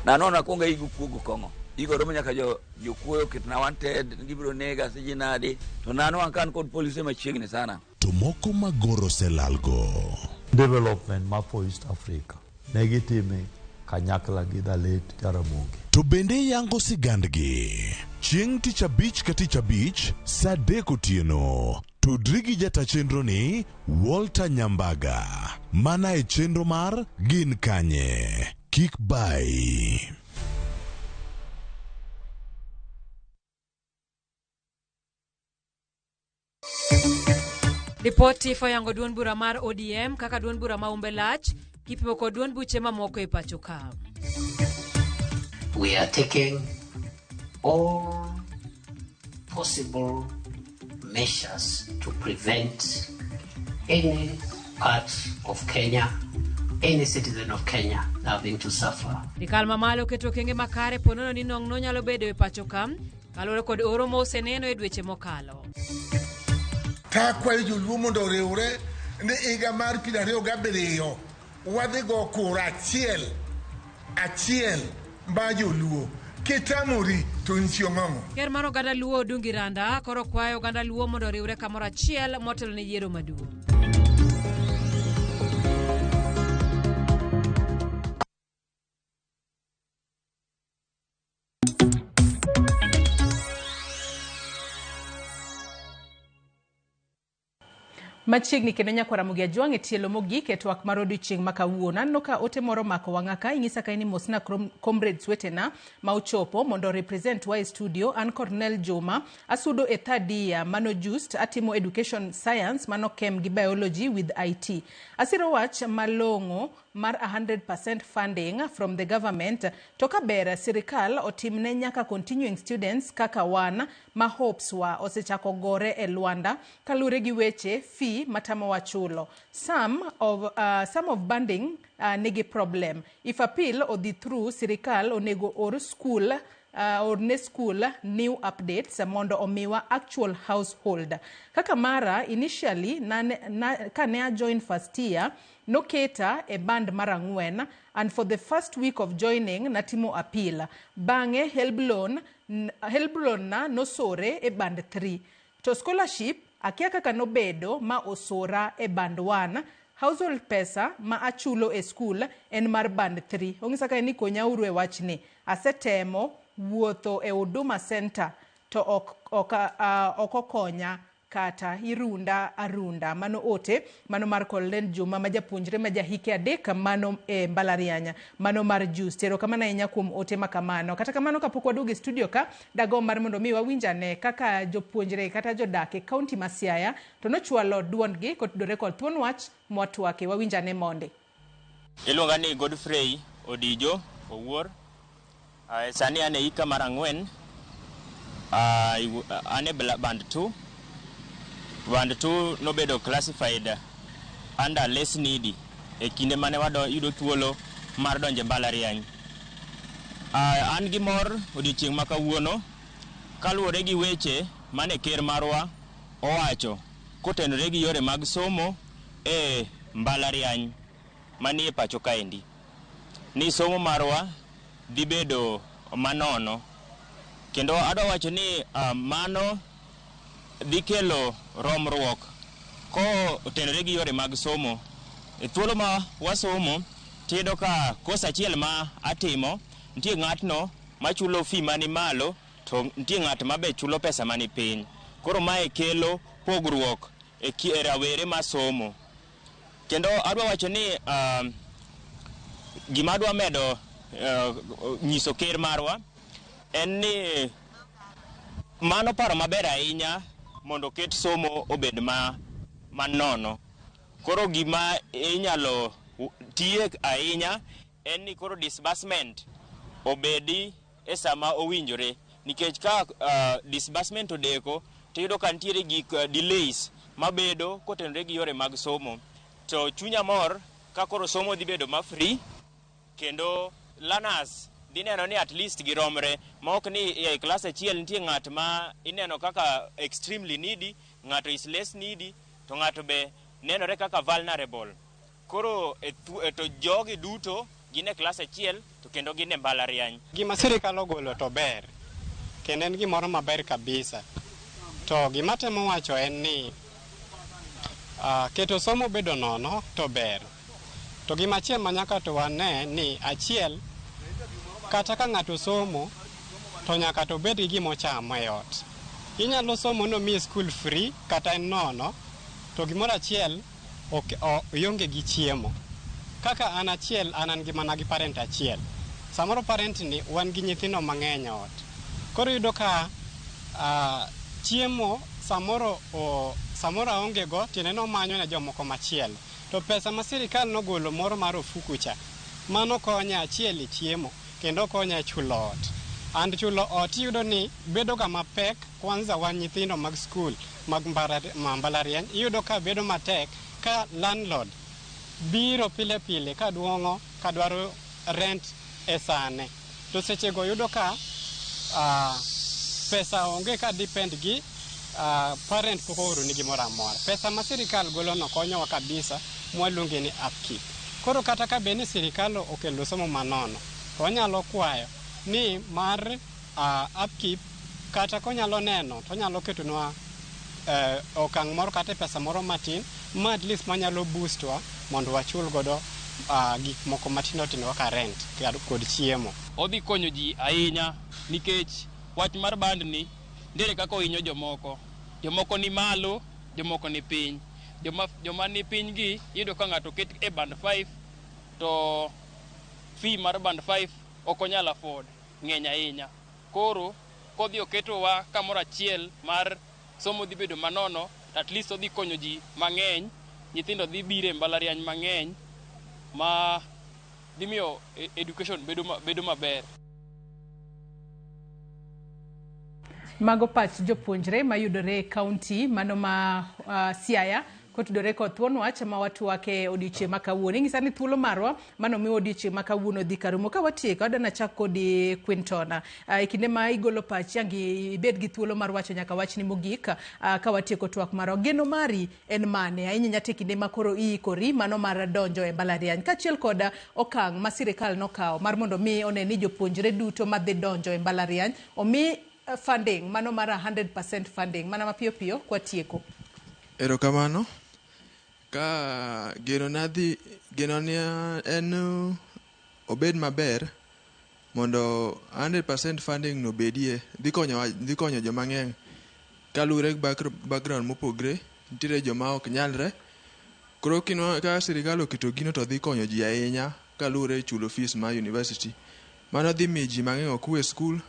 Nanono akwongo aigo kuogo kong'o. Igo romo nyaka jo jokuoyo oketna wanted gibiro nega siji nadi. To nanwang' ka an kod polise machiegni sana. To moko magoro oselalgo. Development ma for East Africa ne gitime kanyakla gi the late Jaramogi. To bende yango sigandgi. Chieng' tich abich ka tich abich saa 3 otieno. Tudri gi jata chenro ni Walter Nyambaga. Mana e chenro mar Gin Kanye. Kik bai. Ripoti foyango duond bura mar ODM kaka duond bura ma umbe lach kipimo kod duond buche mamoko e pacho ka. We are taking all possible measures to prevent any part of Kenya, any citizen of Kenya having to suffer. Sirkal mamalo oketo okenge makare ponono ni nong'no nyalo bedo e pacho ka kaluwore kod oro ma oseneno e dweche mokalo. Takwayo joluo mondo oriwre ni higa mar 2027 wadhi go kura achiel achiel ma joluo. Kitamori to in chiong'ong'o. Ker mar oganda Luo Odungi Randa koro kwayo oganda Luo mondo oriwre kamoro achiel motelo ne yiero maduong'. Machiegni kendo nyakwar Ramogi Ajwang' e tielo mogik e twak mar odiochieng' ma kawuono. Aneno ka ote moro omako wang'a ka, inyisa ka ni mosna comrades wetena ma ochopo mondo represent wa e studio. An Cornel Juma, asudo e third year mano just atimo education science mano chem gi biology with IT. Asiro wach malong'o mar 100% funding from the government to ka ber sirikal otimne nyaka continuing students kaka wan ma hopes wa osechako gore e lwanda kaluwore gi weche fee fee matamowa chulo. Some of banding nigi problem. If appeal odhi through, sirikal onego or school orne school new updates mondo omiwa actual household. Kaka mara initially kane a join first year, noketa e band mar 4, and for the first week of joining natimo appeal. Bang'e HELB loan na nosore e band 3. To scholarship akia kaka nobedo ma osora e band 1. Household pesa ma achulo e school en mar band 3. Ong'isa kae ni konyauru e wachni. Asetemo wuotho e Huduma Center to ok okonya kata irunda arunda. Mano ote mano mar Collen Juma ma japuonjre ma jahike 3 mano e mbalariany mano mar JUST. Erokamano ahinya kuom ote ma kamano. Kata kamano kapok waduogo e studio ka, dagomb mar mondo mi wawinjane kaka jopuonjre kata jodak e kaunti ma Siaya to nochwalo duondgi kotudore kod thuon wach mwatwake. Wawinjane monde. Iluonga ni Godfrey Odijo Owuor. Sani an e hika mar 4. An e band 2. Band 2 nobedo classified under less needy e kinde mane wayudo thuolo mar donjo e mbalariany. An gi mor odiochieng' ma kawuono kaluwore gi weche mane ker marwa owacho kotenore gi yore mag somo e mbalariany manie pacho kaendi. Ni somo marwa dhi bedo manono. Kendo adwa wacho ni mano dhi kelo romruok kotenore gi yore mag somo. E thuolo ma wasomo, tiyudo ka kos achiel ma atimo, nitie ng'atno machulo fee mani malo, to nitie ng'at ma be chulo pesa mani piny. Koro mae kelo pogruok e rawere masomo. Kendo adwa wacho ni gima adwa medo nyiso ker marwa en ni mano paro maber ahinya mondo oket somo obed manono. Koro gima inyalo tiye ahinya en ni koro disbursement obedi e sama owinjore, nikech ka disbursement odeko tiyudo ka nitiere gik delays mabedo kotenore gi yore mag somo. To chunya mor ka koro somo dhi bedo ma free kendo learners dhi neno ni at least giromre, ma ok ni e klas achiel nitie ng'at ma ineno kaka extremely needy, ng'ato is less needy, to ng'ato be nenore kaka vulnerable. Koro to jogi duto gin e klas achiel to kendo gin e mbalariany. Gima sirikal ogolo to ber, kendo en gimoro maber kabisa. To gima temo wacho en ni keto somo bedo nono to ber. To gima chielo ma nyaka to wane ni achiel, kata ka ng'ato somo to nyaka to bed gi gima ochamo e ot. Inyalo somo nomiyi school free kata en nono, to gimoro achiel ionge gi chiemo. Kaka an achiel, an gi mana gi parent achiel. Samoro parent ni wan gi nyithindo mang'eny e ot. Koro iyudo ka chiemo samoro aonge go, tiende ni omanyo ne jomoko machielo. To pesa ma sirikal nogolo moro mar ofuku cha, mano konyo achiel e chiemo kendo konyo e chulo ot. And chulo ot iyudo ni bedo ga mapek, kwanza wan nyithindo mag skul mag mbalariany, iyudo ka bedo matek ka landlord biro pile pile ka duong'o ka dwaro rent e sane. To sechego yudo ka pesa onge ka depend gi parent pok ooroni gimoro amora. Pesa ma sirikal golo no konyowa kabisa, mwaluonge ni upkeep. Koro kata ka bed ni sirikal okelo somo manono, to wanyalo kwayo ni mar upkeep kata konyalo neno to onyalo ketonwa okang' moro kata pesa moro matin ma at least manyalo boostwa mondo wachul godo gik moko matindo tindo kaka rent kod chiemo. Odhi konyo ji ahinya nikech wach mar band ni nitiere kaka ohinyo jomoko. Jomoko ni malo, jomoko ni piny. Joma ni piny gi iyudo ka ng'ato oket e band 5 to fee mar band 5 ok onyal afford, ng'eny ahinya. Koro kodhi oketowa kamoro achiel mar somo dhi bedo manono, at least odhi konyo ji mang'eny, nyithindo dhi biro e mbalariany mang'eny ma dhi miyo education bedo maber. Mago pach jopuonjre mayudore e kaunti mano ma Siaya Kotudore kod thuon wach ma watwake odiochieng' ma kawuono. Inyisa ni thuolo marwa mano miwa odiochieng' ma kawuono dhi karumo. Ka watieko, adwa nachak kodi Quinton. E kinde ma igolo pachi ang' ibed gi thuolo mar wacho nyaka wachni mogik ka watieko twak marwa. Geno mari en mane? Ahinya ahinya to e kinde ma koro iikori mano mar donjo e mbalariany. Kaachiel kod okang' ma sirikal nokawo mar mondo mi one ni jopuonjre duto madhi donjo e mbalariany omi funding mano mar 100% funding mana mapiyo piyo kwatieko. Erokamano. Ka geno na dhi geno ni en obed maber mondo 100% funding no bedie dhi konyo dhi konyo joma ng'eny kaluwore gi background mopogre nitiere joma ok nyalre koro kinwa ka sirikal oketo gino to dhi konyo ji ahinya kaluwore chulo fees mar university mano dhi miyo ji mang'eny ok we skul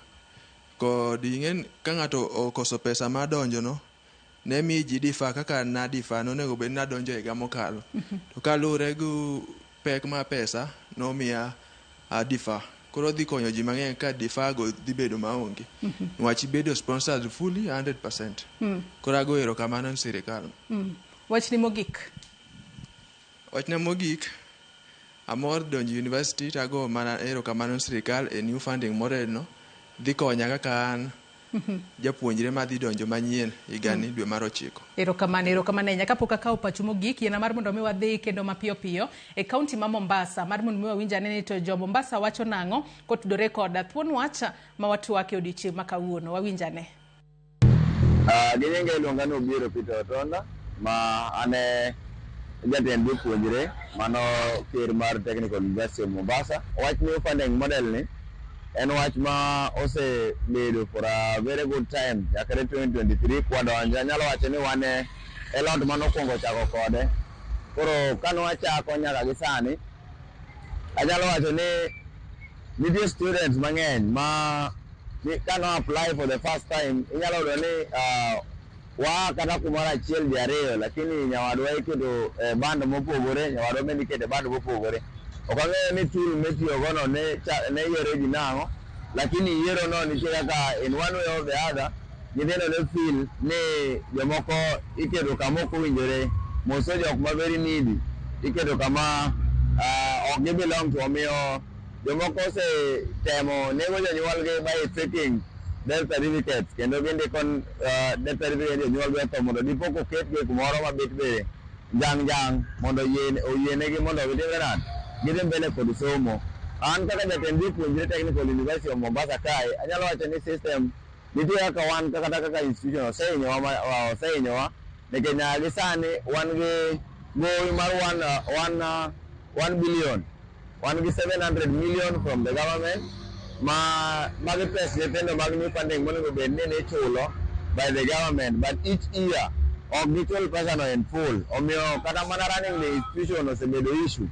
kod ing'e ka ng'ato okoso pesa mar donjo no ne mi ji defer kaka na defer nonego bed ni adonjo higa mokalo to kaluwore gi pek mar pesa nomiya a defer koro dhi konyo ji mang'eny ka defer go dhi bedo maonge niwach ibedo sponsored fully 100%. Koro ago erokamano ne sirikal. Wachni mogik. Wachna mogik amor donjo university tago mana erokamano ne sirikal e new funding model no dhi konya kaka an japuonjre madhi donjo manyien higani dwe mar 9. Erokamano, erokamano ahinya. Kapok akawo pachu mogik, yiena mar mondo mi wadhi kendo mapiyo piyo e kaunti ma Mombasa mar mondo mi wawinj ane ni to jo Mombasa wacho nang'o kotudore kod thuon wach ma watwake odiochieng' ma kawuono. Wawinj ane. Gi nyinga iluonga ni Obiero Peter Otonda ma an e jatend jopuonjre mano ker mar Technical University of Mombasa. Wach new funding model ni en wach ma osebedo for a very good time chakre 2023 kwadonjo. Anyalo wacho ni wan e lot manokwongo chako kode. Koro kane wachako nyaka gi sani, anyalo wacho ni nitie students mang'eny ma kano apply for the first time inyalo yudo ni waa kata kumoro achiel ji ariyo, lakini nyawadwa iketo e band mopogore, nyawadwa bende iketo e band mopogore. Ok ang'eyo ni tool mitiyogo no ne yiero ji nang'o, lakini yiero no nitie kaka in one way or the other nyithindo ne feel ni jomoko iketo kama ok owinjore, moso jok ma very needy iketo kama ok gi belong to. Omiyo jomoko osetemo nego jonyuolgi by faking death certificates kendo gindiko death certificate jonyuolgi otho mondo dipo koketgi kumoro mabet be njang' njang' mondo oyienegi mondo gitimre nade, gidhi mbele kod somo. An kaka jatend jopuonjre Technical University of Mombasa kae, anyalo wacho ni system nitie kaka wan kata kaka institution osehinyowa nikech nyaka gi sani wan gi gowi mar 1 billion, wan gi 700 million from the government ma magi pes nyithindo mag new funding monego bed ni nichulo by the government, but each year ok gichul pesa no in full. Omiyo kata mana running the institution osebedo issue.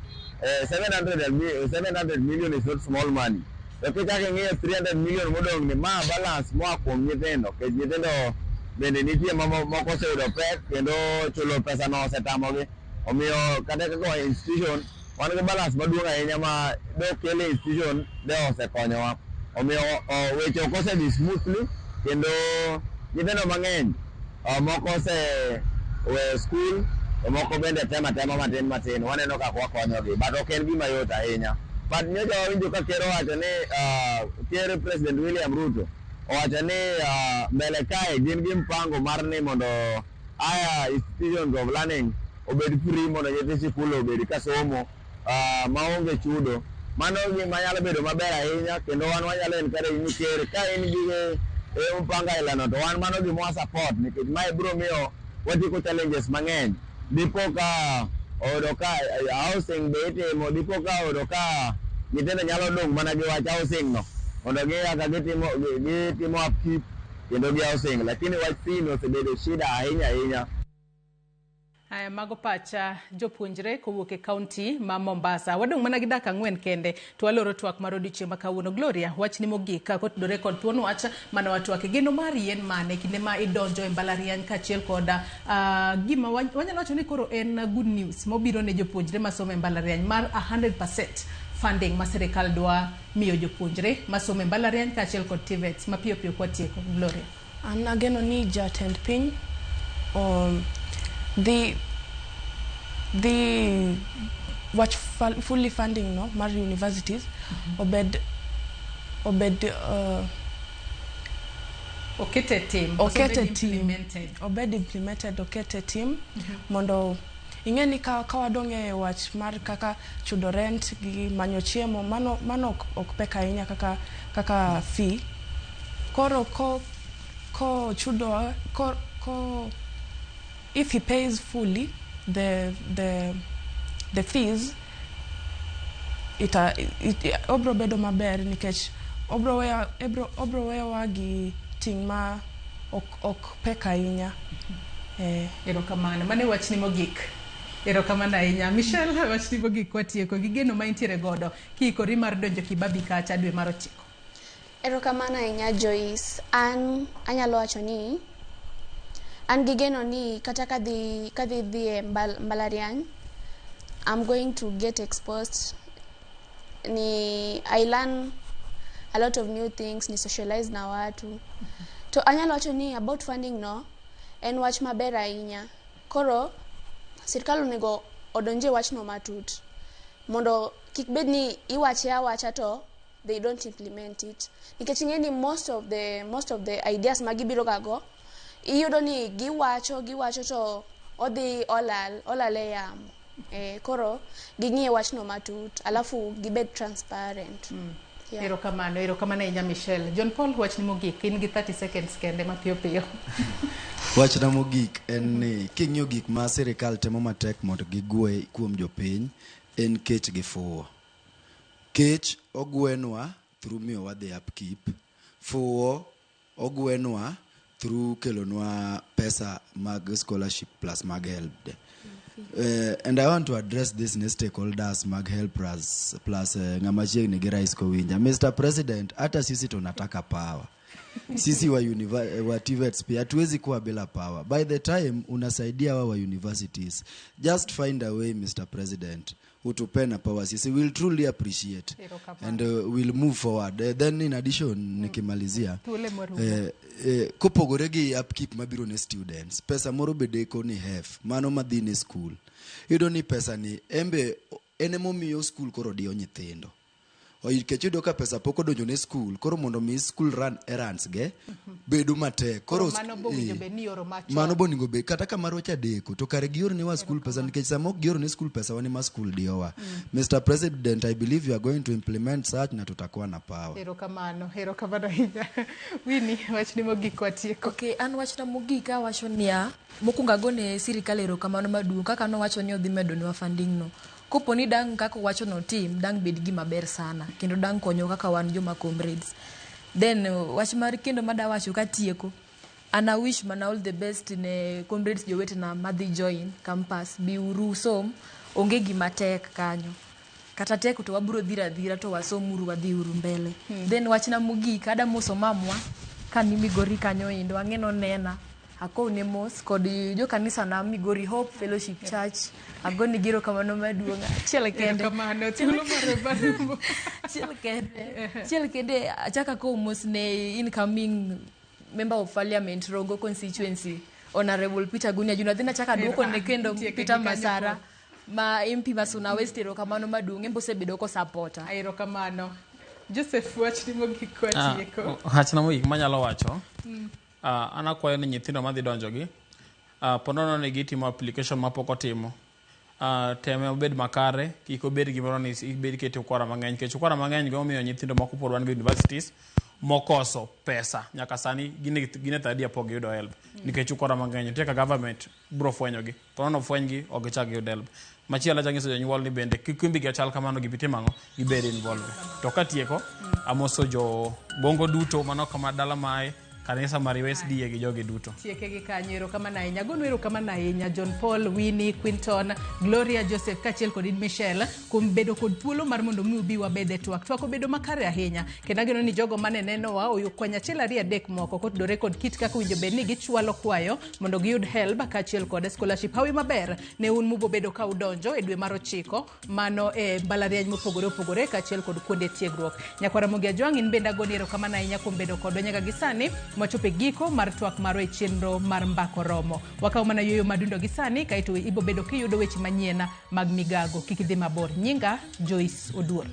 700 million is not small money. To kichako ing'iyo 300 million modong' ni ma balance moa kuom nyithindo, nikech nyithindo bende nitie moko oseyudo pek kendo chulo pesa no osetamogi. Omiyo kata kaka institution wan gi balance maduong' ahinya ma dokel e institution de osekonyowa. Omiyo weche ok osedhi smoothly kendo nyithindo mang'eny moko oseweyo skul to moko bende temo atema matin matin waneno kaka wakonyogi, but ok en gima yot ahinya. But nyocha wawinjo ka ker owacho ni ker President William Ruto owacho ni mbele kae gin gi mpango mar ni mondo higher institutions of learning obed free mondo nyithi sikul obed ka somo maonge chudo. Mano gima nyalo bedo maber ahinya kendo wan wanyalo encourage ni ker ka in gi mpango aila no to wan mano gima wa support nikech mae biro miyo watieko challenges mang'eny. Dipo ka oyudo ka housing be itimo, dipo ka oyudo ka nyithindo nyalo dong' mana gi wach housing no mondo ging'e kaka gitimo upkeep kendo gi housing, lakini wach fee no osebedo shida ahinya ahinya. Haya, mago pacha jopuonjre kowuok e kaunti ma Mombasa. Wadong' mana gi dakika 4 kende to waloro twak mar odiochieng' ma kawuono. Gloria, wachni mogik kotudore kod thuon wach mane watwake. Geno mari en mane kinde ma idonjo e mbalariany kaachiel kod gima wanyalo wacho ni koro en good news mobiro ne jopuonjre masomo e mbalariany mar 100% funding ma sirikal dwa miyo jopuonjre masomo e mbalariany kaachiel kod TVETs. Mapiyo piyo kwatieko. Gloria. An ageno ni jatend piny dhi dhi wach fully funding no mar universities obed obed Okete tim. Okete obed tim. Implemented. Obed implemented, okete tim mondo ing'e ni ka wadong' e wach mar kaka chudo rent gi manyo chiemo, mano ok pek ahinya kaka fee. Koro ko chudo ko if he pays fully the fees, obro bedo maber nikech obro weyowa gi ting' ma ok pek ahinya. Erokamano. Mano e wachni mogik. Erokamano ahinya. Michelle, wachni mogik watieko gi geno ma intiere godo kiikori mar donjo Kibabi kacha dwe mar 9. Erokamano ahinya, Joyce. An anyalo wacho ni an gi geno ni kata kadhi dhi e mbalariany, I'm going to get exposed ni I learn a lot of new things, ni socialize na watu. To anyalo wacho ni about funding no en wach maber ahinya. Koro sirkal onego odonje wachno matut mondo kik bed ni iwache awacha to they don't implement it, nikech ing'e ni most of the ideas ma gibiro ga go, iyudo ni giwacho to odhi olal e yamo. Koro ging'iye wachno matut alafu gibed transparent. Yeah. Erokamano, erokamano ahinya, Michelle. John Paul, wachni mogik, in gi 30 seconds kende, mapiyo piyo. Wachna mogik en ni king'iyo gik ma sirikal temo matek mondo gigwe kuom jopiny en kech gi fuwo. Kech ogwenwa through miyowa the upkeep, fuwo ogwenwa through kelonwa pesa mag scholarship plus mag HELB. And I want to address this ne stakeholders mag HELB plus ng'ama chiegni gi rais kowinja. Mr. President, hata sisi tunataka power. Sisi wa TVETs pia hatuwezi kuwa bila power. By the time unasaidia wa universities, just find a way, Mr. President, utupe na power sisi. We'll truly appreciate Erokamano. And we'll move forward. Then in addition, nikimalizia, Thuolo morumo. Kopogore gi upkeep mabiro ne students, pesa moro be deko ni HEF, mano madhi ne school. Iyudo ni pesa ni embe en emomiyo school koro diyo nyithindo. Nikech iyudo ka pesa pok odonjo ne school, koro mondo mi school run errands ge bedo matek. Koro mano bo winjo bed ni ioro machon. Mano bonego bed kata ka marwa cha deko to kare gior ne wa school pesa, nikech sama ok gioro ne school pesa, wan ema school diyowa. Mr. President, I believe you are going to implement such na tutakuwa na power. Erokamano, erokamano ahinya. Winnie, wachni mogik watieko. Okay, an wachna mogik awacho niya, mokwongo agone sirikal erokamano maduong' kaka nowacho ni odhi medonwa funding no. Kopo ni dang' kaka owacho no tim, dang' bed gima ber sana kendo dang' konyo kaka wan joma comrades. Then wach mar kendo madawacho katieko, an a wish mana all the best ne comrades jowetena madhi join campus. Biuru usom, onge gima tek kanyo. Kata tek to wabiro dhiro adhira to wasomuru wadhiuru mbele. Then wachna mogik ada moso mamwa kani Migori kanyo endo ang'e nonena akowne mos kod jokanisa na Migori Hope Fellowship Church, agonegi erokamano maduong'. Achiel kende. Erokamano, thuolo marumo. Achiel kende achako akow mos ne incoming member of parliament Rongo constituency, Honorable Peter Gunia Junior. Then achako aduoko ne kendo Tieke Peter gi kanyo. Masara ma MP ma Suna West erokamano maduong', en be osebedo kosapota. Erokamano. Joseph, wachni mogik watieko. Wachna mogik manyalo wacho, an akwayo ni nyithindo madhi donjogi, ponono ni gitimo application mapok otimo, teme obed makare, kik obed gimoro ni ibed kete ukora mang'eny, nikech ukora mang'eny go omiyo nyithindo moko pod wan go universities mokoso pesa nyaka sani, gin e third year pok giyudo HELB nikech ukora mang'eny nitie. Ka government bro fwenyogi, ponono fwenygi, ok gichak giyud HELB machielo. Acha nyiso jonyuol ni bende kik kumbi gi achal kamano, gibitim ang'o, gibed involved. To katieko, amoso jo bongo duto mano kama dala mae kanisa mar USDA gi jogi duto. Tieke gi kanyo. Erokamano ahinya, agonu erokamano ahinya, John Paul, Winnie, Quinton, Gloria, Joseph kaachiel kod Michelle kuom bedo kod thuolo mar mondo mi ubi wabed e twak. Twak obedo makare ahinya kendo ageno ni jogo mane nenowa oyukwanyo achiel ariyo adek moko kotudore kod kit kaka owinjo bed ni gichwalo kwayo mondo giyud HELB kaachiel kod scholarship. Hawi maber ne un mubobedo ka udonjo e dwe mar 9 mano e mbalariany mopogore opogore kaachiel kod kuonde tiegruok. Nyakwara Ramogi Ajwang', in bende agoni erokamano ahinya kuom bedo kodwa nyaka gi sani. Mwachopo e giko mar twak marwa e chenro mar Mbako Romo. Wakawo mana yueyo madundo gi sani kaeto ibo bedo kiyudo weche manyien mag migago. Kik idhi mabor. Nyinga Joyce Oduor.